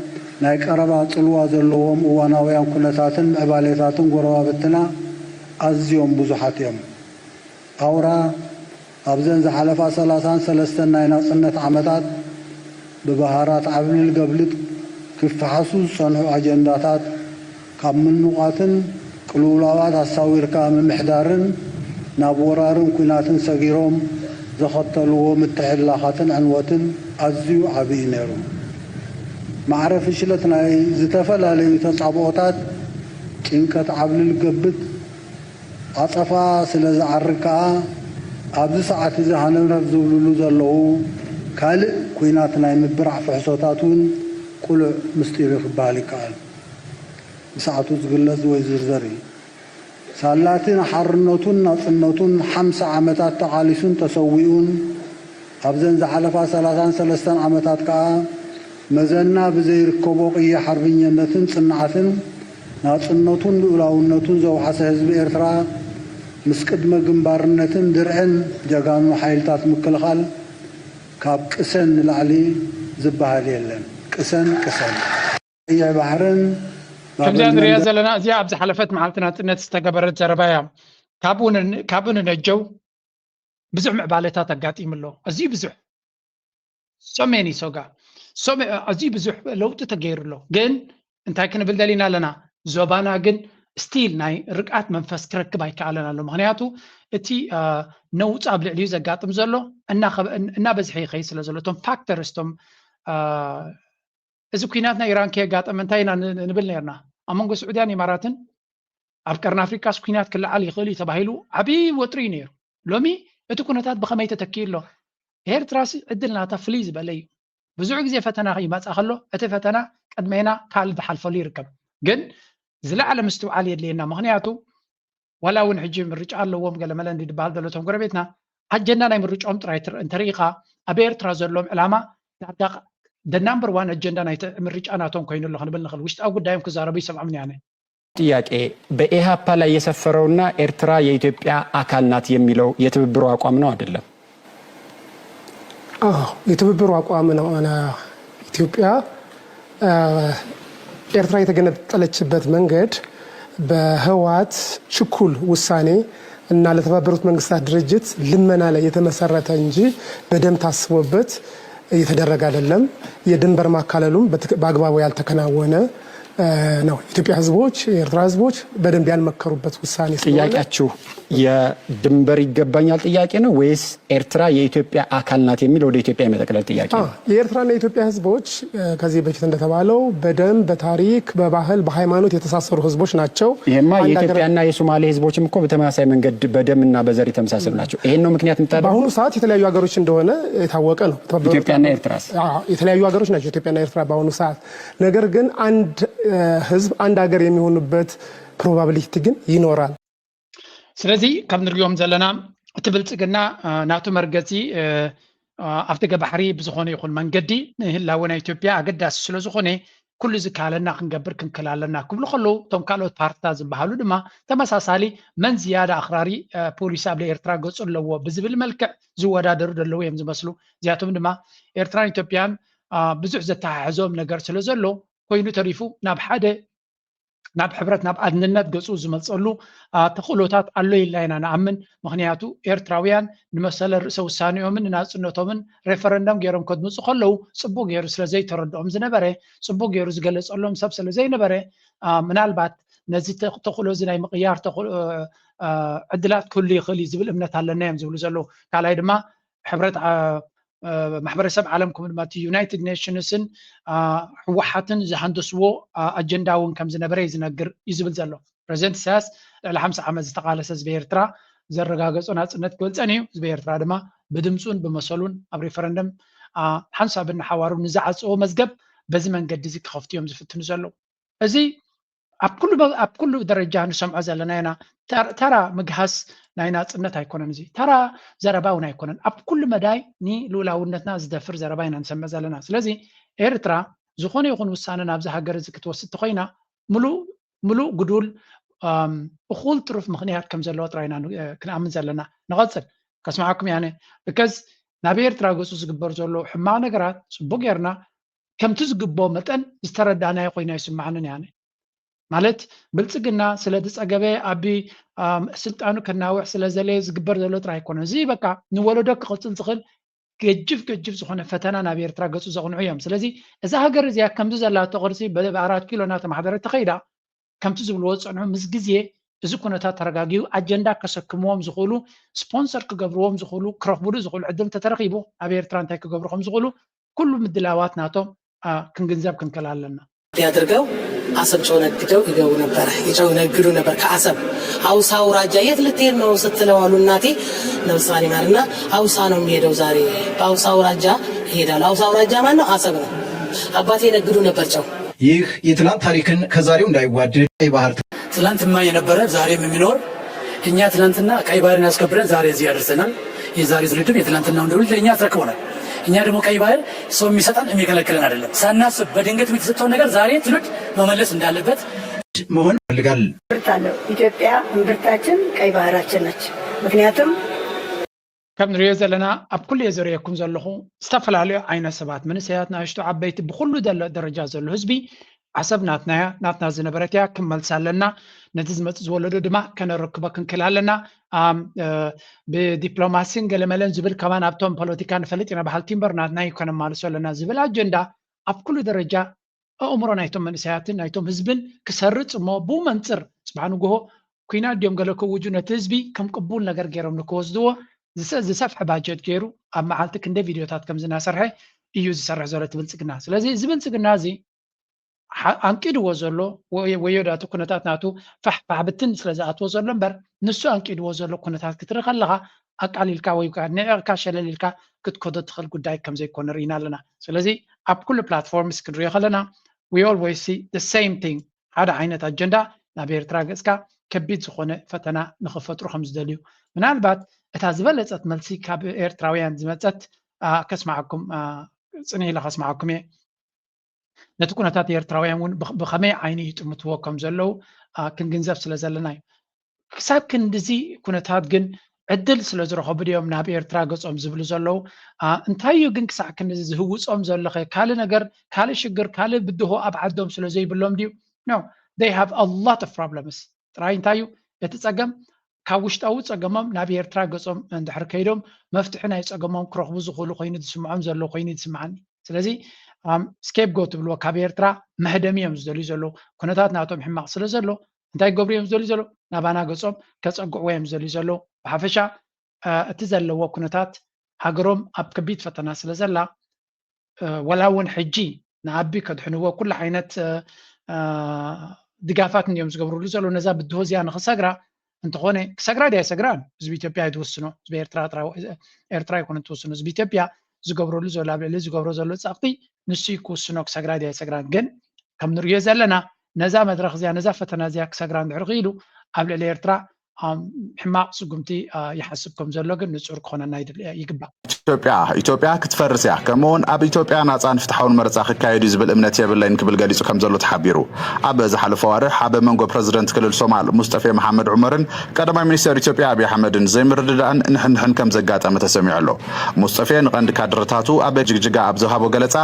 ናይ ቀረባ ጽልዋ ዘለዎም እዋናውያን ኩነታትን ምዕባሌታትን ጎረባብትና ኣዝዮም ብዙሓት እዮም። ኣውራ ኣብዘን ዝሓለፋ ሰላሳን ሰለስተን ናይ ናጽነት ዓመታት ብባህራት ዓብልል ገብልጥ ክፈሓሱ ዝጸንሑ ኣጀንዳታት ካብ ምንቋትን ቅልውላዋት ኣሳዊርካ ምምሕዳርን ናብ ወራርን ኲናትን ሰጊሮም ዘኸተልዎ ምትሕልላኻትን ዕንወትን ኣዝዩ ዓቢ እዩ ነይሩ። ማዕረ ፍሽለት ናይ ዝተፈላለዩ ተጻብኦታት ጭንቀት ዓብልል ገብጥ ዓጸፋ ስለ ዝዓርግ ከኣ ኣብዚ ሰዓት እዚ ሃነምረፍ ዝብልሉ ዘለዉ ካልእ ኲናት ናይ ምብራዕ ፍሕሶታት እውን ቅሉዕ ምስጢር እዩ ክበሃል ይከኣል። ብሰዓቱ ዝግለጽ ወይ ዝርዘር እዩ። ሳላቲ ንሓርነቱን ናጽነቱን ሓምሳ ዓመታት ተቓሊሱን ተሰዊኡን ኣብዘን ዝሓለፋ ሰላሳን ሰለስተን ዓመታት ከኣ መዘና ብዘይርከቦ ቅያ ሓርብኛነትን ጽንዓትን ናጽነቱን ልኡላውነቱን ዘውሓሰ ህዝቢ ኤርትራ ምስ ቅድመ ግንባርነትን ድርዕን ጀጋኑ ሓይልታት ምክልኻል ካብ ቅሰን ንላዕሊ ዝበሃል የለን። ቅሰን ቅሰን። ቀይሕ ባሕርን ከምዚኣ ባብን ንሪኣ መንደብ ዘለና እዚኣ ኣብ ዝሓለፈት መዓልቲ ናጽነት ዝተገበረት ዘረባ እያ። ካብኡ ን- ካብኡ ንነጀው ብዙሕ ምዕባለታት ኣጋጢሙ ኣሎ። ኣዝዩ ብዙሕ so many ሶጋ so ma- ኣዝዩ ብዙሕ ለውጢ ተገይሩ ኣሎ። ግን እንታይ ክንብል ደሊና ኣለና? ዞባና ግን ስቲል ናይ ርግኣት መንፈስ ክረክብ ኣይከኣለን ኣሎ። ምክንያቱ እቲ አ፣ ነውፅ ኣብ ልዕሊኡ ዘጋጥም ዘሎ እናኸበ- እናበዝሐ ይኸይድ ስለ ዘሎ እቶም ፋክተርስ እቶም አ፣ እዚ ኲናት ናይ ኢራን ከየጋጠመ እንታይ ኢና ን- ንብል ነርና? ኣብ መንጎ ስዑድያን ኢማራትን ኣብ ቀርኒ ኣፍሪቃስ ኲናት ክለዓል ይኽእል እዩ ተባሂሉ ዓብዪ ወጥሪ እዩ ነይሩ። ሎሚ እቲ ኩነታት ብኸመይ ተተኪኡ ኣሎ? ኤርትራሲ ዕድል ናታ ፍልይ ዝበለ እዩ። ብዙሕ ግዜ ፈተና ይመጻ ከሎ እቲ ፈተና ቅድሜና ካልእ ዝሓልፈሉ ይርከብ። ግን ዝለዓለ ምስትውዓል የድልየና። ምክንያቱ ዋላ እውን ሕጂ ምርጫ ኣለዎም ገለመለ እንዲ ዝበሃል ዘሎ እቶም ጎረቤትና ኣጀንዳ ናይ ምርጫኦም ጥራይ ትር- እንተርኢኻ ኣብ ኤርትራ ዘለዎም ዕላማ ዳርጋ the number one ኣጀንዳ ናይ ምርጫ ናቶም ኮይኑ ኣሎ ክንብል ንኽእል። ውሽጣዊ ጉዳዮም ክዛረቡ ይሰምዖም እኔ። ጥያቄ በኢሃፓ ላይ የሰፈረውና ኤርትራ የኢትዮጵያ አካል ናት የሚለው የትብብሩ አቋም ነው አይደለም? አዎ፣ የትብብሩ አቋም ነው። አና ኢትዮጵያ አ፣ ኤርትራ የተገነጠለችበት መንገድ በህወሓት ችኩል ውሳኔ እና ለተባበሩት መንግስታት ድርጅት ልመና ላይ የተመሰረተ እንጂ በደንብ ታስቦበት እየተደረገ አይደለም። የድንበር ማካለሉም በትክ- በአግባቡ ያልተከናወነ አ፣ ነው። የኢትዮጵያ ህዝቦች፣ የኤርትራ ህዝቦች በደንብ ያልመከሩበት ውሳኔ ስለሆነ ጥያቄያችሁ የድንበር ይገባኛል ጥያቄ ነው ወይስ ኤርትራ የኢትዮጵያ አካል ናት የሚል ወደ ኢትዮጵያ የመጠቅለል ጥያቄ አ፣ ነው? የኤርትራና የኢትዮጵያ ህዝቦች አ፣ ከዚህ በፊት እንደተባለው በደም፣ በታሪክ፣ በባህል፣ በሃይማኖት የተሳሰሩ ህዝቦች ናቸው። ይሄማ አንድ ሀገር የኢትዮጵያና የሶማሌ ህዝቦችም እኮ በተመሳሳይ መንገድ በደምና በዘር የተመሳሰሉ ናቸው። ይሄን ነው ምክንያት የምታደርጉት? በአሁኑ ሰዓት የተለያዩ ሀገሮች እንደሆነ የታወቀ ነው። ኢትዮጵያና ኤርትራስ? አዎ፣ የተለያዩ ሀገሮች ናቸው ኢትዮጵያና ኤርትራ በአሁኑ ሰዓት። ነገር ግን አንድ አ፣ ህዝብ አንድ ሀገር የሚሆኑበት ፕሮባብሊቲ ግን ይኖራል። ስለዚ ከም ንሪኦም ዘለና እቲ ብልፅግና አ፣ ናቱ መርገፂ አ፣ አ፣ ኣፍደገ ባሕሪ ብዝኾነ ይኹን መንገዲ ንህላወ ናይ ኢትዮጵያ ኣገዳሲ ስለ ዝኾነ ኩሉ ዝከኣለና ክንገብር ክንክእል ኣለና ክብሉ ከለዉ እቶም ካልኦት ፓርትታት ዝበሃሉ ድማ ተመሳሳሊ መን ዝያዳ ኣኽራሪ አ፣ ፖሊሲ ኣብ ኤርትራ ገፁ ኣለዎ ብዝብል መልክዕ ዝወዳደሩ ዘለዉ እዮም ዝመስሉ። እዚኣቶም ድማ ኤርትራን ኢትዮጵያን አ፣ ብዙሕ ዘተሓሕዞም ነገር ስለ ዘሎ ኮይኑ ተሪፉ ናብ ሓደ ናብ ሕብረት ናብ ኣድንነት ገፁ ዝመፀሉ አ፣ ተኽእሎታት ኣሎ ኢልና ኢና ንኣምን። ምክንያቱ ኤርትራውያን ንመሰለ ርእሰ ውሳኔኦምን ንናፅነቶምን ሬፈረንደም ገይሮም ከድምፁ ከለዉ ፅቡቅ ገይሩ ስለ ዘይተረድኦም ዝነበረ፣ ፅቡቅ ገይሩ ዝገለፀሎም ሰብ ስለ ዘይነበረ አ፣ ምናልባት ነዚ ተ- ተኽእሎ እዚ ናይ ምቕያር ተኽእሎ አ፣ ዕድላት ክህሉ ይኽእል እዩ ዝብል እምነት ኣለና እዮም ዝብሉ ዘለዉ። ካልኣይ ድማ ሕብረት አ፣ አ፣ ማሕበረሰብ ዓለም ከምኡ ድማ እቲ ዩናይትድ ኔሽንስን አ፣ ህወሓትን ዝሃንደስዎ አ፣ ኣጀንዳ እውን ከም ዝነበረ እዩ ዝነግር እዩ ዝብል ዘሎ። ፕረዚደንት ኢሳያስ ልዕሊ ሓምሳ ዓመት ዝተቓለሰ ህዝቢ ኤርትራ ዘረጋገጾ ናጽነት ክብል ጸኒሑ፣ ህዝቢ ኤርትራ ድማ ብድምጹን ብመሰሉን ኣብ ሪፈረንደም አ፣ ሓንሳብን ንሓዋሩ ንዝዓጽዎ መዝገብ በዚ መንገዲ እዚ ክኸፍቱ እዮም ዝፍትኑ ዘለዉ። እዚ ኣብ ኩሉ መ- ኣብ ኩሉ ደረጃ ንሰምዖ ዘለና ኢና። ተር- ተራ ምግሃስ ናይ ናጽነት ኣይኮነን፣ እዚ ተራ ዘረባ እውን ኣይኮነን። ኣብ ኩሉ መዳይ ንልኡላውነትና ዝደፍር ዘረባ ኢና ንሰምዕ ዘለና። ስለዚ ኤርትራ ዝኾነ ይኹን ውሳነ ናብዚ ሃገር እዚ ክትወስድ ተኾይና ምሉእ ምሉእ ግዱል ኣም፣ እኹል ትሩፍ ምኽንያት ከም ዘለዎ ጥራይ ኢና ን- ክንኣምን ዘለና። ንቐጽል ከስምዓኩም እየ ኣነ። ብከዝ ናብ ኤርትራ ገጹ ዝግበር ዘሎ ሕማቕ ነገራት ጽቡቅ ጌርና ከምቲ ዝግብኦ መጠን ዝተረዳእናዮ ኮይና ይስምዓንን ያነ ማለት ብልጽግና ስለ ዝጸገበ ኣቢ ስልጣኑ ከናውሕ ስለ ዘለ ዝግበር ዘሎ ጥራይ ኣይኮነ። እዚ በቃ ንወለዶ ክቕጽል ዝኽእል ገጅፍ ገጅፍ ዝኾነ ፈተና ናብ ኤርትራ ገጹ ዘቕንዑ እዮም። ስለዚ እዛ ሃገር እዚኣ ከምዚ ዘላቶ ቅርሲ ብኣራት ኪሎ እናተማሕደረት ተኸይዳ ከምቲ ዝብልዎ ዝጸንሑ ምስ ግዜ እዚ ኩነታት ተረጋጊኡ ኣጀንዳ ከሰክምዎም ዝኽእሉ ስፖንሰር ክገብርዎም ዝኽእሉ ክረኽቡሉ ዝኽእሉ ዕድል ተተረኺቡ ኣብ ኤርትራ እንታይ ክገብሩ ከም ዝኽእሉ ኩሉ ምድላዋት ናቶም ክንግንዘብ ክንክእል ኣለና። ያድርገው አሰብ ጨው ነግደው ይገቡ ነበረ። የጨው ነግዱ ነበር ከአሰብ አውሳ አውራጃ የት ልትሄድ ነው ስትለው አሉ እናቴ ነብሷን ይማርና አውሳ ነው የሚሄደው ዛሬ በአውሳ አውራጃ ይሄዳል። አውሳ አውራጃ ማን ነው? አሰብ ነው። አባቴ ነግዱ ነበር ጨው። ይህ የትላንት ታሪክን ከዛሬው እንዳይዋደድ ቀይ ባህር ትላንትማ የነበረ ዛሬም የሚኖር እኛ ትላንትና ቀይ ባህርን ያስከብረን ዛሬ እዚህ ያደርሰናል። የዛሬ ትውልድም የትላንትናውን ትውልድ ለእኛ አስረክቦናል። እኛ ደግሞ ቀይ ባህር ሰው የሚሰጠን የሚከለክለን አይደለም። ሳናስብ በድንገት የተሰጠውን ነገር ዛሬ ትውልድ መመለስ እንዳለበት መሆን ይፈልጋል። እምብርታ አለው። ኢትዮጵያ እምብርታችን ቀይ ባህራችን ነች። ምክንያቱም ከም ንሪኦ ዘለና ኣብ ኩሉ እየ ዘርእየኩም ዘለኹ ዝተፈላለዩ ዓይነት ሰባት መንእሰያት ንኣሽቱ ዓበይቲ ብኩሉ ደለ- ደረጃ ዘሎ ህዝቢ ዓሰብ ናትና እያ ናትና ዝነበረት እያ ክንመልሳ ኣለና ነቲ ዝመፅእ ዝወለዶ ድማ ከነረክቦ ክንክእል ኣለና ኣም፣ እ፣ ብዲፕሎማሲን ገለመለን ዝብል ከማን ኣብቶም ፖለቲካ ንፈልጥ ኢና በሃልቲ እምበር ናትና እዩ ከነማልሶ ኣለና ዝብል ኣጀንዳ ኣብ ኩሉ ደረጃ ኣእምሮ ናይቶም መንእሰያትን ናይቶም ህዝብን ክሰርፅ እሞ ብኡ መንፅር ፅባሕ ንግሆ ኩናት ድዮም ገለ ክውጁ ነቲ ህዝቢ ከም ቅቡል ነገር ገይሮም ንክወስድዎ ዝሰ- ዝሰፍሐ ባጀት ገይሩ ኣብ መዓልቲ ክንደይ ቪድዮታት ከም ዝናሰርሐ እዩ ዝሰርሕ ዘሎ እቲ ብልፅግና ስለዚ እዚ ብልፅግና እዚ ሓ- ኣንቂድዎ ዘሎ ወይ- ወዮዳቱ ኩነታት ናቱ ፋሕፋሕ ብትን ስለ ዝኣትዎ ዘሎ እምበር ንሱ ኣንቂድዎ ዘሎ ኩነታት ክትርኢ ከለኻ ኣቃሊልካ ወይ ከዓ ንዕቕካ ሸለል ኢልካ ክትከዶ ትኽእል ጉዳይ ከም ዘይኮነ ርኢና ኣለና ስለዚ ኣብ ኩሉ platforms ክንሪኦ ከለና we always see the same thing ሓደ ዓይነት ኣጀንዳ ናብ ኤርትራ ገፅካ ከቢድ ዝኾነ ፈተና ንኽፈጥሩ ከም ዝደልዩ ምናልባት እታ ዝበለፀት መልሲ ካብ ኤርትራውያን ዝመፀት አ፣ ከስማዓኩም አ፣ ፅንሕ ኢለ ከስማዓኩም እየ ነቲ ኩነታት ኤርትራውያን እውን ብኸመይ ዓይኒ ይጥምትዎ ከም ዘለዉ ክንግንዘብ ስለ ዘለና እዩ ክሳብ ክንድዚ ኩነታት ግን ዕድል ስለ ዝረኸቡ ድዮም ናብ ኤርትራ ገጾም ዝብሉ ዘለዉ እንታይ እዩ ግን ክሳዕ ክንድዚ ዝህውጾም ዘለኸ ካልእ ነገር ካልእ ሽግር ካልእ ብድሆ ኣብ ዓዶም ስለ ዘይብሎም ድዩ no they have a lot of problems ጥራይ እንታይ እዩ እቲ ጸገም ካብ ውሽጣዊ ጸገሞም ናብ ኤርትራ ገጾም እንድሕር ከይዶም መፍትሒ ናይ ጸገሞም ክረኽቡ ዝኽእሉ ኮይኑ ዝስምዖም ዘሎ ኮይኑ ዝስምዓኒ ስለዚ scapegoat ትብልዎ ካብ ኤርትራ መህደሚ እዮም ዝደልዩ ዘለዉ ኩነታት ናቶም ሕማቕ ስለ ዘሎ እንታይ ክገብሩ እዮም ዝደልዩ ዘለዉ ናባና ገጾም ከጸግዕዎ እዮም ዝደልዩ ዘለዉ ብሓፈሻ እቲ ዘለዎ ኩነታት ሃገሮም ኣብ ከቢድ ፈተና ስለ ዘላ ወላ እውን ሕጂ ንኣቢ ከድሕንዎ ኩሉ ዓይነት ድጋፋት እንዲዮም ዝገብርሉ ዘለዉ ነዛ ብድሆ እዚኣ ንክሰግራ እንተኾነ ክሰግራ ድያ ኣይሰግራን ህዝቢ ኢትዮጵያ እዩ ትውስኖ ህዝቢ ኤርትራ ኤርትራ ይኮነ ትውስኖ ህዝቢ ኢትዮጵያ ዝገብረሉ ዘሎ ኣብ ልዕሊ ዝገብሮ ዘሎ ጸቕጢ ንሱ እዩ ክውስኖ ክሰግራ ድያ ኣይሰግራን ግን ከም ንሪኦ ዘለና ነዛ መድረክ እዚኣ ነዛ ፈተና እዚኣ ክሰግራ እንድሕር ክኢሉ ኣብ ልዕሊ ኤርትራ ሕማቕ ስጉምቲ ይሓስብ ከም ዘሎ ግን ንጹር ክኾነና ይግባእ። ኢትዮጵያ ኢትዮጵያ ክትፈርስ እያ፣ ከምኡውን ኣብ ኢትዮጵያ ናጻን ፍትሓውን መረጻ ክካየድ እዩ ዝብል እምነት የብለይን ክብል ገሊጹ ከም ዘሎ ተሓቢሩ። ኣብ ዝሓለፈ ኣዋርሕ ኣብ መንጎ ፕረዚደንት ክልል ሶማል ሙስጠፌ መሓመድ ዑመርን ቀዳማይ ሚኒስተር ኢትዮጵያ ኣብይ ኣሕመድን ዘይምርድዳእን ንሕንሕን ከም ዘጋጠመ ተሰሚዑ ኣሎ። ሙስጠፌ ንቐንዲ ካድረታቱ ኣብ ጅግጅጋ ኣብ ዝሃቦ ገለጻ፣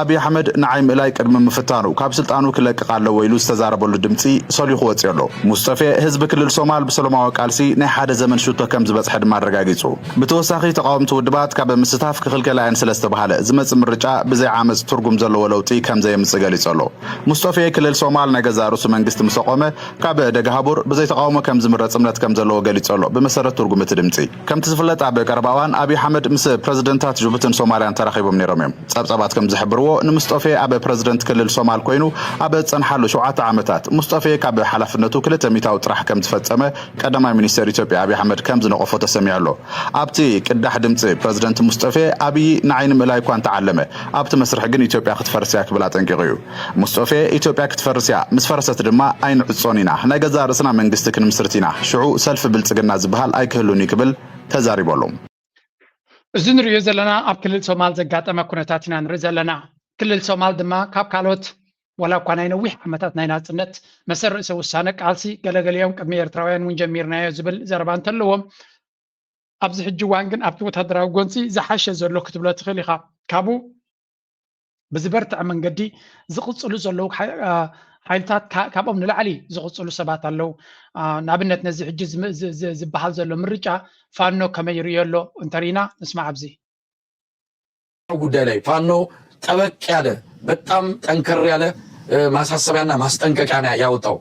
ኣብይ ኣሕመድ ንዓይ ምእላይ ቅድሚ ምፍታኑ ካብ ስልጣኑ ክለቅቕ ኣለዎ ኢሉ ዝተዛረበሉ ድምጺ ሰሊኹ ወጺኡ ኣሎ። ሙስጠፌ፣ ህዝቢ ክልል ሶማል ብሰላማዊ ቃልሲ ናይ ሓደ ዘመን ሽቶ ከም ዝበጽሐ ድማ ኣረጋጊጹ። ብተወሳኺ፣ ተቓወምቲ ውድባት ካብ ምስታፍ ክኽልከላ እየን ስለ ዝተባህለ፣ ዝመጽእ ምርጫ ብዘይ ዓመጽ ትርጉም ዘለዎ ለውጢ ከም ዘየምጽእ ገሊጹ ኣሎ። ሙስጠፌ፣ ክልል ሶማል ናይ ገዛእ ርእሱ መንግስቲ ምስ ኣቖመ፣ ካብ ደገሃቡር ብዘይ ተቓውሞ ከም ዝምረጽ እምነት ከም ዘለዎ ገሊጹ ኣሎ፣ ብመሰረት ትርጉም እቲ ድምጺ። ከምቲ ዝፍለጥ ኣብ ቀረባ እዋን ኣብይ ኣሕመድ ምስ ፕረዚደንታት ጅቡትን ሶማልያን ተራኺቦም ነይሮም እዮም። ጸብጻባት ከም ዝሕብርዎ ንሙስጠፌ ኣብ ፕረዚደንት ክልል ሶማል ኮይኑ ኣብ ዝጸንሓሉ ሸውዓተ ዓመታት ሙስጠፌ ካብ ሓላፍነቱ ክልተ ሚእታዊ ጥራሕ ከም ዝፈጸመ ቀዳማይ ሚኒስተር ኢትዮጵያ ኣብይ ኣሕመድ ከም ዝነቐፎ ተሰሚዑ ኣሎ። ኣብቲ ቅዳሕ ድምጺ ፕረዚደንት ሙስጠፌ ኣብይ ንዓይ ንምእላይ እኳ እንተዓለመ ኣብቲ መስርሕ ግን ኢትዮጵያ ክትፈርስ እያ ክብል ኣጠንቂቑ እዩ። ሙስጠፌ ኢትዮጵያ ክትፈርስ እያ፣ ምስ ፈረሰት ድማ ኣይንዕጾን ኢና፣ ናይ ገዛእ ርእስና መንግስቲ ክንምስርት ኢና፣ ሽዑ ሰልፊ ብልጽግና ዝበሃል ኣይክህሉን እዩ ክብል ተዛሪቡ ኣሎ። እዚ ንሪኦ ዘለና ኣብ ክልል ሶማል ዘጋጠመ ኩነታት ኢና ንርኢ ዘለና። ክልል ሶማል ድማ ካብ ካልኦት ዋላ እኳ ናይ ነዊሕ ዓመታት ናይ ናጽነት መሰል ርእሰ ውሳነ ቃልሲ ገለገሊኦም ቅድሚ ኤርትራውያን እውን ጀሚርናዮ ዝብል ዘረባ እንተለዎም ኣብዚ ሕጂ እዋን ግን ኣብቲ ወታደራዊ ጎንፂ ዝሓሸ ዘሎ ክትብሎ ትኽእል ኢኻ። ካብኡ ብዝበርትዐ መንገዲ ዝቕፅሉ ዘለዉ ሓይልታት ካብኦም ንላዕሊ ዝቕፅሉ ሰባት ኣለዉ። ንኣብነት ነዚ ሕጂ ዝበሃል ዘሎ ምርጫ ፋኖ ከመይ ይርእዮ ኣሎ እንተሪኢና ንስማዕ። ኣብዚ ጉዳይ ላይ ፋኖ ጠበቅ ያለ በጣም ጠንከር ያለ ማሳሰቢያና ማስጠንቀቂያ ነው ያወጣው።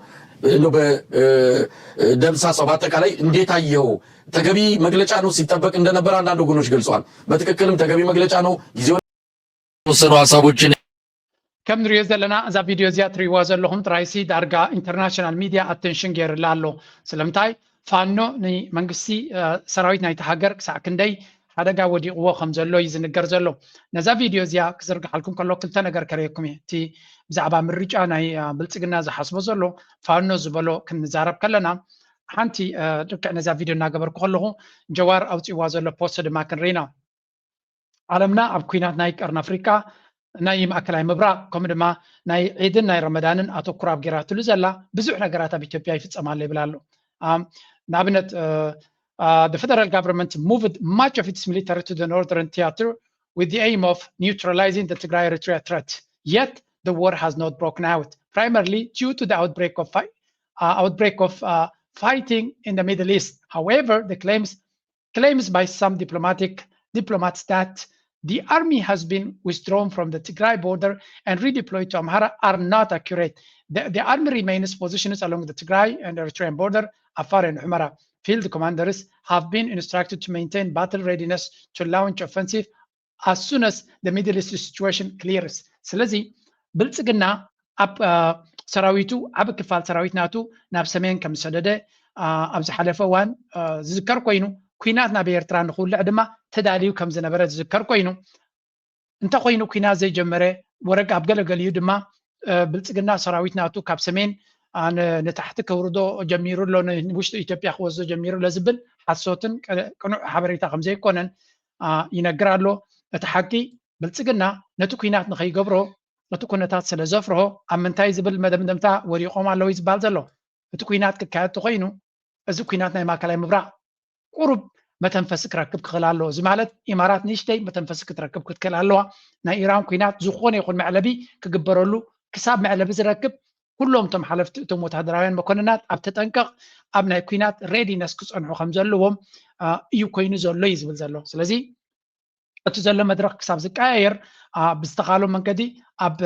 በደምሳሳው በአጠቃላይ እንዴት አየኸው? ተገቢ መግለጫ ነው ሲጠበቅ እንደነበር አንዳንድ ወገኖች ገልጸዋል። በትክክልም ተገቢ መግለጫ ነው። ጊዜውን የተወሰኑ ሀሳቦችን ከም ንሪኦ ዘለና እዛ ቪድዮ እዚኣ ትሪእዋ ዘለኹም ጥራይሲ ዳርጋ ኢንተርናሽናል ሚድያ ኣቴንሽን ገይርላ ኣሎ። ስለምንታይ ፋኖ ንመንግስቲ ሰራዊት ናይቲ ሃገር ክሳዕ ክንደይ ሓደጋ ወዲቕዎ ከም ዘሎ እዩ ዝንገር ዘሎ። ነዛ ቪድዮ እዚኣ ክዝርግሓልኩም ከሎ ክልተ ነገር ከርእየኩም እየ። እቲ ብዛዕባ ምርጫ ናይ ብልፅግና ዝሓስቦ ዘሎ ፋኖ ዝበሎ ክንዛረብ ከለና ሓንቲ ልክዕ ነዛ ቪድዮ እናገበርኩ ከለኹ ጀዋር ኣውፅእዋ ዘሎ ፖስት ድማ ክንርኢና። ዓለምና ኣብ ኩናት ናይ ቀርኒ ኣፍሪቃ ናይ ማእከላይ ምብራቕ ከምኡ ድማ ናይ ዒድን ናይ ረመዳንን ኣተኩራ ኣብ ገይራትሉ ዘላ ብዙሕ ነገራት ኣብ ኢትዮጵያ ይፍጸም ኣሎ ይብል ኣሎ። ንኣብነት the federal government moved much of its military to the northern theater with the aim of neutralizing the Tigray Eritrea threat. Yet the war has not broken out, primarily due to the outbreak of, uh, outbreak of uh, fighting in the Middle East. However, the claims claims by some diplomatic diplomats that the army has been withdrawn from the Tigray border and redeployed to Amhara are not accurate. The, the army remains positions along the Tigray and Eritrean border, Afar and Humara. Field commanders have been instructed to maintain battle readiness to launch offensive as soon as the Middle East situation clears. ስለዚ ብልጽግና ኣብ ሰራዊቱ ዓቢ ክፋል ሰራዊት ናቱ ናብ ሰሜን ከም ዝሰደደ ኣብ ዝሓለፈ እዋን ዝዝከር ኮይኑ፣ ኩናት ናብ ኤርትራ ንክውልዕ ድማ ተዳልዩ ከም ዝነበረ ዝዝከር ኮይኑ፣ እንተኮይኑ ኩናት ዘይጀመረ ወረግ ኣብ ገለገሊኡ ድማ ብልጽግና ሰራዊት ናቱ ካብ ሰሜን ንታሕቲ ከውርዶ ጀሚሩ ኣሎ፣ ንውሽጢ ኢትዮጵያ ክወስዶ ጀሚሩ ኣሎ ዝብል ሓሶትን ቅኑዕ ሓበሬታ ከም ዘይኮነን ይነግር ኣሎ። እቲ ሓቂ ብልጽግና ነቲ ኩናት ንኸይገብሮ እቲ ኩነታት ስለ ዘፍርሆ ኣብ ምንታይ ዝብል መደምደምታ ወዲቖም ኣለዉ እዩ ዝበሃል ዘሎ። እቲ ኩናት ክካየድ ተኾይኑ እዚ ኩናት ናይ ማእከላይ ምብራቕ ቁሩብ መተንፈሲ ክረክብ ክኽእል ኣለዎ። እዚ ማለት ኢማራት ንእሽተይ መተንፈሲ ክትረክብ ክትክእል ኣለዋ። ናይ ኢራን ኩናት ዝኾነ ይኹን መዕለቢ ክግበረሉ ክሳብ መዕለቢ ዝረክብ ኩሎም እቶም ሓለፍቲ እቶም ወታደራውያን መኮንናት ኣብ ተጠንቀቕ ኣብ ናይ ኩናት ሬዲነስ ክጸንሑ ከም ዘለዎም እዩ ኮይኑ ዘሎ እዩ ዝብል ዘሎ። ስለዚ እቲ ዘሎ መድረኽ ክሳብ ዝቀያየር ብዝተኻሎ መንገዲ ኣብ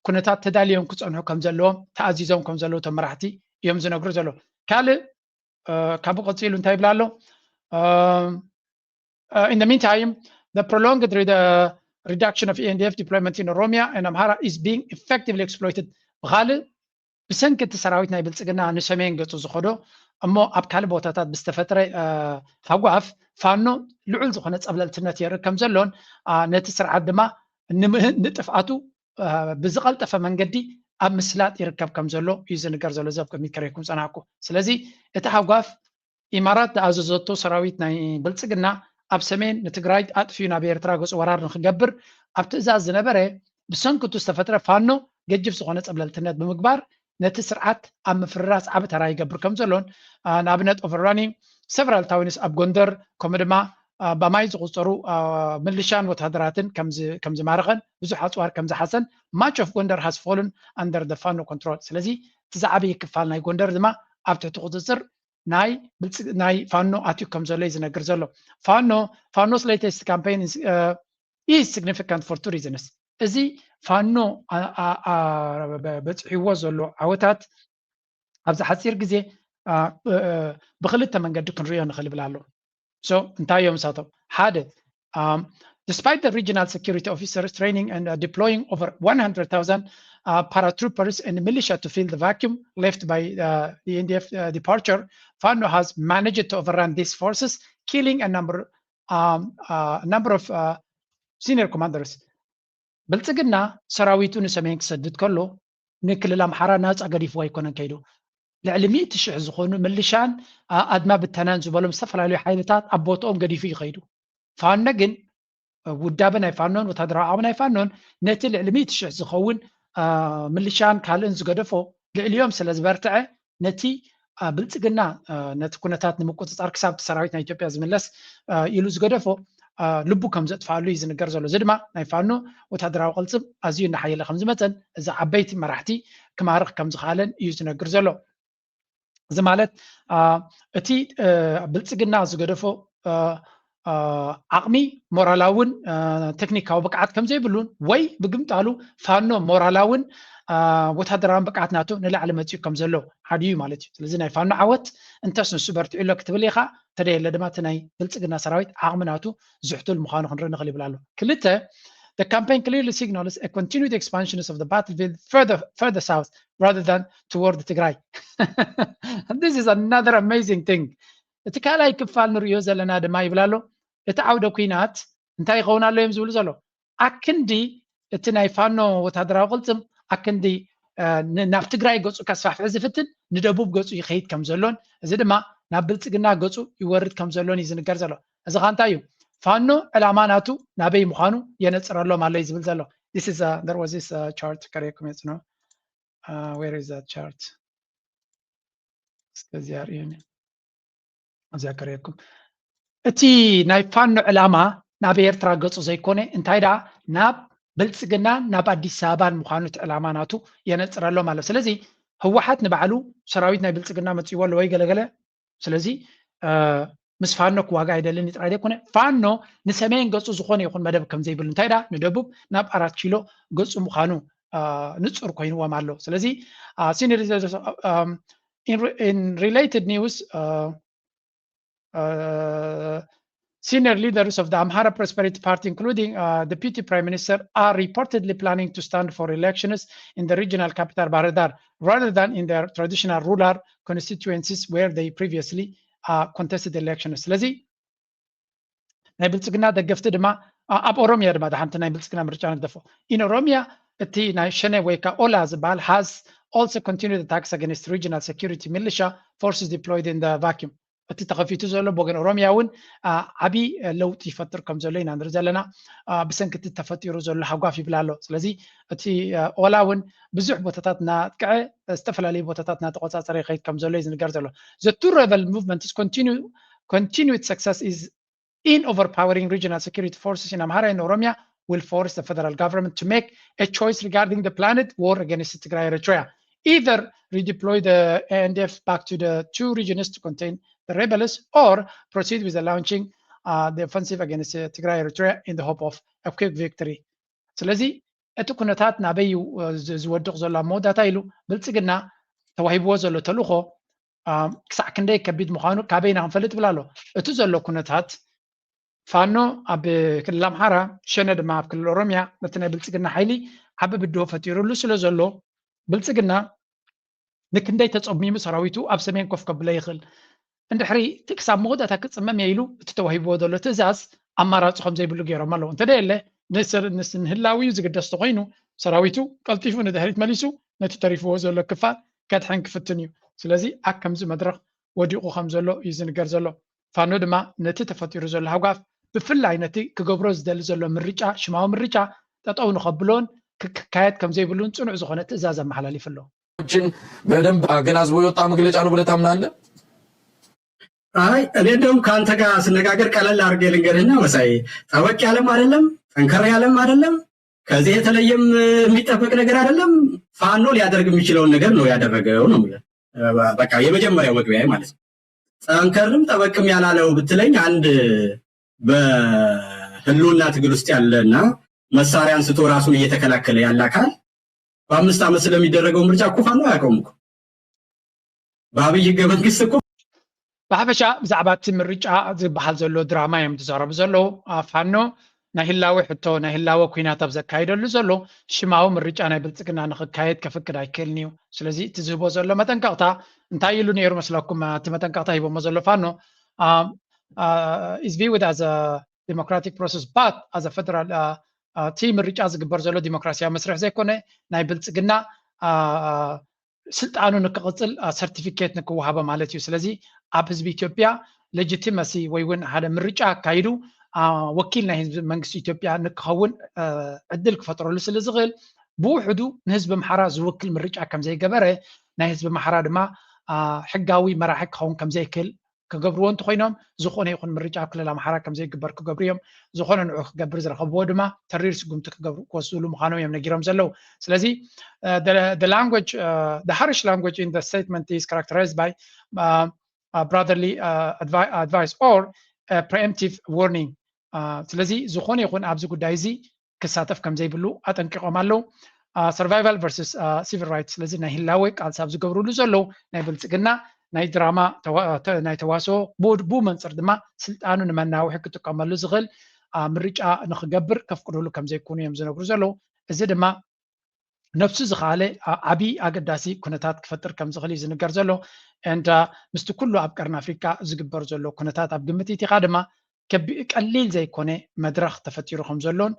ኩነታት ተዳልዮም ክፀንሑ ከም ዘለዎም ተኣዚዞም ከም ዘለዉ እቶም መራሕቲ እዮም ዝነግሩ ዘለዉ። ካልእ ካብኡ ቀፂሉ እንታይ ይብል ኣሎ? In the meantime, the prolonged reduction of E N D F deployment in Oromia and Amhara is being effectively exploited. ብኻልእ ብሰንኪ እቲ ሰራዊት ናይ ብልፅግና ንሰሜን ገፁ ዝኸዶ እሞ ኣብ ካልእ ቦታታት ብዝተፈጥረ ሃጓፍ ፋኖ ልዑል ዝኾነ ፀብለልትነት የርኢ ከም ዘሎን ነቲ ስርዓት ድማ ንምህን ንጥፍኣቱ ብዝቐልጠፈ መንገዲ ኣብ ምስላጥ ይርከብ ከም ዘሎ እዩ ዝንገር ዘሎ። እዚ ኣብ ቅድሚት ከረይኩም ፀናሕኩ። ስለዚ እቲ ሃጓፍ ኢማራት ዝኣዘዘቶ ሰራዊት ናይ ብልፅግና ኣብ ሰሜን ንትግራይ ኣጥፊኡ ናብ ኤርትራ ገፁ ወራር ንክገብር ኣብ ትእዛዝ ዝነበረ ብሰንክቱ ዝተፈጥረ ፋኖ ገጅፍ ዝኾነ ፀብለልትነት ብምግባር ነቲ ስርዓት ኣብ ምፍርራስ ዓቢ ተራ ይገብር ከም ዘሎን ንኣብነት overrunning several towns ኣብ ጎንደር ከምኡ ድማ ባማይ ዝቁፀሩ ምልሻን ወታደራትን ከም ዝማረኸን ብዙሕ ኣፅዋር ከም ዝሓዘን much of Gondar has fallen under the Fano control። ስለዚ እቲ ዝዓበየ ክፋል ናይ ጎንደር ድማ ኣብ ትሕቲ ቁፅፅር ናይ ናይ ፋኖ ኣትዩ ከም ዘሎ እዩ ዝነግር ዘሎ። ፋኖ Fano's latest campaign is significant for two reasons። እዚ ፋኖ በፅሕዎ ዘሎ ዓወታት ኣብዚ ሓፂር ግዜ ብክልተ መንገዲ ክንሪኦ ንኽእል ይብል ኣሎ። So እንታይ እዮም ንሳቶም? ሓደ Despite the regional security officers training and deploying over one hundred thousand paratroopers and militia to fill the vacuum left by the N D F departure, Fano has managed to overrun these forces, killing a number a number of senior commanders. ብልፅግና ሰራዊቱ ንሰሜን ክሰድድ ከሎ ንክልል ኣምሓራ ናፃ ገዲፍዎ ኣይኮነን ከይዱ። ልዕሊ ሚእቲ ሽሕ ዝኾኑ ምልሻን ኣድማ ብተናን ዝበሎም ዝተፈላለዩ ሓይልታት ኣብ ቦትኦም ገዲፉ እዩ ከይዱ። ፋኖ ግን ውዳበ ናይ ፋኖን ወታደራዊ ዓቕሚ ናይ ፋኖን ነቲ ልዕሊ ሚእቲ ሽሕ ዝኸውን ምልሻን ካልእን ዝገደፎ ልዕሊኦም ስለ ዝበርትዐ ነቲ ብልፅግና ነቲ ኩነታት ንምቁፅፃር ክሳብ እቲ ሰራዊት ናይ ኢትዮጵያ ዝምለስ ኢሉ ዝገደፎ ልቡ ከም ዘጥፍኣሉ እዩ ዝንገር ዘሎ። እዚ ድማ ናይ ፋኖ ወታደራዊ ቅልፅም ኣዝዩ እናሓየለ ከም ዝመፀን እዚ ዓበይቲ መራሕቲ ክማርኽ ከም ዝኸኣለን እዩ ዝነግር ዘሎ። እዚ ማለት እቲ ብልፅግና ዝገደፎ ዓቕሚ ሞራላውን ቴክኒካዊ ብቅዓት ከም ዘይብሉን ወይ ብግምጣሉ ፋኖ ሞራላውን ወታደራውን ብቅዓት ናቱ ንላዕሊ መፂኡ ከም ዘሎ ሓዲኡ ማለት እዩ። ስለዚ ናይ ፋኖ ዓወት እንተስ ንሱ በርቲዑ ኣሎ ክትብል ኢኻ፣ እንተደየለ ድማ እቲ ናይ ብልፅግና ሰራዊት ዓቕሚ ናቱ ዝሕቱል ምዃኑ ክንርኢ ንኽእል ይብል ኣሎ። ክልተ The campaign clearly signals a continued expansion of the battlefield further, further south rather than toward Tigray. This is another amazing thing. እቲ ካልኣይ ክፋል ንርእዮ ዘለና ድማ ይብል ኣሎ። እቲ ዓውደ ኲናት እንታይ ይኸውን ኣሎ እዮም ዝብሉ ዘሎ። ኣክንዲ እቲ ናይ ፋኖ ወታደራዊ ቅልፅም ኣክንዲ ናብ ትግራይ ገፁ ከስፋሕፍሕ ዝፍትን ንደቡብ ገፁ ይኸይድ ከም ዘሎን እዚ ድማ ናብ ብልፅግና ገፁ ይወርድ ከም ዘሎን እዩ ዝንገር ዘሎ። እዚ ኸ እንታይ እዩ? ፋኖ ዕላማ ናቱ ናበይ ምዃኑ የነፅረሎም ኣሎ እዩ ዝብል ዘሎ። This is, uh, there was this, uh, chart ከርእየኩም እየ ፅንሑ። Uh, where is that chart? እስከዚኣ ርእዩኒ። እዚኣ ከርእየኩም። እቲ ናይ ፋኖ ዕላማ ናብ ኤርትራ ገፁ ዘይኮነ እንታይ ደኣ ናብ ብልፅግናን ናብ ኣዲስ ኣበባን ምዃኑ እቲ ዕላማ ናቱ የነፅረሎም ኣሎ። ስለዚ ህወሓት ንባዕሉ ሰራዊት ናይ ብልፅግና መፅእዎ ኣሎ ወይ ገለገለ ስለዚ ምስ ፋኖ ክዋጋ ኣይደልን ጥራይ ዘይኮነ ፋኖ ንሰሜን ገፁ ዝኾነ ይኹን መደብ ከም ዘይብሉ እንታይ ዳ ንደቡብ ናብ ኣራት ኪሎ ገፁ ምዃኑ ንፁር ኮይንዎም ኣሎ። ስለዚ senior leaders, um, in, in related news, uh, uh, senior leaders of the Amhara Prosperity Party, including uh, Deputy Prime Minister, are reportedly planning to stand for elections in the regional capital Bahir Dar, rather than in their traditional rural constituencies where they previously uh, contested elections. ስለዚ ናይ ብልፅግና ደገፍቲ ድማ ኣብ ኦሮሚያ ድማ ድሓንቲ ናይ ብልፅግና ምርጫ ንግደፎ። In Oromia እቲ ናይ ሸኔ ወይ ከዓ ኦላ ዝበሃል has also continued attacks against regional security militia forces deployed in the vacuum። እቲ ተኸፊቱ ዘሎ ብወገን ኦሮሚያ እውን ዓብዪ ለውጢ ይፈጥር ከም ዘሎ ኢና ንርኢ ዘለና። ብሰንኪ እቲ ተፈጢሩ ዘሎ ሃጓፍ ይብል ኣሎ። ስለዚ እቲ ኦላ እውን ብዙሕ ቦታታት እናጥቅዐ ዝተፈላለዩ ቦታታት እናተቆፃፀረ ይኸይድ ከም ዘሎ እዩ ዝንገር ዘሎ። The two rebel movements continue continued success is in overpowering regional security forces in Amhara and Oromia will force the federal government to make a choice regarding the planned war against Tigray Eritrea. Either redeploy the A N D F back to the two regions to contain the rebels or proceed with the launching uh, the offensive against uh, Tigray Eritrea in the hope of a quick victory. ስለዚ እቲ ኩነታት ናበይ ዝወድቕ ዘሎ ኣብ መወዳእታ ኢሉ ብልፅግና ተዋሂብዎ ዘሎ ተልእኾ ክሳዕ ክንደይ ከቢድ ምዃኑ ካበይና ክንፈልጥ ይብል ኣሎ። እቲ ዘሎ ኩነታት ፋኖ ኣብ ክልል ኣምሓራ፣ ሸነ ድማ ኣብ ክልል ኦሮሚያ ነቲ ናይ ብልፅግና ሓይሊ ዓቢ ብድሆ ፈጢሩሉ ስለ ዘሎ ብልፅግና ንክንደይ ተፀሚሙ ሰራዊቱ ኣብ ሰሜን ኮፍ ከብሎ ይኽእል? እንድሕሪ እቲ ክሳብ መወዳእታ ክፅመም እየ ኢሉ እቲ ተዋሂብዎ ዘሎ ትእዛዝ ኣማራፂ ከም ዘይብሉ ገይሮም ኣለዉ። እንተደየለ ንህላዊኡ ዝግደስ ተኮይኑ ሰራዊቱ ቀልጢፉ ንድሕሪት መሊሱ ነቲ ተሪፍዎ ዘሎ ክፋል ከድሕን ክፍትን እዩ። ስለዚ ኣብ ከምዚ መድረኽ ወዲቑ ከም ዘሎ እዩ ዝንገር ዘሎ። ፋኖ ድማ ነቲ ተፈጢሩ ዘሎ ሃጓፍ ብፍላይ ነቲ ክገብሮ ዝደሊ ዘሎ ምርጫ ሽማዊ ምርጫ ጠጠው ንኸብሎን ክካየድ ከም ዘይብሉን ፅኑዕ ዝኾነ ትእዛዝ ኣመሓላሊፉ ኣሎ። በደንብ አገናዝቦ የወጣ መግለጫ ነው ብለህ ታምናለህ? አይ እኔ እንደውም ከአንተ ጋር ስነጋገር ቀለል አድርጌ ልንገርህና መሳይ፣ ጠበቅ ያለም አይደለም፣ ጠንከር ያለም አይደለም፣ ከዚህ የተለየም የሚጠበቅ ነገር አይደለም። ፋኖ ሊያደርግ የሚችለውን ነገር ነው ያደረገው ነው የምልህ። በቃ የመጀመሪያው መግቢያ ማለት ነው። ጠንከርም ጠበቅም ያላለው ብትለኝ አንድ በህልውና ትግል ውስጥ ያለና መሳሪያ አንስቶ ራሱን እየተከላከለ ያለ አካል በአምስት ዓመት ስለሚደረገው ምርጫ እኮ ፋኖ አያውቀውም እኮ። በአብይ ህገ መንግስት እኮ ብሓፈሻ ብዛዕባ እቲ ምርጫ ዝበሃል ዘሎ ድራማ እዮም ዝዛረቡ ዘለዉ። ፋኖ ናይ ህላወ ሕቶ ናይ ህላወ ኩናት ኣብ ዘካይደሉ ዘሎ ሽማዊ ምርጫ ናይ ብልፅግና ንክካየድ ከፍቅድ ኣይክእልን እዩ። ስለዚ እቲ ዝህቦ ዘሎ መጠንቀቕታ እንታይ ኢሉ ነይሩ መስለኩም? እቲ መጠንቀቕታ ሂቦሞ ዘሎ ፋኖ is viewed as a democratic process but as a federal እቲ ምርጫ ዝግበር ዘሎ ዲሞክራሲያዊ መስርሕ ዘይኮነ ናይ ብልፅግና ስልጣኑ ንክቕፅል ሰርቲፊኬት ንክወሃቦ ማለት እዩ። ስለዚ ኣብ ህዝቢ ኢትዮጵያ legitimacy ወይ እውን ሓደ ምርጫ ኣካይዱ ወኪል ናይ ህዝቢ መንግስቲ ኢትዮጵያ ንክኸውን ዕድል ክፈጥረሉ ስለ ዝኽእል ብውሕዱ ንህዝቢ ኣምሓራ ዝውክል ምርጫ ከም ዘይገበረ ናይ ህዝቢ ኣምሓራ ድማ ሕጋዊ መራሒ ክኸውን ከምዘይክእል ክገብርዎ እንተኮይኖም፣ ዝኾነ ይኹን ምርጫ ኣብ ክልል ኣምሓራ ከምዘይግበር ክገብሩ እዮም። ዝኾነ ንዑ ክገብር ዝረኸብዎ ድማ ተሪር ስጉምቲ ክገብሩ ክወስድሉ ምዃኖም እዮም ነጊሮም ዘለዉ። ስለዚ the language, the harsh language in the statement is characterized by brotherly advice or preemptive warning. ስለዚ ዝኾነ ይኹን ኣብዚ ጉዳይ እዚ ክሳተፍ ከም ዘይብሉ ኣጠንቂቖም ኣለዉ። Survival versus civil rights። ስለዚ ናይ ህላወ ቃልሲ ኣብ ዝገብርሉ ዘለዉ ናይ ብልጽግና ናይ ድራማ ናይ ተዋስኦ፣ ብኡ መንጽር ድማ ስልጣኑ ንመናውሒ ክጥቀመሉ ዝኽእል ምርጫ ንኽገብር ከፍቅድሉ ከም ዘይኮኑ እዮም ዝነግሩ ዘለዉ። እዚ ድማ ነብሱ ዝኸኣለ ዓብዪ ኣገዳሲ ኩነታት ክፈጥር ከም ዝኽእል እዩ ዝንገር ዘሎ። And ምስቲ ኩሉ ኣብ ቀርኒ ኣፍሪካ ዝግበር ዘሎ ኩነታት ኣብ ግምት ኢቲኻ ድማ ቀሊል ዘይኮነ መድረኽ ተፈጢሩ ከም ዘሎን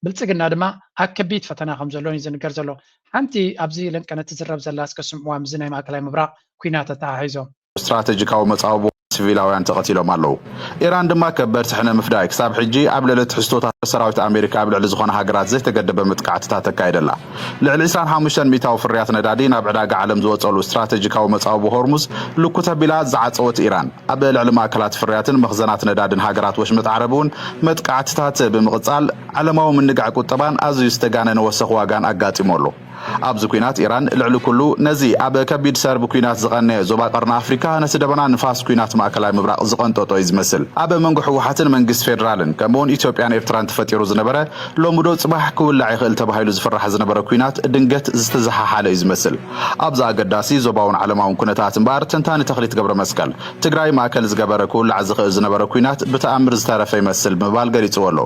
ብልጽግና ድማ ኣብ ከቢድ ፈተና ከም ዘሎን እዩ ዝንገር ዘሎ። ሓንቲ ኣብዚ ለንቀነ ትዝረብ ዘላ እስከ ስምዕዋ፣ ምስዚ ናይ ማእከላይ ምብራቕ ኲናት ተተሓሒዞም። ስትራተጂካዊ መጻወቦ ሲቪላውያን ተቐቲሎም ኣለዉ። ኢራን ድማ ከበድቲ ሕነ ምፍዳይ ክሳብ ሕጂ ኣብ ልዕሊ ትሕዝቶታት ሰራዊት ኣሜሪካ ኣብ ልዕሊ ዝኾነ ሃገራት ዘይተገደበ መጥቃዕትታት ተካይደላ። ልዕሊ ዕስራን ሓሙሽተን ሚእታዊ ፍርያት ነዳዲ ናብ ዕዳጋ ዓለም ዝወጸሉ ስትራተጂካዊ መጻወቦ ሆርሙዝ ልኩት ኣቢላ ዝዓጸወት ኢራን፣ ኣብ ልዕሊ ማእከላት ፍርያትን መኽዘናት ነዳድን ሃገራት ወሽመጥ ዓረብ እውን መጥቃዕትታት ብምቕጻል፣ ዓለማዊ ምንጋዕ ቁጠባን ኣዝዩ ዝተጋነነ ወሰኽ ዋጋን ኣጋጢሙ ኣሎ። ኣብዚ ኲናት፣ ኢራን ልዕሊ ኩሉ ነዚ ኣብ ከቢድ ሰርቢ ኲናት ዝቐነየ ዞባ ቀርኒ ኣፍሪካ፣ ነቲ ደበና ንፋስ ኲናት ማእከላይ ምብራቕ ዝቐንጠጦ እዩ ዝመስል። ኣብ መንጎ ህወሓትን መንግስቲ ፌደራልን፣ ከምኡውን ኢትዮጵያን ኤርትራን ተፈጢሩ ዝነበረ ሎሚ ዶ ጽባሕ ክውላዕ ይኽእል ተባሂሉ ዝፍራሕ ዝነበረ ኲናት ድንገት ዝተዘሓሓለ እዩ ዝመስል። ኣብዚ ኣገዳሲ ዞባውን ዓለማውን ኩነታት እምበኣር፣ ተንታኒ ተኽሊት ገብረመስቀል፣ ትግራይ ማእከል ዝገበረ ክውላዕ ዝኽእል ዝነበረ ኲናት ብተኣምር ዝተረፈ ይመስል ብምባል ገሊጽዎ ኣሎ።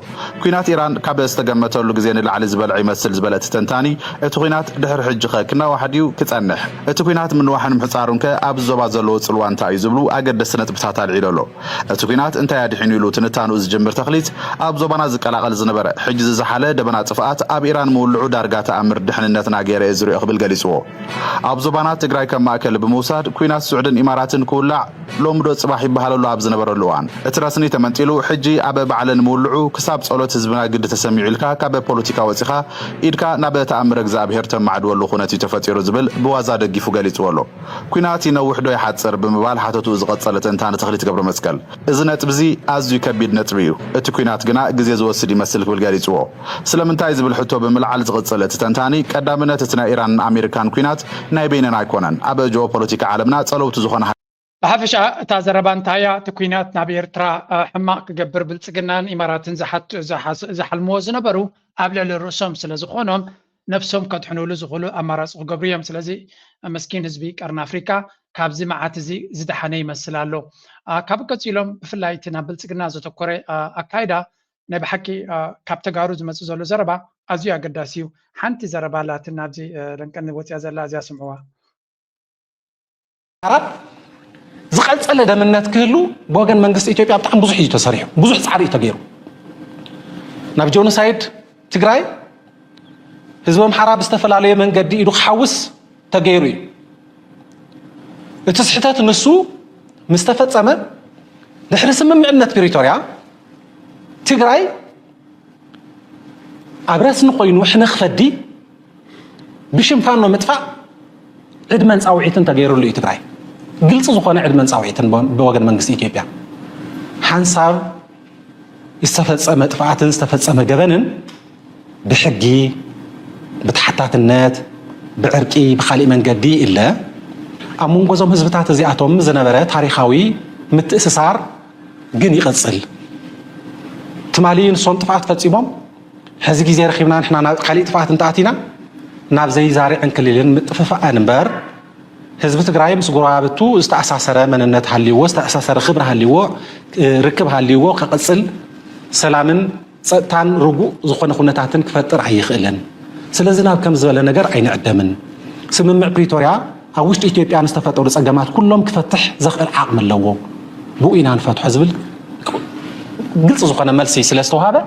ኲናት ኢራን ካብ ዝተገመተሉ ግዜ ንላዕሊ ዝበልዐ ይመስል ዝበለ እቲ ተንታኒ፣ እቲ ኲናት ድሕሪ ሕጂኸ ክናዋሕ ድዩ ክጸንሕ? እቲ ኲናት ምንዋሕን ምሕጻሩንከ ኣብዚ ዞባ ዘለዎ ጽልዋ እንታይ እዩ ዝብሉ ኣገደስቲ ነጥብታት ኣልዒሉ ኣሎ። እቲ ኲናት እንታይ ኣድሒኑ ኢሉ ትንታንኡ ዝጅምር ተኽሊት፣ ኣብ ዞባና ዝቀላቐል ዝነበረ ሕጂ ዝዘሓለ ደበና ጥፍኣት ኣብ ኢራን ምውልዑ ዳርጋ ተኣምር ድሕንነትና ገይረ እየ ዝሪኦ ክብል ገሊጽዎ። ኣብ ዞባና ትግራይ ከም ማእከል ብምውሳድ ኲናት ስዑድን ኢማራትን ክውላዕ ሎሚ ዶ ጽባሕ ይበሃል ኣሎ ኣብ ዝነበረሉ እዋን፣ እቲ ረስኒ ተመንጢሉ ሕጂ ኣብ ባዕለ ንምውልዑ ክሳብ ጸሎት ህዝብና ግዲ ተሰሚዑ ኢልካ ካብ ፖለቲካ ወጺኻ ኢድካ ናብ ተኣምረ እግዚኣብሔር ተማዕድወሉ ኩነት እዩ ተፈጢሩ ዝብል ብዋዛ ደጊፉ ገሊጽዎ ኣሎ። ኲናት ይነውሕ ዶ ይሓጽር ብምባል ሓተትኡ ዝቐጸለ ተንታኒ ተኽሊት ገብረመስቀል፣ እዚ ነጥቢ እዚ ኣዝዩ ከቢድ ነጥቢ እዩ፣ እቲ ኲናት ግና ግዜ ዝወስድ ይመስል ክብል ገሊጽዎ። ስለምንታይ ዝብል ሕቶ ብምልዓል ዝቕጽል እቲ ተንታኒ፣ ቀዳምነት እቲ ናይ ኢራንን ኣሜሪካን ኲናት ናይ በይነን ኣይኮነን፣ ኣብ ጂኦፖለቲካ ዓለምና ጸለውቲ ዝኾና ብሓፈሻ እታ ዘረባ እንታይ እያ? እቲ ኲናት ናብ ኤርትራ ሕማቕ ክገብር ብልጽግናን ኢማራትን ዝሓልምዎ ዝነበሩ ኣብ ልዕሊ ርእሶም ስለ ዝኾኖም ነብሶም ከድሕኑሉ ዝኽእሉ ኣማራፂ ክገብሩ እዮም። ስለዚ መስኪን ህዝቢ ቀርኒ ኣፍሪካ ካብዚ መዓት እዚ ዝደሓነ ይመስል ኣሎ። ካብ ቀፂሎም ብፍላይ እቲ ናብ ብልፅግና ዘተኮረ ኣካይዳ ናይ ብሓቂ ካብ ተጋሩ ዝመፅእ ዘሎ ዘረባ ኣዝዩ ኣገዳሲ እዩ። ሓንቲ ዘረባ ኣላትን ኣብዚ ለንቀን ወፅያ ዘላ እዚኣ ስምዕዋ። ኣራት ዝቐጸለ ደምነት ክህሉ ብወገን መንግስቲ ኢትዮጵያ ብጣዕሚ ብዙሕ እዩ ተሰሪሑ፣ ብዙሕ ጻዕሪ እዩ ተገይሩ። ናብ ጆኖሳይድ ትግራይ ህዝቢ ኣምሓራ ብዝተፈላለየ መንገዲ ኢዱ ክሓውስ ተገይሩ እዩ። እቲ ስሕተት ንሱ ምስ ተፈጸመ ድሕሪ ስምምዕነት ፕሪቶርያ ትግራይ ኣብ ረስኒ ኮይኑ ሕነ ክፈዲ ብሽም ፋኖ ምጥፋእ ዕድመን ፃውዒትን ተገይሩሉ እዩ ትግራይ። ግልፂ ዝኾነ ዕድመን ፃውዒትን ብወገን መንግስቲ ኢትዮጵያ ሓንሳብ ዝተፈፀመ ጥፍኣትን ዝተፈፀመ ገበንን ብሕጊ ብተሓታትነት ብዕርቂ ብካሊእ መንገዲ እለ ኣብ መንጎ እዞም ህዝብታት እዚኣቶም ዝነበረ ታሪካዊ ምትእስሳር ግን ይቐፅል። ትማሊ ንሶም ጥፍኣት ፈፂሞም ሕዚ ግዜ ረኺብና ንሕና ናብ ካሊእ ጥፍኣት እንተኣቲና ናብ ዘይዛሪ ዕንክሊልን ምጥፍፋእን እምበር ህዝቢ ትግራይ ምስ ጎረባብቱ ዝተኣሳሰረ መንነት ሃልይዎ ዝተኣሳሰረ ክብሪ ሃልይዎ ርክብ ሃልይዎ ከቐፅል ሰላምን ፀጥታን ርጉእ ዝኾነ ኩነታትን ክፈጥር ኣይኽእልን። ስለዚ ናብ ከም ዝበለ ነገር ኣይንዕደምን። ስምምዕ ፕሪቶርያ ኣብ ውሽጢ ኢትዮጵያ ንዝተፈጠሩ ፀገማት ኩሎም ክፈትሕ ዘኽእል ዓቕሚ ኣለዎ። ብኡ ኢና ንፈትሖ ዝብል ግልፂ ዝኾነ መልሲ ስለ ዝተዋሃበ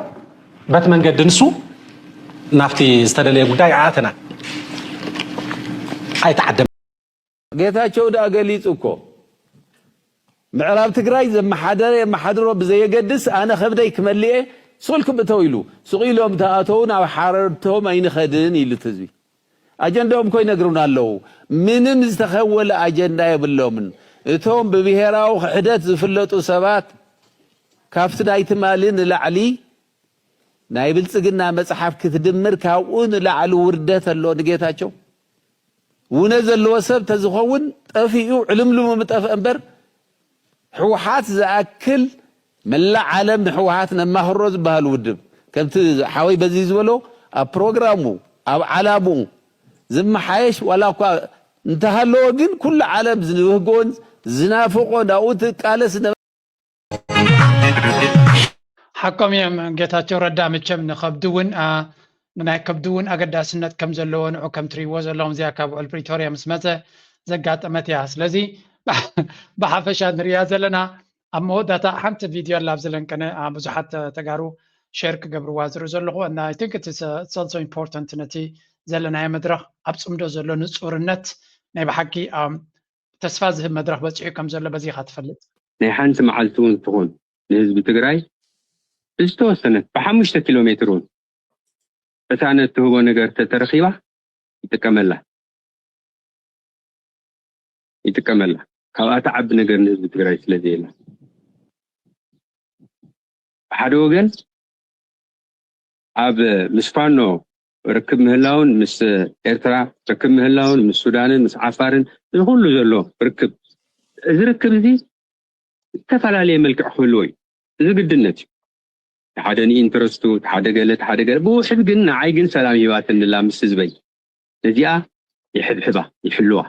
በቲ መንገዲ ንሱ ናብቲ ዝተደለየ ጉዳይ ኣእተና ኣይተዓደም። ጌታቸው ደኣ ገሊጹ እኮ ምዕራብ ትግራይ ዘመሓደረ የመሓድሮ ብዘየገድስ ኣነ ከብደይ ክመልኤ ሱቕ ክብእተው ኢሉ ሱቕ ኢሎም ተኣተው ናብ ሓረርቶም ኣይንኸድን ኢሉ እቲ ህዝቢ ኣጀንዳኦም እኮ ይነግሩና ኣለዉ። ምንም ዝተኸወለ ኣጀንዳ የብሎምን። እቶም ብብሄራዊ ክሕደት ዝፍለጡ ሰባት ካብቲ ናይ ትማሊ ንላዕሊ ናይ ብልጽግና መጽሓፍ ክትድምር ካብኡ ንላዕሊ ውርደት ኣሎ ንጌታቸው። ውነ ዘለዎ ሰብ ተዝኸውን ጠፊኡ ዕልምልሙ ምጠፍአ እምበር ህወሓት ዝኣክል መላእ ዓለም ንህወሓት ነማኽሮ ዝበሃል ውድብ ከምቲ ሓወይ በዚ ዝበሎ ኣብ ፕሮግራሙ ኣብ ዓላምኡ ዝመሓየሽ ዋላ እኳ እንተሃለወ ግን ኩሉ ዓለም ዝብህጎን ዝናፍቆ ናብኡ ትቃለስ ነበ- ሓቆም እዮም። ጌታቸው ረዳ መቸም ንከብዲ እውን አ፣ ንናይ ከብዲ እውን ኣገዳስነት ከም ዘለዎ ንዑ ከም ትሪእዎ ዘለኹም እዚኣ ካብ ውዕል ፕሪቶርያ ምስ መፀ ዘጋጠመት እያ። ስለዚ ብሓፈሻ ንሪኣ ዘለና ኣብ መወዳእታ ሓንቲ ቪድዮ ኣላ ኣብዚ ለንቀነ አ፣ ብዙሓት ተጋሩ ሸር ክገብርዋ ዝርኢ ዘለኹ እና I think it's also important ነቲ ዘለናዮ መድረኽ ኣብ ፅምዶ ዘሎ ንፁርነት ናይ ብሓቂ አ፣ ተስፋ ዝህብ መድረኽ በፂሑ ከም ዘሎ በዚኻ ትፈልጥ። ናይ ሓንቲ መዓልቲ እውን ትኹን ንህዝቢ ትግራይ ብዝተወሰነት ብሓሙሽተ ኪሎ ሜትር እውን ቅሳነት ትህቦ ነገር ተተረኺባ ይጥቀመላ ይጥቀመላ። ካብኣ ትዓቢ ነገር ንህዝቢ ትግራይ ስለዘየላ ብሓደ ወገን ኣብ ምስ ፋኖ ርክብ ምህላውን ምስ ኤርትራ ርክብ ምህላውን ምስ ሱዳንን ምስ ዓፋርን እዚ ኩሉ ዘሎ ርክብ እዚ ርክብ እዚ ዝተፈላለየ መልክዕ ክህልዎ እዩ። እዚ ግድነት እዩ። ሓደ ንኢንትረስቱ ሓደ ገለ ሓደ ገለ ብውሕድ ግን ንዓይ ግን ሰላም ሂባትንላ ምስ ህዝበይ ነዚኣ ይሕብሕባ ይሕልዋ።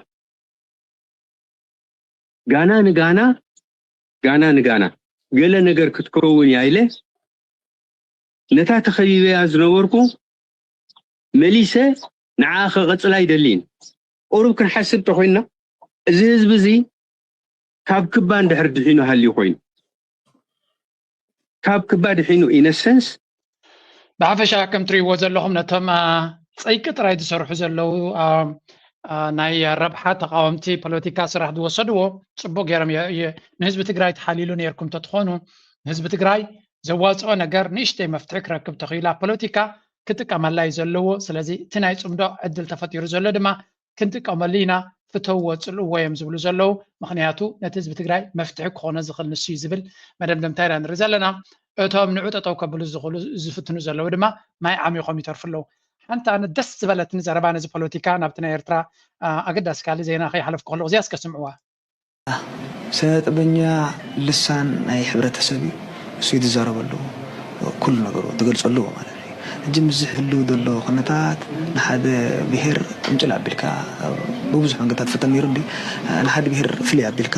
ጋና ንጋና ጋና ንጋና ገለ ነገር ክትከውን እያ ኢለ ነታ ተኸቢበያ ዝነበርኩ መሊሰ ንዓኣ ከቐፅላ ኣይደልይን። ቁሩብ ክንሓስብ ተኮይንና እዚ ህዝቢ እዚ ካብ ክባ እንድሕር ድሒኑ ሃልዩ ኮይኑ ካብ ክባ ድሒኑ ኢነሰንስ ብሓፈሻ ከም ትሪእዎ ዘለኹም ነቶም ጸይቂ ጥራይ ዝሰርሑ ዘለዉ ናይ ረብሓ ተቃወምቲ ፖለቲካ ስራሕ ዝወሰድዎ ጽቡቅ ገይሮም ንህዝቢ ትግራይ ተሓሊሉ ነይርኩም ተትኾኑ ንህዝቢ ትግራይ ዘዋፅኦ ነገር ንእሽተይ መፍትሒ ክረክብ ተኽኢሉ ኣብ ፖለቲካ ክጥቀመላ እዩ ዘለዎ። ስለዚ እቲ ናይ ፅምዶ ዕድል ተፈጢሩ ዘሎ ድማ ክንጥቀመሉ ኢና፣ ፍተውዎ ፅልእዎ እዮም ዝብሉ ዘለዉ። ምኽንያቱ ነቲ ህዝቢ ትግራይ መፍትሒ ክኾኖ ዝኽእል ንሱ እዩ ዝብል መደምደምታ ኢና ንርኢ ዘለና። እቶም ንዑ ጠጠው ከብሉ ዝኽእሉ ዝፍትኑ ዘለዉ ድማ ማይ ዓሚኾም ይተርፉ ኣለዉ። ሓንቲ ኣነ ደስ ዝበለትኒ ዘረባ ነዚ ፖለቲካ ናብቲ ናይ ኤርትራ ኣገዳሲ ካልእ ዜና ከይሓለፍኩ ከለኹ እዚኣ እስከ ስምዕዋ። ስነ ጥበበኛ ልሳን ናይ ሕብረተሰብ እዩ። እሱ እዩ ዝዛረበሉ፣ ኩሉ ነገሩ ዝገልፀሉ ማለት እዩ። ሕጂ ምስዚ ህልው ዘሎ ኩነታት ንሓደ ብሄር ቅምጭል ኣቢልካ ብብዙሕ መንገድታት ትፍተን ነይሩ እንዲ ንሓደ ብሄር ፍልይ ኣቢልካ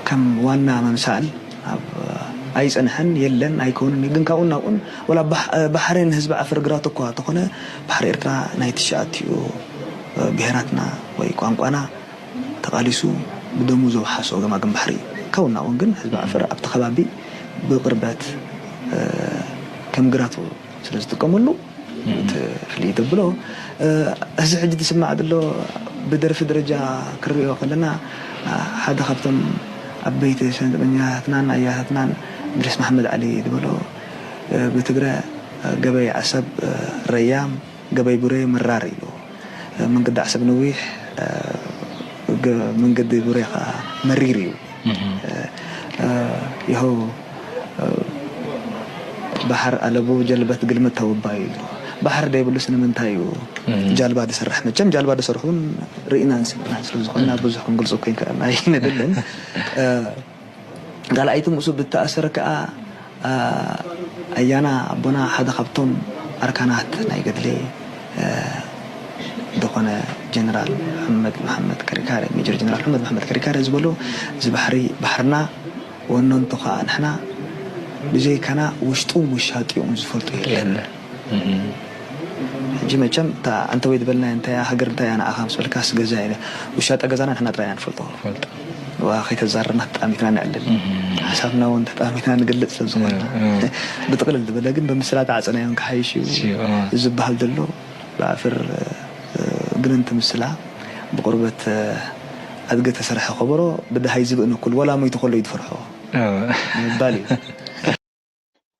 ከም ዋና መምሳል ኣብ ኣይፀንሐን የለን ኣይከውንን እዩ። ግን ካብኡን ናብኡን ወላ ባሕሬን ህዝቢ ዓፈር ግራት እኳ ተኾነ ባሕሪ ኤርትራ ናይ ትሽኣቲኡ ብሄራትና ወይ ቋንቋና ተቓሊሱ ብደሙ ዘውሓሶ ገማግም ባሕሪ እዩ። ካብኡ ናብኡን ግን ህዝቢ ዓፈር ኣብቲ ከባቢ ብቕርበት ከም ግራት ስለ ዝጥቀመሉ እቲ ፍልይ ዘብሎ እዚ ሕጂ ዝስማዕ ዘሎ ብደርፊ ደረጃ ክንሪኦ ከለና ሓደ ካብቶም ዓበይቲ ስነጥበበኛታትናን ኣያታትናን እድሪስ መሓመድ ዓሊ ዝበሎ ብትግረ ገበይ ዓሰብ ረያም ገበይ ቡሬ መራር ኢሉ መንገዲ ዓሰብ ነዊሕ መንገዲ ቡሬ ከዓ መሪር እዩ። ይኸው ባሕር ኣለቡ ጀልበት ግልምት ተውባዩ ኢሉ ባሕር ደይብሉስ ንምንታይ እዩ ጃልባ ዝሰርሕ? መቸም ጃልባ ዝሰርሑ እውን ርኢናን ስምዕናን ስለ ዝኾንና ብዙሕ ክንገልፆ እኮ ኣይንክእልን ኣይንደልን። ካልኣይቲ ምስኡ ብተኣሰረ ከዓ ኣያና ኣቦና ሓደ ካብቶም ኣርካናት ናይ ገድሊ ዝኾነ ጀነራል መሐመድ መሐመድ ከሪካረ ሜጀር ጀነራል መሐመድ መሐመድ ከሪካረ ዝበሎ እዚ ባሕሪ ባሕርና ወነንቱ ከዓ ንሕና ብዘይካና ውሽጡ ውሻጢኡ ዝፈልጡ የለን። ሕጂ መቸም እታ ኣንተ ወይ ዝበልናዮ እንታይ እያ ሃገር እንታይ እያ ንዓኻ ምስ በልካስ ገዛ ኢለ ውሻጠ ገዛና ንሕና ጥራይ ኢና ንፈልጦ። ዋ ከይተዛረብና ተጣሚትና ነዕልል ሓሳብና እውን ተጣሚትና ንገልፅ ስለ ዝኾንና ብጥቕልል ዝበለ ግን ብምስላ ተዓፀናዮ ክሓይሽ እዩ ዝበሃል ዘሎ ብኣፍር ግንንቲ ምስላ ብቁርበት ኣድገ ተሰርሐ ከበሮ ብደሃይ ዝብእን እኩል ወላ ሞይቱ ከሎ እዩ ዝፈርሖ ምባል እዩ።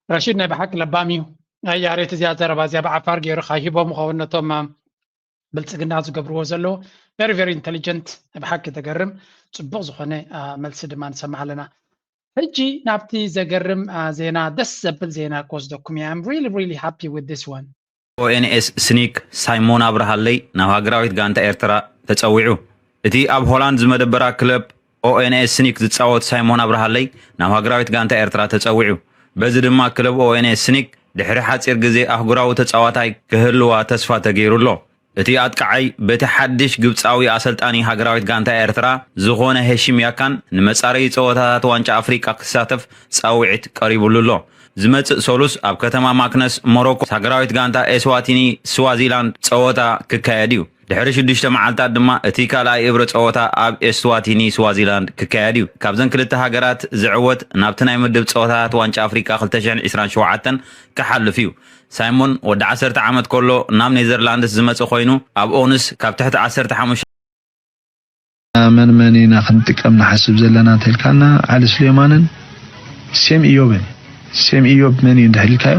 ረሺድ ናይ ብሓቂ ለባም እዩ። ናይ ያሬት እዚኣ ዘረባ እዚኣ ብዓፋር ገይሩ ሂቦም ኸውን ነቶም ብልፅግና ዝገብርዎ ዘለዉ very very intelligent፣ ብሓቂ ተገርም። ፅቡቕ ዝኾነ መልሲ ድማ ንሰምዕ ኣለና። ሕጂ ናብቲ ዘገርም ዜና፣ ደስ ዘብል ዜና ክወስደኩም እየ። I'm really really happy with this one። ኦኤንኤስ ስኒክ ሳይሞን ኣብርሃለይ ናብ ሃገራዊት ጋንታ ኤርትራ ተጸዊዑ። እቲ ኣብ ሆላንድ ዝመደበራ ክለብ ኦኤንኤስ ስኒክ ዝጻወት ሳይሞን ኣብርሃለይ ናብ ሃገራዊት ጋንታ ኤርትራ ተጸዊዑ። በዚ ድማ ክለብ ኦኤንኤስ ስኒክ ድሕሪ ሓጺር ግዜ ኣህጉራዊ ተጻዋታይ ክህልዋ ተስፋ ተገይሩ ኣሎ። እቲ ኣጥቃዓይ በቲ ሓድሽ ግብጻዊ ኣሰልጣኒ ሃገራዊት ጋንታ ኤርትራ ዝኾነ ሄሺም ያካን ንመጻረዪ ጸወታታት ዋንጫ ኣፍሪቃ ክሳተፍ ጻውዒት ቀሪቡሉ ኣሎ። ዝመጽእ ሰሉስ ኣብ ከተማ ማክነስ ሞሮኮ ሃገራዊት ጋንታ ኤስዋቲኒ ስዋዚላንድ ጸወታ ክካየድ እዩ። ድሕሪ ሽዱሽተ መዓልታት ድማ እቲ ካልኣይ እብረ ጸወታ ኣብ ኤስዋቲኒ ስዋዚላንድ ክካየድ እዩ። ካብዘን ክልተ ሃገራት ዝዕወት ናብቲ ናይ ምድብ ጸወታታት ዋንጫ ኣፍሪቃ ክልተ ሽሕን ዕስራን ሸውዓተን ክሓልፍ እዩ። ሳይሞን ወዲ ዓሰርተ ዓመት ከሎ ናብ ኔዘርላንድስ ዝመጽእ ኮይኑ ኣብ ኦንስ ካብ ትሕቲ ዓሰርተ ሓሙሽተ መን መን ኢና ክንጥቀም ንሓስብ ዘለና እንተልካና ዓሊ ስሌማንን ሴም ኢዮብን። ሴም ኢዮብ መን እዩ እንድሕር ኢልካዮ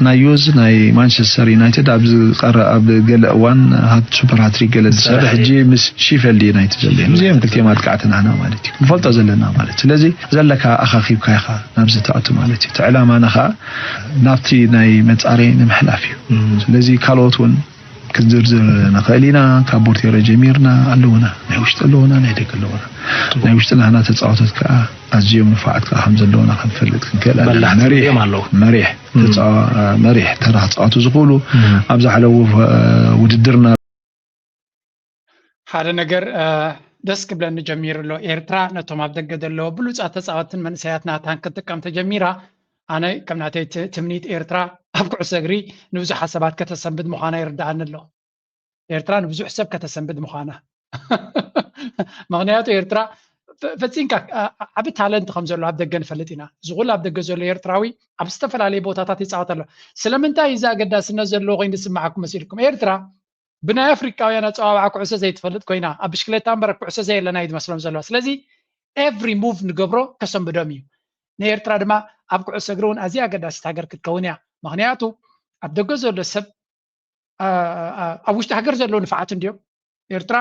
ናይ ዮዝ ናይ ማንቸስተር ዩናይትድ ኣብ ዝቀረ ኣብ ገለ እዋን ሃት ሱፐር ሃትሪክ ገለ ዝሰርሕ ሕጂ ምስ ሺፈልድ ዩናይትድ ዘሎ እዩ። እዚኦም ክልቲኦም ኣጥቃዕቲ ናህና ማለት እዩ ንፈልጦ ዘለና ማለት ስለዚ ዘለካ ኣኻኺብካ ኢኻ ናብዚ ትኣቱ ማለት እዩ። እቲ ዕላማና ከዓ ናብቲ ናይ መፃረይ ንምሕላፍ እዩ። ስለዚ ካልኦት እውን ክንዝርዝር ንኽእል ኢና። ካብ ቦርቴሮ ጀሚርና ኣለውና፣ ናይ ውሽጢ ኣለውና፣ ናይ ደገ ኣለውና። ናይ ውሽጢ ናህና ተፃወቶት ከዓ ኣዝዮም ንፉዓት ከዓ ከም ዘለውና ክንፈልጥ ክንክእል ኣለና። በላሕቲ መሪሕ እዮም ኣለዉ። መሪሕ ተፃዋ- መሪሕ ተራ ክፃወቱ ዝኽእሉ ኣብ ዝሓለዉ ውድድርና ሓደ ነገር ደስ ክብለኒ ጀሚሩ ኣሎ። ኤርትራ ነቶም ኣብ ደገ ዘለዉ ብሉፃት ተፃወትን መንእሰያት ናታን ክትጥቀም ተጀሚራ። ኣነ ከም ናተይ ት- ትምኒት ኤርትራ ኣብ ኩዕሶ እግሪ ንብዙሓት ሰባት ከተሰንብድ ምዃና ይርድኣኒ ኣሎ። ኤርትራ ንብዙሕ ሰብ ከተሰንብድ ምዃና ምክንያቱ ኤርትራ ፈ- ፈፂምካ ዓ- ዓቢ ታለንት ከም ዘሎ ኣብ ደገ ንፈልጥ ኢና። እዚ ኩሉ ኣብ ደገ ዘሎ ኤርትራዊ ኣብ ዝተፈላለየ ቦታታት ይፃወት ኣሎ። ስለምንታይ እዚ ኣገዳስነት ዘለዎ ኮይኑ ዝስምዓኩም መሲልኩም? ኤርትራ ብናይ ኣፍሪቃውያን ኣፀዋውዓ ኩዕሶ ዘይትፈልጥ ኮይና ኣብ ብሽክሌታ እምበር ኩዕሶ ዘየለና እዩ ዝመስሎም ዘለዋ። ስለዚ every move ንገብሮ ከሰንብዶም እዩ። ንኤርትራ ድማ ኣብ ኩዕሶ እግሪ እውን ኣዝያ ኣገዳሲት ሃገር ክትከውን እያ። ምክንያቱ ኣብ ደገ ዘሎ ሰብ ኣብ ውሽጢ ሃገር ዘለዉ ንፋዓት እንድዮም። ኤርትራ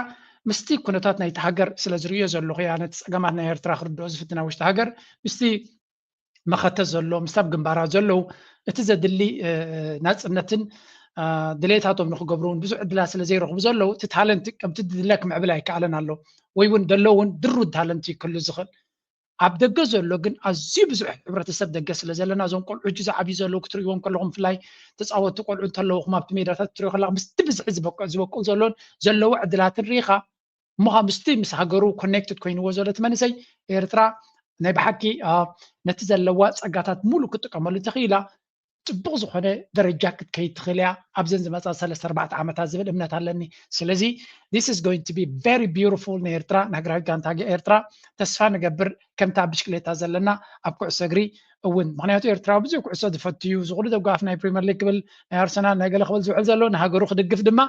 ምስቲ ኩነታት ናይቲ ሃገር ስለ ዝርእዮ ዘለኹ እያ ነቲ ጸገማት ናይ ኤርትራ ክርድኦ ዝፍትና ውሽጢ ሃገር ምስቲ መኸተ ዘሎ ምስቲ ኣብ ግንባራት ዘለዉ እቲ ዘድሊ ናጽነትን ድሌታቶም ንክገብሩ እውን ብዙሕ ዕድላት ስለ ዘይረኽቡ ዘለዉ እቲ ታለንት ከምቲ ድለ ክምዕብል ኣይከኣለን ኣሎ ወይ እውን ደሎ እውን ድሩት ታለንት ክህሉ ዝኽእል ኣብ ደገ ዘሎ ግን ኣዝዩ ብዙሕ ሕብረተሰብ ደገ ስለ ዘለና እዞም ቆልዑ ሕጂ ዝዓብዩ ዘለዉ ክትርእይዎም ከለኹም ብፍላይ ተፃወትቲ ቆልዑ እንተለውኹም ኣብቲ ሜዳታት ክትሪኦ ከለካ ምስቲ ብዝሒ ዝበቁ- ዝበቁል ዘሎን ዘለዎ ዕድላትን ርኢኻ እሞ ከዓ ምስቲ ምስ ሃገሩ ኮኔክትድ ኮይንዎ ዘሎ እቲ መንእሰይ ኤርትራ ናይ ብሓቂ ነቲ ዘለዋ ፀጋታት ሙሉ ክጥቀመሉ እንተኽኢላ ፅቡቕ ዝኾነ ደረጃ ክትከይድ ትኽእል እያ ኣብዘን ዝመፃ ሰለስተ ኣርባዕተ ዓመታት ዝብል እምነት ኣለኒ። ስለዚ this is going to be very beautiful ንኤርትራ ንሃገራዊት ጋንታ ኤርትራ ተስፋ ንገብር ከምታ ብሽክሌታ ዘለና ኣብ ኩዕሶ እግሪ እውን ምክንያቱ ኤርትራዊ ብዙሕ ኩዕሶ ዝፈቱ እዩ ዝኩሉ ደጓፍ ናይ ፕሪመር ሊግ ክብል ናይ ኣርሰናል ናይ ገለ ክብል ዝውዕል ዘሎ ንሃገሩ ክድግፍ ድማ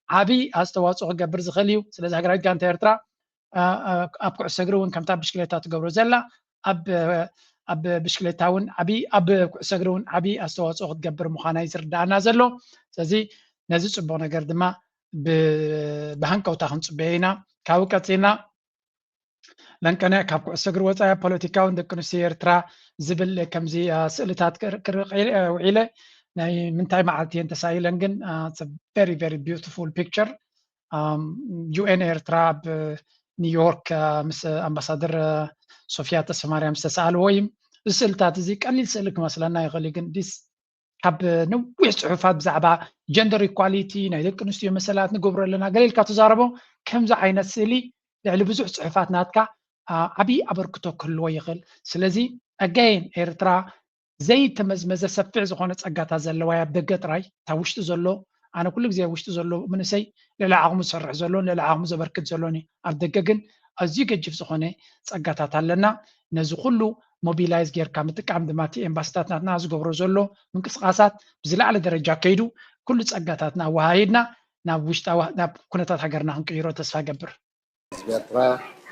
ዓብይ ኣስተዋፅኦ ክገብር ዝኽእል እዩ። ስለዚ ሃገራዊት ጋንታ ኤርትራ ኣብ ኩዕሶ እግሪ እውን ከምታ ብሽክሌታ ትገብሮ ዘላ ኣብ ኣብ ብሽክሌታ እውን ዓብይ ኣብ ኩዕሶ እግሪ እውን ዓብይ ኣስተዋፅኦ ክትገብር ምዃና እዩ ዝርዳኣና ዘሎ። ስለዚ ነዚ ፅቡቕ ነገር ድማ ብሃንቀውታ ክንፅበዮ ኢና። ካብኡ ቀፂልና ለንቀነ ካብ ኩዕሶ እግሪ ወፃኢ ኣብ ፖለቲካውን ደቂ ኣንስትዮ ኤርትራ ዝብል ከምዚ ስእልታት ክርኢ ውዒለ ናይ ምንታይ መዓልቲ እየን ተሳኢለን ግን very very beautiful picture ዩኤን ኤርትራ ኣብ ኒውዮርክ ምስ ኣምባሳደር ሶፊያ ተስፋማርያም ዝተሰኣልዎ እዩ። እዚ ስእልታት እዚ ቀሊል ስእሊ ክመስለና ይኽእል እዩ፣ ግን ዲስ ካብ ነዊሕ ፅሑፋት ብዛዕባ ጀንደር ኢኳሊቲ ናይ ደቂ ኣንስትዮ መሰላት ንገብሮ ኣለና ገለ ኢልካ ትዛረቦ ከምዚ ዓይነት ስእሊ ልዕሊ ብዙሕ ፅሑፋት ናትካ ዓብዪ ኣበርክቶ ክህልዎ ይኽእል። ስለዚ ኣጋይን ኤርትራ ዘይተመዝመዘ ሰፊሕ ዝኾነ ፀጋታት ዘለዋ ኣብ ደገ ጥራይ እታ ውሽጢ ዘሎ ኣነ ኩሉ ግዜ ውሽጢ ዘሎ መንእሰይ ልዕሊ ዓቕሙ ዝሰርሕ ዘሎን ልዕሊ ዓቕሙ ዘበርክት ዘሎን እዩ። ኣብ ደገ ግን ኣዝዩ ገጅፍ ዝኾነ ፀጋታት ኣለና። ነዚ ኩሉ ሞቢላይዝ ጌርካ ምጥቃም ድማ እቲ ኤምባሲታት ናትና ዝገብሮ ዘሎ ምንቅስቃሳት ብዝለዓለ ደረጃ ከይዱ ኩሉ ፀጋታትና ኣወሃሂድና ናብ ውሽጣዊ ናብ ኩነታት ሃገርና ክንቅይሮ ተስፋ ገብር። ህዝቢ ኤርትራ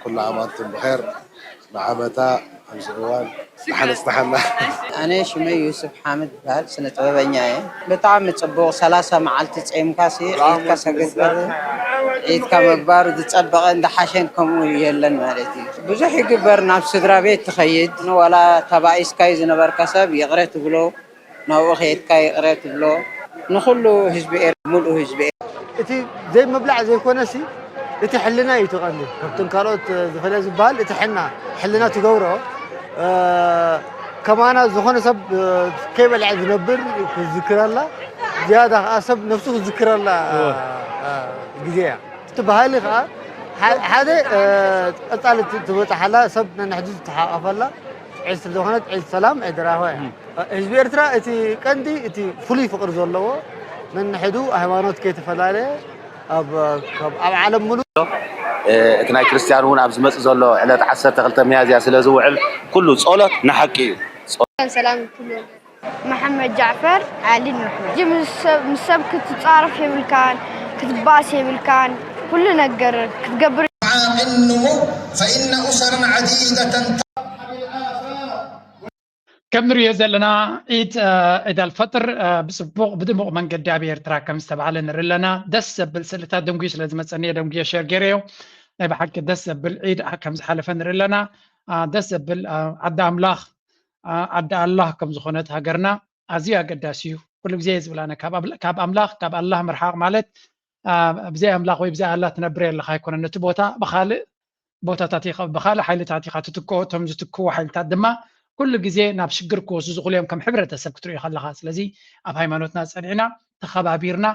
ኩሉ ዓም ኣንቱም ብኸር ንዓመታ ኣብዚ እዋን ተሓነፅቲ ሓና ኣነ ሽመይ ዩስፍ ሓምድ ይበሃል፣ ስነ ጥበበኛ እየ። ብጣዕሚ ፅቡቕ፣ ሰላሳ መዓልቲ ጸይምካ ሲ ዒድካ ሰገድካ ዒድካ ምግባሩ ዝጸበቐ እንዳሓሸን ከምኡ የለን ማለት እዩ። ብዙሕ ይግበር፣ ናብ ስድራ ቤት ትኸይድ፣ ንዋላ ተባኢስካዩ ዝነበርካ ሰብ ይቕረ ትብሎ፣ ናብኡ ከይድካ ይቕረ ትብሎ፣ ንኹሉ ህዝቢ ኤር-፣ ሙሉእ ህዝቢ ኤር-፣ እቲ ዘይምብላዕ ዘይኮነሲ እቲ ሕልና እዩ እቲ ቀንዲ። ካብቶም ካልኦት ዝፈለ ዝበሃል እቲ ሕና ሕልና ትገብሮ ከማና ዝኾነ ሰብ ከይበልዐ ዝነብር ክዝክረላ ዝያዳ ከዓ ሰብ ነፍሱ ክዝክረላ ግዜ እያ። እቲ ባህሊ ከዓ ሓደ ቀፃሊ ትበፅሓላ ሰብ ነንሕዱ ዝተሓቐፈላ ዒድ ስለዝኾነት ዒድ ሰላም ዒድ ራህዋ እያ። ህዝቢ ኤርትራ እቲ ቀንዲ እቲ ፍሉይ ፍቕሪ ዘለዎ ነንሕዱ ሃይማኖት ከይተፈላለየ ኣብ ዓለም ሙሉእ እቲ ናይ ክርስትያን እውን ኣብ ዝመፅእ ዘሎ ዕለት ዓሰርተ ክልተ ሚያዝያ ስለ ዝውዕል ኩሉ ፆሎት ንሓቂ እዩ። ሰላም ኩሉ መሓመድ ጃዕፈር ዓሊ ንረሕመ ሕጂ ምስ ሰብ ክትፃረፍ የብልካን ክትባእስ የብልካን ኩሉ ነገር ክትገብር عاقلنمو فإن أسرا عديدة ከም ንሪኦ ዘለና ዒድ ዒድ ኣልፈጥር ብፅቡቕ ብድሙቕ መንገዲ ኣብ ኤርትራ ከም ዝተባህለ ንርኢ ኣለና። ደስ ዘብል ስእልታት ደንጉዩ ስለ ዝመፀኒ እየ ደንጉየ ሸር ገይረዮ። ናይ ብሓቂ ደስ ዘብል ዒድ ከም ዝሓለፈ ንርኢ ኣለና። ደስ ዘብል ዓዲ ኣምላኽ ዓዲ ኣላህ ከም ዝኾነት ሃገርና ኣዝዩ ኣገዳሲ እዩ። ኩሉ ግዜ እየ ዝብል ኣነ ካብ ኣምላኽ ካብ ኣላህ ምርሓቕ ማለት ብዘይ ኣምላኽ ወይ ብዘይ ኣላህ ትነብር ኣለኻ ኣይኮነን። ነቲ ቦታ ብኻልእ ቦታታት ኢኻ ብኻልእ ሓይልታት ኢኻ ትትክኦ። እቶም ዝትክኡ ሓይልታት ድማ ኩሉ ግዜ ናብ ሽግር ክወስዱ ዝኽእሉ እዮም ከም ሕብረተሰብ ክትሪኦ ከለኻ። ስለዚ ኣብ ሃይማኖትና ጸኒዕና ተኸባቢርና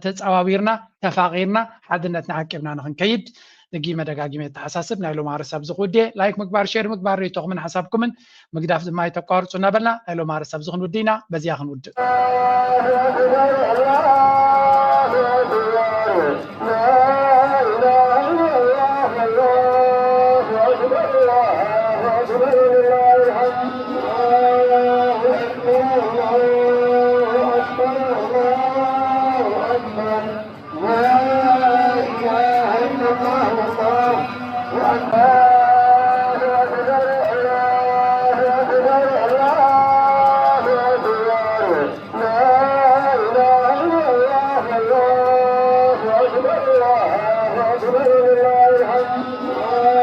ተጸዋዊርና ተፋቒርና ሓድነትና ዓቂብና ንኽንከይድ ድጊመ ደጋጊመ የተሓሳስብ። ናይ ሎማርስ ኣብዚ ክውድየ ላይክ ምግባር ሼር ምግባር ርእይቶኹምን ሓሳብኩምን ምግዳፍ ድማ ኣይተቋርፁ እናበልና ናይ ሎማርስ ኣብዚ ክንውድእ ኢና። በዚያ ክንውድእ።